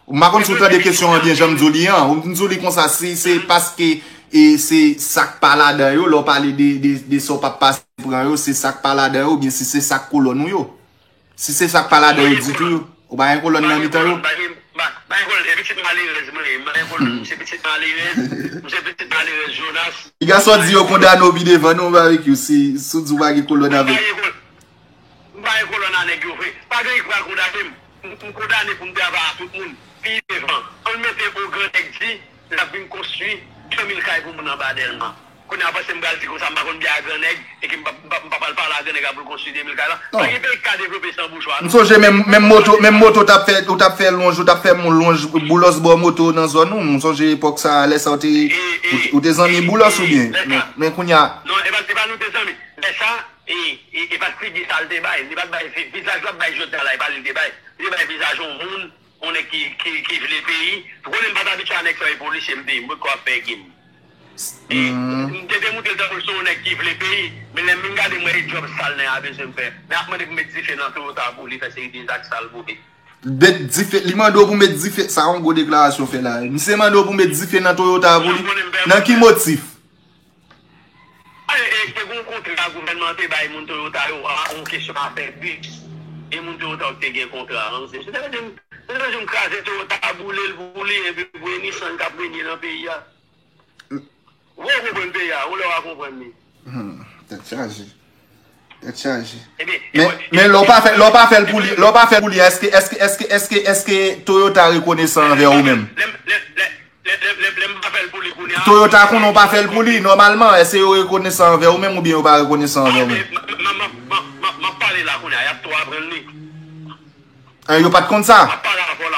M pa konn si w tande kesyon an byen jan m di w li an. M di w li konsa, si se paske e se sa k pa ladan yo, lè w pale de, de, de sa w p ap pase pran yo, se sa k pa ladan yo, oubyen si se sa k kolòn ou yo. Si se sa k pa ladan yo ditou, ou pa gen kolòn nan mitan yo. M pa gen, m pa, m pa gen kolòn, se pitit malerèz mwen ye, m pa gen kolòn, m se pitit malerèz, m se pitit malerèz Jonas. Piga sa w di yo kondane w pi devan non, Babekyou, si, si w di w pa gen kolòn avèk. M pa gen kolòn. M pa gen kolòn a nèg yo vre. Pa gen ki pral kondane m. M, m kondane pou m travay a tout moun. Pi devan, ann mete yon gran nèg di l ap vin konstwi de mil kay pou moun anba Dèlma. Kounye a, panse m pral di konsa, m pa konn byen a gran nèg, e ke m pa, m pa, m pa pral pale a gran nèg la pou l konstwi de mil kay la. Non. Pa gen peyi ki ka devlope san boujwa, non. M sonje menm, menm moto, menm moto w t ap fè, ou t ap fè lonj, ou t ap fè lonj boulòs bò moto nan zòn ou. M sonje epòk sa, lè sa w te, ou te, ou te zanmi boulòs oubyen? Men, men kounye a. Non, e pa, e pa nou te zanmi. Lè sa, E, e, e pa t figi sa l te bay. Li pa t bay vi-, vizaj l ap bay jodi a la, e pa li l te bay. Li te bay vizaj yon moun, yon nèg ki, ki, ki vle peyi. Ou konnen m pa t abitye a nèg sa, e polisye m te ye, m potko ap fè gim. E, m te, te montre l tankou l se yon nèg ki vle peyi, men lè m vin gade m wè e djòb sal nèg a bezwen m fè. Nèg ap mande pou m met dife nan Toyota pou li fè seri de zak sal pou li. Met dife, li mande w pou met dife, sa yon gwo deklarasyon w fè la. Misye mande w pou met dife nan Toyota pou li. Nan ki motif? E, e, te gen yon kontra gouvènman an te bay moun Toyota yo, a, yon kesyon afè bis. E moun Toyota yo te gen kontra an. Se, se te vle di m, se te vle di m kraze Toyota, boule l pou li, epi pou e Nissan k ap renye nan peyi a. Ou konprann peyi a, yon lè w a konprann li. Hmm, tèt chaje. Tèt chaje. Men, men lè w pa fè, lè w pa fè l pou li, lè w pa fè l pou li, èske, èske, èske, èske, èske Toyota rekonesan anvè ou menm? Lè, lè, lè, lè, lè, lè m pa fè l pou li kounye a. Toyota konnen w pa fè l pou li, nòmalman, èske yo rekonesan anvè ou menm oubyen yo pa rekonesan anvè ou menm? M, m, m, m, m, m, m ap pale la kounye a, y ap tou aprann li. An, yo pa t konn sa? M ap pale avè w la.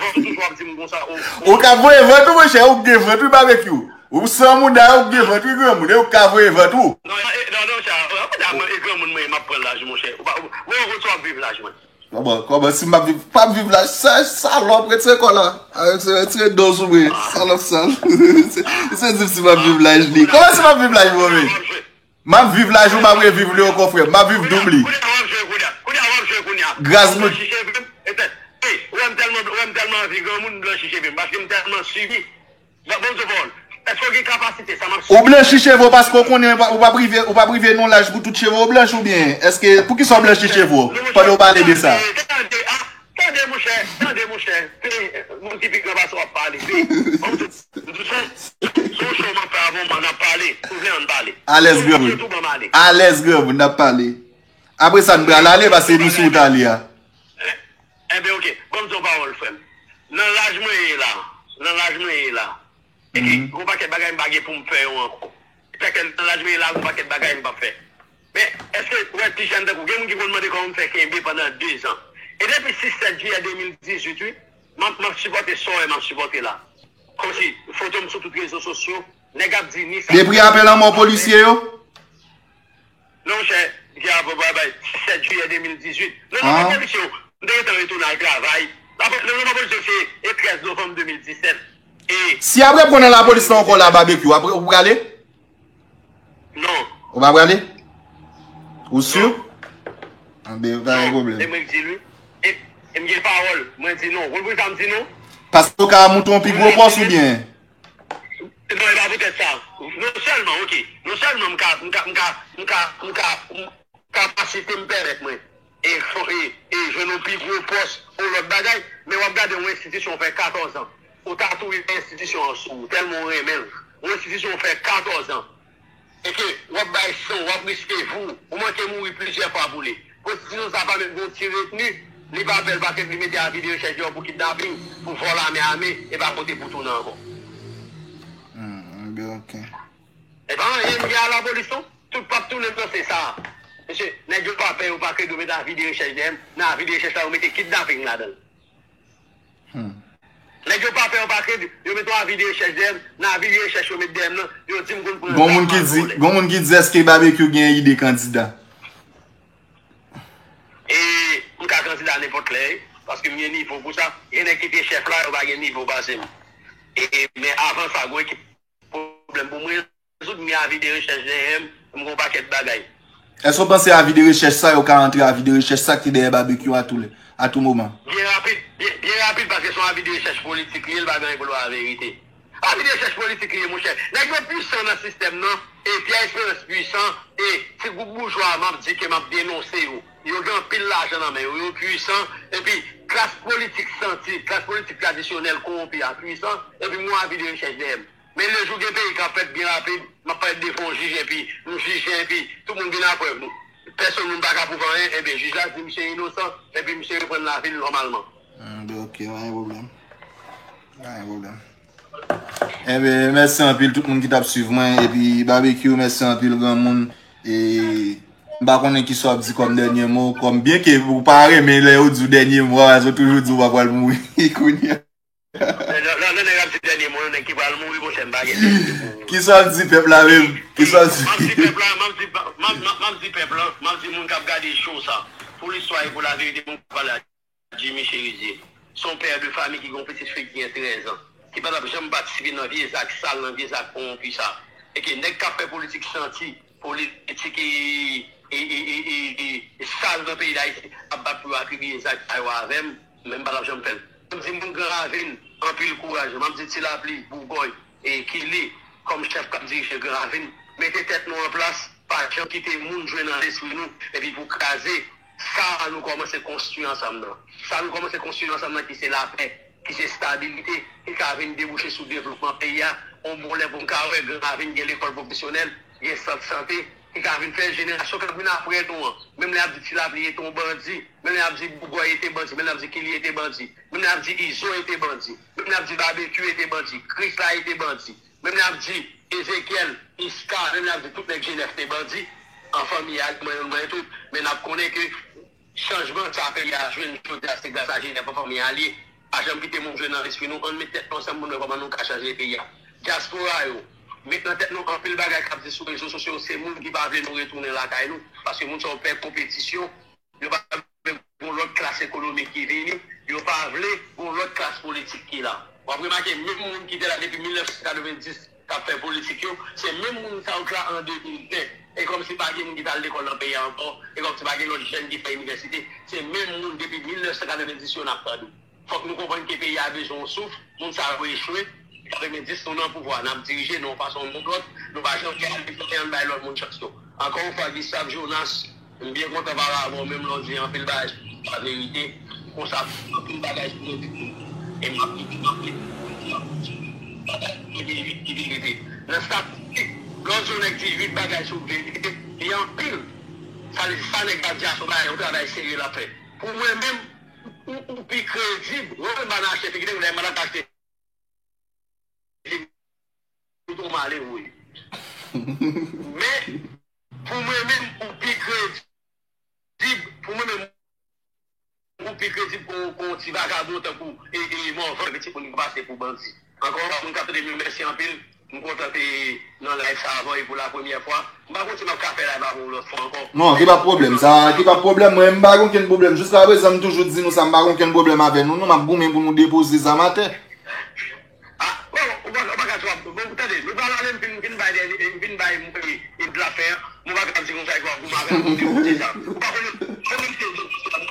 vant, ou toujou ap di m konsa. Ou ka voye vant ou, monchè, ou gen vant wi, Babekyou. Ou san mouda, ou gen vant wi, granmoun, e ou ka voye vant ou. Non, e, non, non, sa, e, mouda mwen, e granmoun mwen, m ap pran laj, monchè. Ou pa, ou, ou, ou, ou ap viv laj mwen. Kòman, kòman, si m ap viv, p ap viv laj, sa, salòp, retire kòl la. Retire, retire do sou mwen, salòp sal. Se, se di si m ap viv laj li. Kòman si m ap viv laj mwen menm? M ap viv laj ou, m ap reviv li ankò, frè m. M ap viv doub li. Kounye a w ap jwe, kounye a. Kounye a w ap jwe, kounye a. Gaz mwen. Ou wè m tèlman, ou wè m tèlman anvi granmoun, m blanchi cheve m, paske m tèlman sibi. Bon, bon, bon, èske w gen kapasite sa m ap sibi? Ou blanchi cheve w paske w konnen ou p ap rive, ou p ap rive nan laj pou tout cheve w blanch oubyen? Èske, poukisa w blanchi cheve w pandan w pale de sa? Tande, tande, ah, tande, monchè, tande, monchè. Moun ki pi gran pase w ap pale. Bon, se, se, se yon show m ap fè avè w, man, n ap pale. Ou vle ann pale. Alèz, granmoun. Alèz, granmoun, n ap pale. Apre sa, n pral ale, paske nou sou wout ale a. Enben, oke. Ban m di yon pawòl, frè m. Nan laj mwen ye la, nan laj mwen ye la, e ki, gon pakèt bagay m pa gen pou m fè yo ankò. Sètèn nan laj mwen ye la, gon pakèt bagay m p ap fè. Men, èske ou wè ti jèn tankou, gen moun ki konn mande kòman m fè kenbe pandan de zan. E depi sis sèt jiyè de mil dizuit, wi, m ap, m ap sipòte sa w wè m ap sipòte la. Kòmsi, foto m sou tout rezo sosyo, nèg ap di ni sa. Depi apre lanmò polisye yo? Non, monchè, ki apre bay, bay, sèt jiyè de mil dizuit. Non, non, pa polisye yo. M te gentan retounen al travay. Apre, non, non, pa polisye yo, se, e trèz novanm de mil disèt. E si y ap reprann nan lapolis la ankò la, Babekyou, apre, ou prale? Non. Ou pa prale? Ou si? Non. Anben, pa gen pwoblèm. Se mwen ki di l wi. E, e m gen pawòl. Mwen di non. Ou konn poukisa m di non? Paske w ka moute yon pi gwo pòs oubyen? Non, e pa poutèt sa. Non sèlman, oke. Non sèlman m ka, m ka, m ka, m ka, m ka, m, kapasite m pèmèt mwen e, fò- e, e jwenn yon pi gwo pòs, yon lòt bagay, men w ap gade yon enstitisyon fè katòz an. Ou ta tou rive enstitisyon an sou ou, tèlman w renmen l. Yon enstitisyon fè katòz an. E ke w ap bay san w, w ap riske vi w, ou manke mouri plizyè fwa pou li. Konstitisyon sa pa menm gen yon ti retni, li pa fè l paske li mete avi de rechèch deyò pou kidnaping, pou vòl ame ame, e pa pote pou tounen ankò. Hmm, byen, oke. E pa anyen m gen a lapolis non. Tout p ap tounen nan se sa. Mesye, nèg yo pa pè, yo pa kredi, yo mete avi de rechèch dèyè m. Nan avi de rechèch la, yo mete kidnaping ladan l. Hmm. Nèg yo pa pè, yo pa kredi, yo mete yon avi de rechèch dèyè m. Nan avi de rechèch yo met dèyè m nan, yo di m konn pran zam, m al vòlè. Gon moun ki di, gon moun ki di, èske Babekyou gen ide kandida? E m ka kandida nenpòt lè, paske m gen nivo pou sa. Gen nèg ki te chèf la, yo pa gen nivo pase m. E, men avan sa, gon ekip pwoblèm pou mwen rezoud, m gen avi de rechèch dèyè m, m gen yon pakèt bagay. Èske w panse avi de rechèch sa yo ka antre avi de rechèch sa ki te dèyè Babekyou a tou lè, a tou moman? Byen rapid, byen, byen rapid, paske se yon avi de rechèch politik li ye, li pa gen anyen pou l wè a verite. Avi de rechèch politik li ye, monchè. Nèg yo pwisan nan sistèm nan, e Pierre Espérance pwisan, e ti gwoup boujwa a m ap di ke m ap denonse yo. Yo gen anpil lajan nan men yo, yo pwisan, epi klas politik santi, klas politik tradisyonèl kowonpi a pwisan, epi m gen yon avi de rechèch dèyè m. Men lejou gen peyi k ap fèt byen rapid, m ap parèt devan yon jij epi m jije epi tout moun vin a prèv. Pèsonn moun pa ka pwouve anyen, ebyen jij la di misye inosan epi misye reprann lavi l nòmalman. Hmm, ben, oke, pa gen pwoblèm. Pa gen pwoblèm. Enben, mèsi anpil tout moun ki t ap swiv mwen, epi Babekyou, mèsi anpil granmoun. E m pa konnen kisa w ap di kòm dènye mo, kòm byen ke ou pa renmen lè yo di w dènye mo a, yo toujou di w pa pral mouri kounye a. Lè, lè, lè nèg ap di dènye mo, yon nèg ki pral mouri, monchè, m pa gen dènye mo. Kisa w ap di pèp la menm? Kisa w ap di? M ap di pèp la, m ap di, m ap, m ap, m ap di pèp la, m ap di moun k ap gade show sa. Pou listwa e pou laverite, moun k ap pale a Jimmy Chérizier. Se yon pè de fami ki gen yon pitit fi ki gen trèz an, ki pa t ap janm patisipe nan vye zak sal, nan vye zak kowonpi sa. E ke nèg k ap fè politik santi, politik e, e, e, e, e, e, e sal nan peyi Dayiti ap bat pou yo atribiye zak sa yo avè m, men m pa t ap janm fè l. M di moun Gran Ravin, anpil kouraj. M ap di Ti Lapli, Bougòy, e Kili, kòm chèf k ap dirije Gran Ravin, mete tèt nou an plas, pa janm kite moun jwe nan lespri nou, epi pou kraze sa nou kòmanse konstwi ansanm nan. Sa nou kòmanse konstwi ansanm nan ki se lapè, ki se estabilite, ki ka vin debouche sou devlopman peyi a. On bon lè pou m ka wè Gran Ravin gen lekòl pwofesyonèl, gen sant sante, ki ka vin fè jenerasyon k ap vin apre nou an. Menm lè y ap di Ti Lapli e te yon bandi, menm lè y ap di Bougòy e te bandi, menm lè y ap di Kili e te bandi, menm lè y ap di Izo e te bandi, menm lè y ap di Babekyou e te bandi, Krisla e te bandi, menm lè y ap di Ezekyèl, Iska, menm lè y ap di tout nèg Jenèf te bandi, an fanmi a, mwen, mwen tout, men n ap konnen ke chanjman sa peyi a jwenn jodi a, se gras a Jenèf an fanmi a li ye. janm kite moun jwe nan lespri nou. Ann met tèt nou ansanm pou n wè kòman nou ka chanje peyi a. Dyaspora yo, met nan tèt nou anpil bagay k ap di sou rezo sosyo yo, se moun ki pa vle nou retounen lakay nou, paske moun sa yo pè konpetisyon, yo pa vle gon lòt klas ekonomik ki vini, yo pa vle gon lòt klas politik ki la. W ap remake, menm moun ki te la depi mil nèf san katrevenndis k ap fè politik yo, se menm moun sa yo k la an de mil ven. E kòmsi pa gen moun ki t al lekòl nan peyi a ankò, e kòmsi pa gen lòt jèn ki fè inivèsite, se menm moun depi mil nèf san katrevenndis yo n ap tande. Fòk nou konprann ke peyi a bezwen yon souf, moun sa yo echwe. Katrevenndis nou nan pouvwa, n ap dirije nan yon fason ou nan yon lòt, nou pa janm gen alèz, ann bay lòt moun chans yo. Ankò yon fwa, Gustave Jonas, m byen kontan pale avè w, menm lè w di anpil bagay sou laverite, konsa, anpil bagay sou mwen di tou. E m ap di anpil bagay sou mwen di tou. Bagay mwen gen uit ki te rete. Nan statistik, lè w di yon nèg di uit bagay sou verite, li anpil. Sa vle di sa nèg la di a se yon bagay, yon travay serye l ap fè. Pou mwen menm, ou, ou pi kredib. Mwen menm m pa nan achte figi nèg, m pa nan achte figi tout yon malere. Men, pou mwen menm, ou pi kredib, pou mwen menm, ou pi kredib kon, kon ti vagabon tankou e, e Morvan, pitit moun ki pase pou bandi. Ankò yon fwa, moun k ap tande m yo, mèsi anpil. M kontan te nan live sa avè w e pou la premyè fwa. M pa konn si m ap ka fè live avè w lòt fwa ankò. Non, ki pa pwoblèm. Sa, ki pa pwoblèm. Mwen, m pa gen okenn pwoblèm. Jiska prezan, m toujou di nou sa, m pa gen okenn pwoblèm avè nou. Nou, m ap goumen pou nou depoze zam atè. Ah, bon, ou pa, ou pa ka twò, bon, tande, nou pale ale, m fin, m fin bay dènye, m fin bay, e, e, e, la fen an. Mwen pa ka di konsa, e kwa, pou m ap rakonte kote zam. Ou pa konnen, konnen se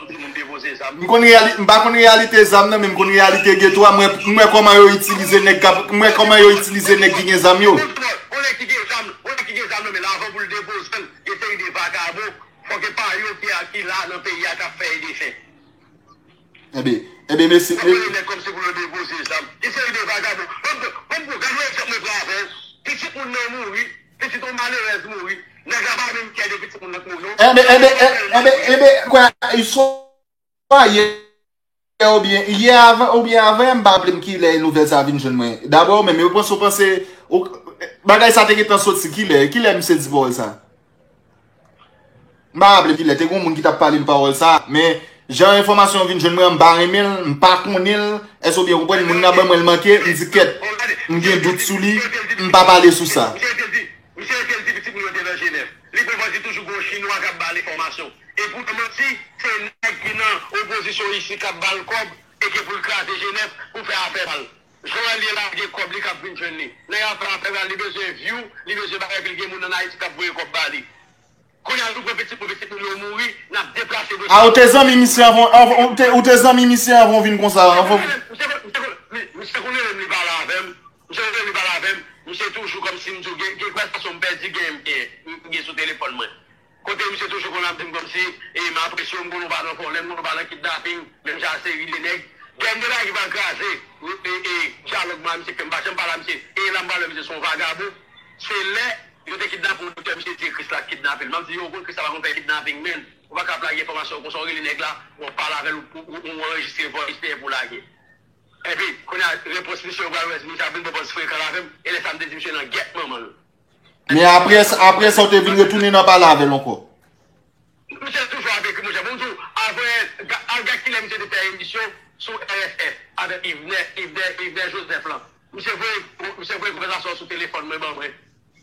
de moun depoze zam. M konn reyali-, m pa konn reyalite zam nan, men m konn reyalite geto a. M wè, m wè kòman yo itilize nèg k ap, m wè kòman yo itilize nèg ki gen zam yo. Yon nèg ki gen zam, yon nèg ki gen zam nan men l, avan pou l depoze l, gen seri de vagabon, fòk e pa yo ki, ki la nan peyi a k ap fè e defè. Enben, enben, mesye. Ou konnen nèg kòmsi pou yo depoze zam. Ki seri de vagabon. Ban m, ban m, gade yon egzanp mwen pran avè w. Pitit moun nan mouri, pitit yon malerèz mouri. Nèg la pa menm kè de pitit moun nan k mouri, non. Enben, enben, enben, enben, kwè, swa yè oubyen, yè avan, oubyen avan yè, m pa raple m kilè nouvèl sa vin jwenn mwen. Dabò, menm yo panse, yo panse, ou, bagay sa te gentan soti kilè, kilè misye di pawòl sa? M pa raple kilè, te gen yon moun ki t ap pale m pawòl sa, men jan enfòmasyon an vin jwenn mwen an, m pa renmen l, m pa konnen l, èske w byen konprann? Moun nan ban mwen l manke, m di kèt, m gen dout sou li, m pa pale sou sa. Misye rete l di, misye rete l di pitit moun yo te nan Jenèf. Li pran pòz li toujou gon Chinwa k ap ba l enfòmasyon. E pou l manti, se nèg ki nan opozisyon isi k ap ba l kòb e ke pou l kraze Jenèf pou fè afè pa l. Jan l ye la gen kòb li k ap vin jwenn li. Nèg ap fè afè pa l, li bezwen view, li bezwen bagay, epi l gen moun ann Ayiti k ap voye kòb ba li. Kounye a nou pran pitit nou, pitit nou yo mouri, n ap deplase dosye. A, ou te zanmi misye anvan, anvan, ou te, ou te zanmi misye anvan w vin konsa, anvan w vin. Misye konn, misye konn, misye konn rele m, li pale avè m. Misye konn rele m, li pale avè m. Misye toujou kòmsi m di w gen, gen konvèsasyon m pèdi, gen, gen, m gen sou telefòn mwen. Kote misye toujou konn ap di m kòmsi, e, m apresye w, m konn ou pa nan vòlè, m konn ou pa nan kidnaping, menm jan a seri de nèg. Dènye bagay ki pral kraze, e, e, e, dyalòg mwen a misye, ke m pa janm pale a misye, e la m pral wè misye se yon vagabon, se lè yo te kidnape yon doktè, misye di e Krisla k kidnape l. M ap di yo, w konn Krisla pa konn fè kidnaping, menn. Ou pa ka ap lage enfòmasyon konsa, w rele nèg la, w ap pale avè l, ou, ou, ou anrejistre voice dèyè pou w lage. Epi, kounye a, repons misye, ou pral wè, misye ap vin pran pòz frekan l avè m, e lè sa a m te di misye nan gèt manman l. Men apre, apre sa, w te vin retounen nan pale avè l ankò. Misye toujou ap ekri, monchè. Bon, m di w, avan, ga-, al gad kilè misye te fè emisyon sou R F F avèk Yvenè, Yvenè, Yvenè Joseph lan. Misye voye, misye voye konvèsasyon sou telefòn mwen ban mwen.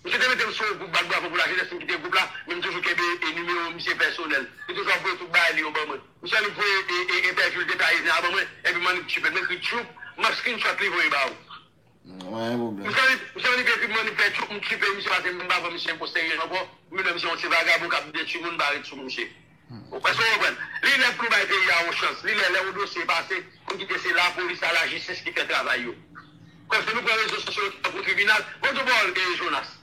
Misye te mete m sou yon gwoup bat bravo pou lajenès, m kite gwoup la, men m toujou kenbe, e, nimewo misye pèsonèl. Li toujou ap voye tout bagay li yo ban mwen. Misye annik voye, e, e, entèvyou l te fè a Yvenè a ban mwen, epi m annik tchipe l. M ekri tchoup, m ap screenshot li voye ba ou. Mwen gen pwoblèm. Misye annik, misye annik epi m annik fè tchoup, m tchipe misye paske m pa pran misye pou serye ankò. M wè misye yon ti vagabon k ap detwi moun, m pa ret sou misye. Èske w konprann? Li lè pou nou bay peyi a yon chans. Li lè, lè yon dosye pase, pou n kite se lapolis a, lajistis ki fè travay yo. Paske nou pran rezo sosyo yo tankou tribinal. Bon, tou pawòl, e, Jonas.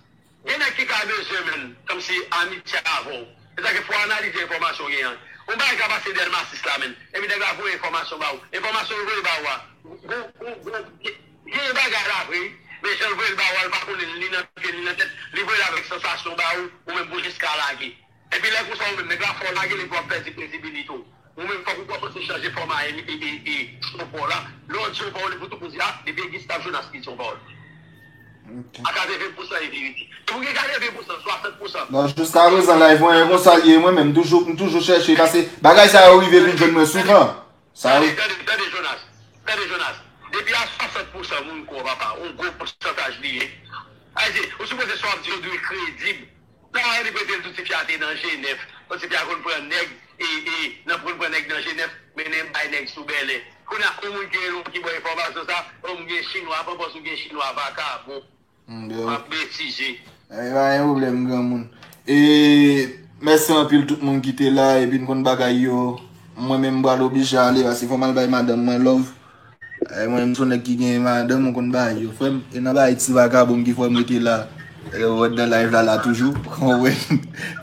Gen nèg ki ka bezwen, menn, kòmsi amitye avè w. Se sa ke fò w analize enfòmasyon w genyen an. Yon bagay ka pase Dèlma sis la, menn. Epi nèg la voye enfòmasyon ba ou. Enfòmasyon l voye ba ou a. Gen, gen, gen, gen bagay la vre, wi. Men jan l voye l ba ou a, l pa konnen l ni nan pye, ni nan tèt. Li voye l avèk sansasyon ba ou, ou menm pou jiska lage. Epi lè konsa ou menm, nèg la fè w lage l epi w ap pèdi kredibilite w. Ou menm fòk ou kòmanse chanje fòma e, e, e, e, son pa w la. Lè w di yon pawòl, li pou tout moun di, a, depi e Gustave Jonas ki di yon pawòl. Ok. A katreven pousan e verite. Depi w gen katreven pousan, swasant pousan. Non, jiska prezan, live mwen, e konsa l ye, mwen menm, m toujou, m toujou chèche, paske bagay sa yo rive vin jwenn mwen souvan. Sa yo. Tande, tande, tande, Jonas. Tande, Jonas, depi a swasant pousan moun kwè w, papa, yon gwo pousantaj li ye. Ayiti, ou sipoze sa w ap di yo dwe kredib. Nan anyen li prete l tou, tifi a te nan Jenèf. Bon, tifi a konn pran nèg, e, e, nan konn pran nèg nan Jenèf, mennen bay nèg sou Bèlè. Kounye a, yon moun ki rele w ki ba w enfòmasyon sa, o, m gen chinwa, pran pòz ou gen chinwa, vakabon. M ap betize. E pa gen pwoblèm, granmoun. E, mèsi anpil tout moun ki te la, epi n konn bagay yo. Mwen menm, m pral oblije ale, paske fò m al bay madanm mwen love. E, mwen menm, m se yon nèg ki gen madanm, m konn bagay yo. Frè m, e nan bagay ti vakabon ki fè m rete la. E, ou wè nan live la, la toujou. Ou wè,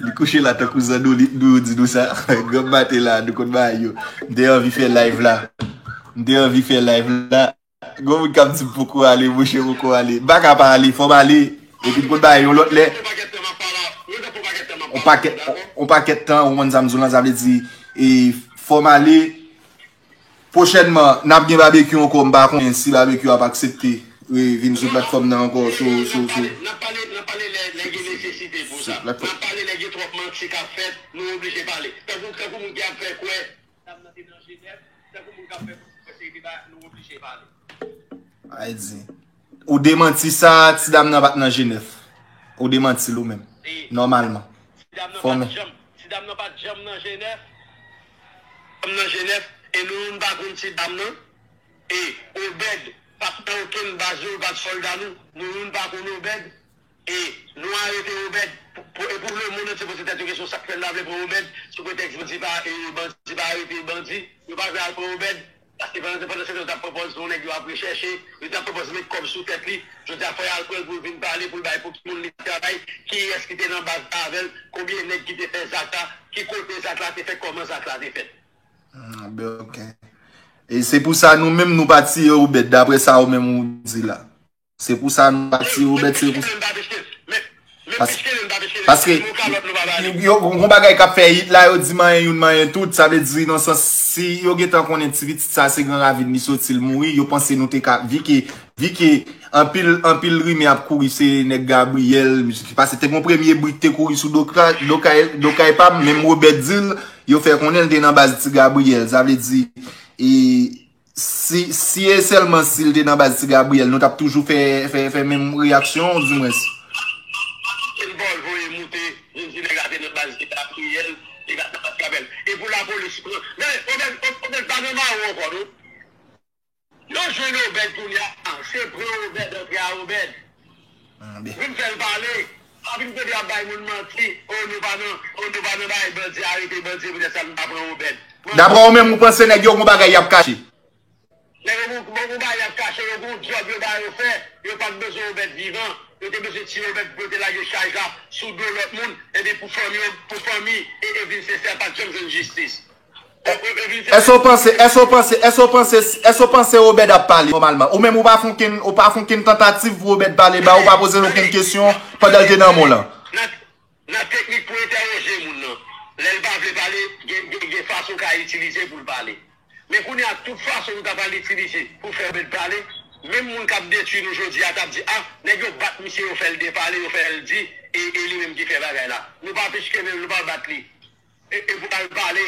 li kouche la tankou zando, li, nou di nou sa. Granm maten la, nou konn bagay yo. M te anvi fè live la. M te anvi fè live la. Gon moun k ap di m poko ale, monchè, poko ale. M pa ka pa ale, fò m ale. Epi m konn bay yon lòt lè. On pakèt, on pakèt tan, ou konn sa m di w lan, sa vle di, e, fò m ale. Pwochènman, n ap gen babekyou ankò, m pa konnen si babekyou ap aksepte, e, vin sou platfòm nan ankò, sou, sou, sou, sou platfòm. N ap pale, n ap pale lè, lè gen nesesite pou sa. N ap pale lè gen twòp manti k ap fèt, nou oblije pale. Tankou, tankou moun ki ap fè kwè, dam nan te nan Jenèf, tankou moun k ap fè konsi kwè se rete ba nou oblije pale. Ay di. Ou demanti sa, ti dam nan pa t nan Jenèf. Ou demanti l ou menm. Nòmalman. Ti dam nan pa t janm, ti dam nan pa t janm nan Jenèf. Janm nan Jenèf, e nou youn pa konn ti dam nan. E Obèd pa t nan okenn baz nou, li pa t sòlda nou. Nou youn pa konn Obèd. E nou arete Obèd, pou, pou, e pou lemonn antye poze tèt yo kesyon, sa k fè n pa vle pran Obèd, sou pretèks bandi pa, e, bandi pa arete bandi, yo pa vle al pran Obèd, paske pandan, pandan se tan yo t ap pran pòz se yon nèg yo ap rechèche, yo t ap pran pòz met kòb sou tèt li, jodi a fò y al pran l pou l vin pale, pou l bay pou ki moun li t ap travay, kiyès ki te nan baz la avè l, konbyen nèg ki te fè zak la, ki kote zak la te fèt, kòman zak la te fèt. Hmm, ben, ok. E se pou sa nou menm nou pa tiye Obèd, daprè sa ou menm ou di la. Se pou sa nou pa tiye Obèd, se pou sa. Pas-, paske yo, yon bagay k ap fè hit la, yo di manyen youn, manyen tout. Sa vle di, nan sans, si yo gentan konnen ti pitit sa, se Gran Ravin li soti, l mouri, yo panse nou te ka, vi ke, vi ke anpil, anpil rimè ap kouri, se nèg Gabriel, misye ki pase. Te gon premye bri k te kouri sou do ka-, do kay, do kay pa m, menm Obèd di l, yo fè konnen l te nan baz Ti Gabriel. Sa vle di, e, Si, si e sèlman si l te nan baz Ti Gabriyèl, nou t ap toujou fè, fè, fè menm reyaksyon, dimwens. Ken Paul voye moute, vin di nèg la te nan baz Ti Gabriyèl, li pa t nan baz Ti Gabriyèl. E pou lapolis pran. Men, Obèd, Obèd pa nan mawon ankò, non. Yo jwenn Obèd kounye a, se pran Obèd, antre a Obèd. Vin fè l pale. Pa vin kote y ap bay moun manti. O, nou pa nan, o, nou pa nan bay bandi, arete bandi, poutèt sa nou pa pran Obèd. Daprè ou menm, ou panse nèg yo gon bagay y ap kache? Nèg yo gon, gon, gon bagay y ap kache, yo gon djòb yo ba yo fè. Yo pa t bezwen Obèd vivan. Yo te bezwen tiye Obèd pou yo te lage chaj la sou do lòt moun. Epi pou fanmi yo, pou fanmi, e, e vin sensè, pa t janm jwenn jistis. Èske w panse, èske w panse, èske w panse, èske w panse Obèd ap pale nòmalman? Ou menm ou pa fè okenn, ou pa fè okenn tantativ pou Obèd pale ba ou, pa poze l okenn kesyon pandan l te nan men w lan? Nan, nan teknik pou entèwoje moun nan, lè l pa vle pale, gen, gen, gen fason w ka itilize pou l pale. Men kounye a, tout fason nou ta pral itilize pou fè Obèd pale, menm moun k ap detwi nou jodi a t ap di, a, nèg yo bat misye, yo fè l depale, yo fè l di, e, e li menm ki fè bagay la. Nou pa pichke menm, nou pa bat li. E, e pou al pale.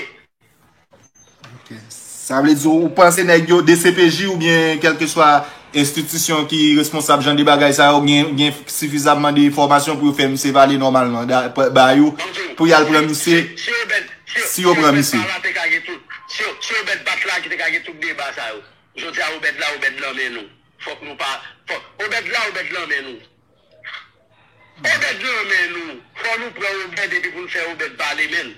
Ok. Sa vle di ou panse nèg yo, D C P J oubyen kèlkeswa enstitisyon ki responsab jan de bagay sa yo gen, gen sifizamman de enfòmasyon pou yo fè misye pale nòmalman, da, ba yo, pou y al pran misye, si yo pran misye. Si Obèd pa la, te ka gen tout, si, si Obèd pa t la, ki te ka gen tout deba sa yo. Jodi a, Obèd la, Obèd nan men nou. Fòk nou pa, fòk, Obèd la, Obèd nan men nou. Obèd nan men nou. Fò nou pran Obèd epi pou n fè Obèd pale, menn.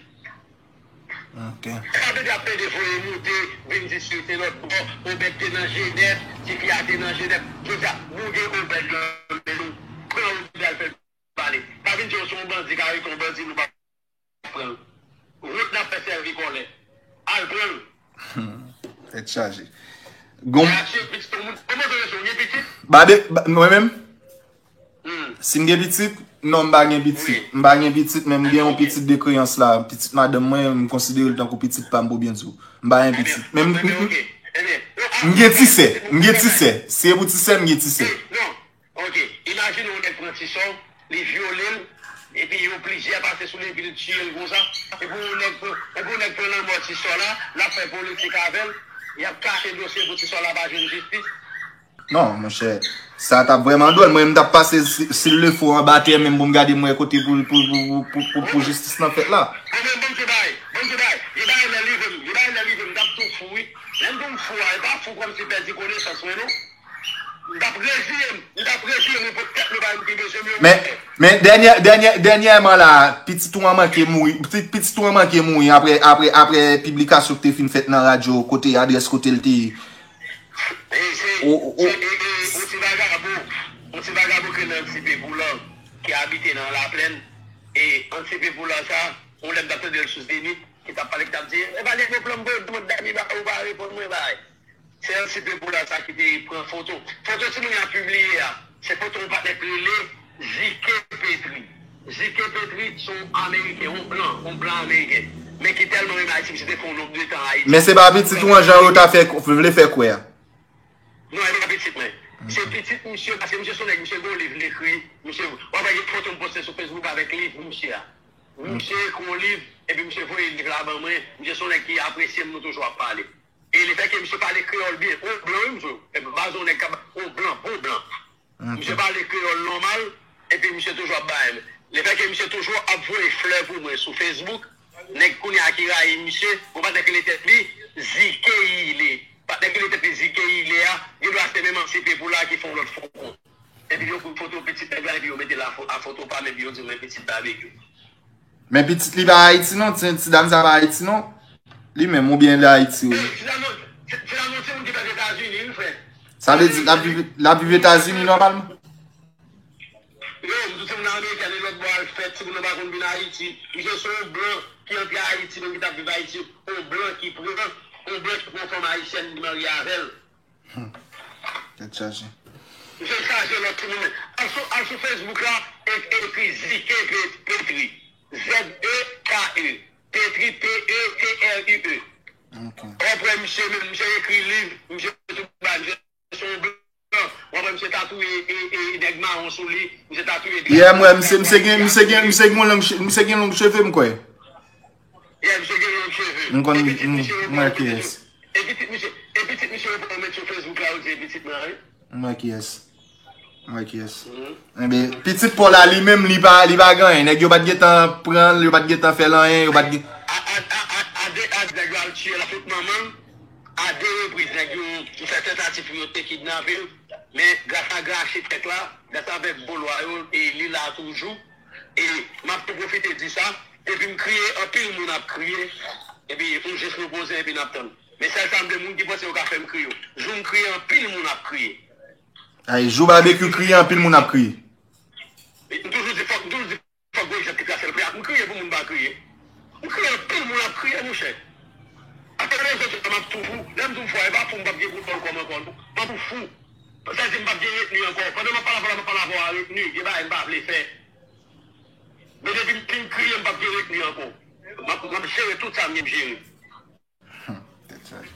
Ok. Sa vle di ap plede voye moute, vin di si te lòt bò, Obèd te nan Jenèf, tifi a te nan Jenèf. Jodi a, nou gen Obèd nan men nou. Pran Obèd al fè l pale. Pa vin di yo se yon bandi k arete yon bandi, nou pa pran l. Wont n ap fè sèvi kòlè. Al pran l. Hmm. Tèt chaje. Gon... Gache pitit moun. Kòman w te rele, w gen pitit? Babe, ba, mwen menm? Hmm. Si m gen pitit? Non, m pa gen pitit. Wi. M pa gen pitit, men m gen yon pitit de kreyans la. Pitit madanm mwen, m konsidere l tankou pitit pa m pou byen di w. M pa gen pitit. Men m, m, m, m gen ti sè. M gen ti sè. Si e pou ti sè, m gen ti sè. Non. Ok, imajine yon nèg pran ti sè w, li vyole l, epi yo plizyè pase sou li, epi li tiye l konsa. Epi yon nèg pran, epi yon nèg pran lanmò ti sè w la, l ap fè politik avè l. Y ap kache dosye pou ti sòl la pa jwenn jistis. Non, monchè, sa t ap vrèman dwòl. Mwen, m t ap pase si, si l le fo anba tè menm pou m gade m wè kote pou, pou, pou, pou, pou, pou jistis lan fèt la. Bon, men, bon, se bagay, bon, se bagay. Gen bagay lè li vin, gen bagay lè li vin, m t ap tou fou, wi. Lè m tou fou a, e pa fou kòmsi pèdi konesans, mwen, non. M t ap reziye m, m t ap reziye m, repòt tèt mwen, bagay m ki bezwen m yo. Men, men dènyè, dènyè, dènyèman la, pitit ou an manke mouri, pitit, pitit ou an manke mouri apre, apre, apre piblikasyon ki te fin fèt nan radyo, kote adrès kote l te ye. E se, o, o, o. Se, e, e, yon ti vagabon, yon ti vagabon ki rele Anti Pepoulan, ki abite nan Laplèn. E Anti Pepoulan sa, yon lè m t ap tande l sou Zenith, ki t ap pale, ki t ap di, "E pa de pwoblèm, bro, demann Dani ba ou pa reponn mwen, bay." Se Anti Pepoulan sa ki te pran foto. Foto timoun yo ap pibliye a, se foto yon patnè ki rele Zike Petri. Zike Petri se yon Ameriken, yon blan, yon blan Ameriken. Men ki tèlman renmen Ayiti, misye te fè yon nonb de tan Ayiti. Men se pa pitit ou an jan yo ta fè, vle fè kwè a. Non, e pa pitit mwen. Se pitit misye, paske misye se yon nèg, misye gen yon liv li ekri, misye, w ap wè gen foto m poste sou Facebook avèk liv misye a. Misye ekri yon liv, epi misye voye liv la ban mwen, misye se yon nèg ki apresye m, nou toujou ap pale. E lefètke misye pale kreyòl byen, yon blan, wi, misye. Epi m pa se yon nèg k ap, yon blan, bon blan. Misye pale kreyòl nòmal, epi misye toujou ap bay. Lefètke misye toujou ap voye flè pou mwen sou Facebook, nèg kounye a ki rayi misye, gon patnè ki rele tèt li, Zike Ile. Patnè ki rele tèt li Zike Ile a, gen dwa se menm Anti Pepoulan ki fè yon lòt fo kont. Epi yo pran foto pitit nèg la, epi yo mete l a fo-, a foto pa m, epi yo di mwen pitit Babekyou. Men pitit li pa Ayiti non, ti, ti dam sa pa Ayiti non. Li menm oubyen li Ayiti wi. Ti dam nan, ti, ti dam nan se moun ki fèt Etazini, wi, frè. Sa vle di l ap viv, l ap viv Etazini nòmalman? Yo, m di w se moun amerikèn, e lòt bò a l fèt, timoun nan pa konn vin Ayiti. Misye se yon blan ki antre Ayiti, menm ki t ap viv Ayiti, yon blan ki pran, yon blan ki pran fanm ayisyèn, li marye avè l. Tèt chaje. Misye chaje lòt timoun. Al sou, al sou Facebook la, e, ekri Zike Pe-, Petri. Z E K E. Petri, P E T R I E. Ok. W ap wè misye menm, misye ekri liv, misye tou bay, misye se yon blan. W ap wè misye tatouye, e, e, nèg mawon sou li, misye tatouye. Yeah, m wè, misye, misye gen, misye gen, misye gen long, misye gen long cheve, m kwè. Yeah, misye gen long cheve. M konn, m, m wè kiyès. E pitit misye, e pitit misye yo pran met sou Facebook la, yo di e pitit mwen, wi. M wè kiyès. M wè kiyès. Enben, pitit pa w la, li menm, li pa, li pa gen anyen. Nèg yo pa t gentan pran l, yo pa t gentan fè l anyen, yo pa t gen. A, a, a, a, a de, a, nèg yo al tiye l, a fout manman l. A de repriz, nèg yo, yo fè tantativ pou yo te kidnape l. Men, gras a gran achitèk la, gras avèk Bolwa yo, e li la toujou. E m ap tou pwofite di sa, depi m kriye, anpil moun ap kriye. Epi, yon jis repoze, epi n ap tann. Men sèl sa m vle, moun ki panse yo ka fè m kriye. Jou m kriye, anpil moun ap kriye. Ay, jou Babekyou kriye, anpil moun ap kriye. M toujou di, fòk, m toujou di, fòk Moyiz ki trase l. M kriye pou moun pa kriye. M kriye, anpil moun ap kriye, monchè. Apre rezo sosyo, m ap tou fou. Lè m di w fou, e pa fou, m p ap gen kontwòl kò m ankò, non. M ap tou fou. Sa di m p ap gen retni ankò. Pandan m ap pale avè w la, m ap pale avè w a retni. Gen bagay m pa vle fè. Men depi m fin kriye, m p ap gen retni ankò. M ap, m ap jere tout sa m gen pou jere. Tèt chaje.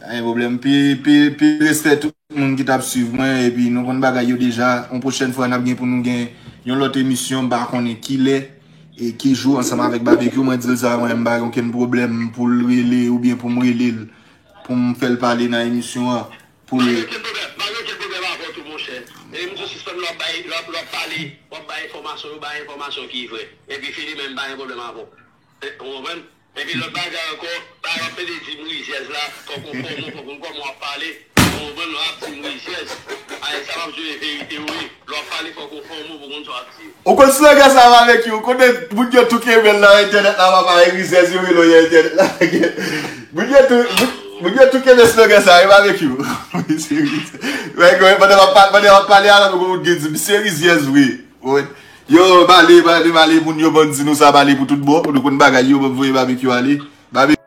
Pa gen pwoblèm. Pi, pi, pi respè tout moun ki t ap swiv mwen. Epi nou konn bagay yo deja. Yon pwochèn fwa, n ap gen pou nou gen yon lòt emisyon. M pa konnen kilè e ki jou ansanm avèk Babekyou. Mwen di l sa, mwen, m pa gen okenn pwoblèm pou l rele oubyen pou m rele l. Pou m fè l pale nan emisyon an. Pou l. Pa gen okenn pwoblèm, pa gen okenn pwoblèm avè w tou, monchè. E m di w sispann, l ap bay, l ap, l ap pale, w ap bay enfòmasyon, yo bay enfòmasyon ki vrè. Epi fini, men m pa gen pwoblèm avè w. E, ou konprann? Epi lòt bagay ankò, pa w ap pede di m rizyèz la, fòk ou fòme w, fòk ou konn kòman w ap pale. Ou konprann, w ap di m rizyèz. Ay, sa m ap jwe verite wi. Lè w ap pale, fòk ou fòme w pou konn sa w ap di. Ou konn slogan sa Babekyou, ou konnen moun yo tou kenbe l nan entènèt la, papa, e rizyèz yo rele w nan entènèt la. Moun yo tou, moun, moun yo tou kenbe slogan sa wi, Babekyou. Wi, se rizyèz. Wè, pandan w ap pa-, pandan w ap pale a, moun gen di, misye rizyèz vre. Yo, m ale, m ale, m ale, moun yo bann di nou sa, m ale pou tout bon. Nou konn bagay yo, ban m voye Babekyou ale. Babekyou.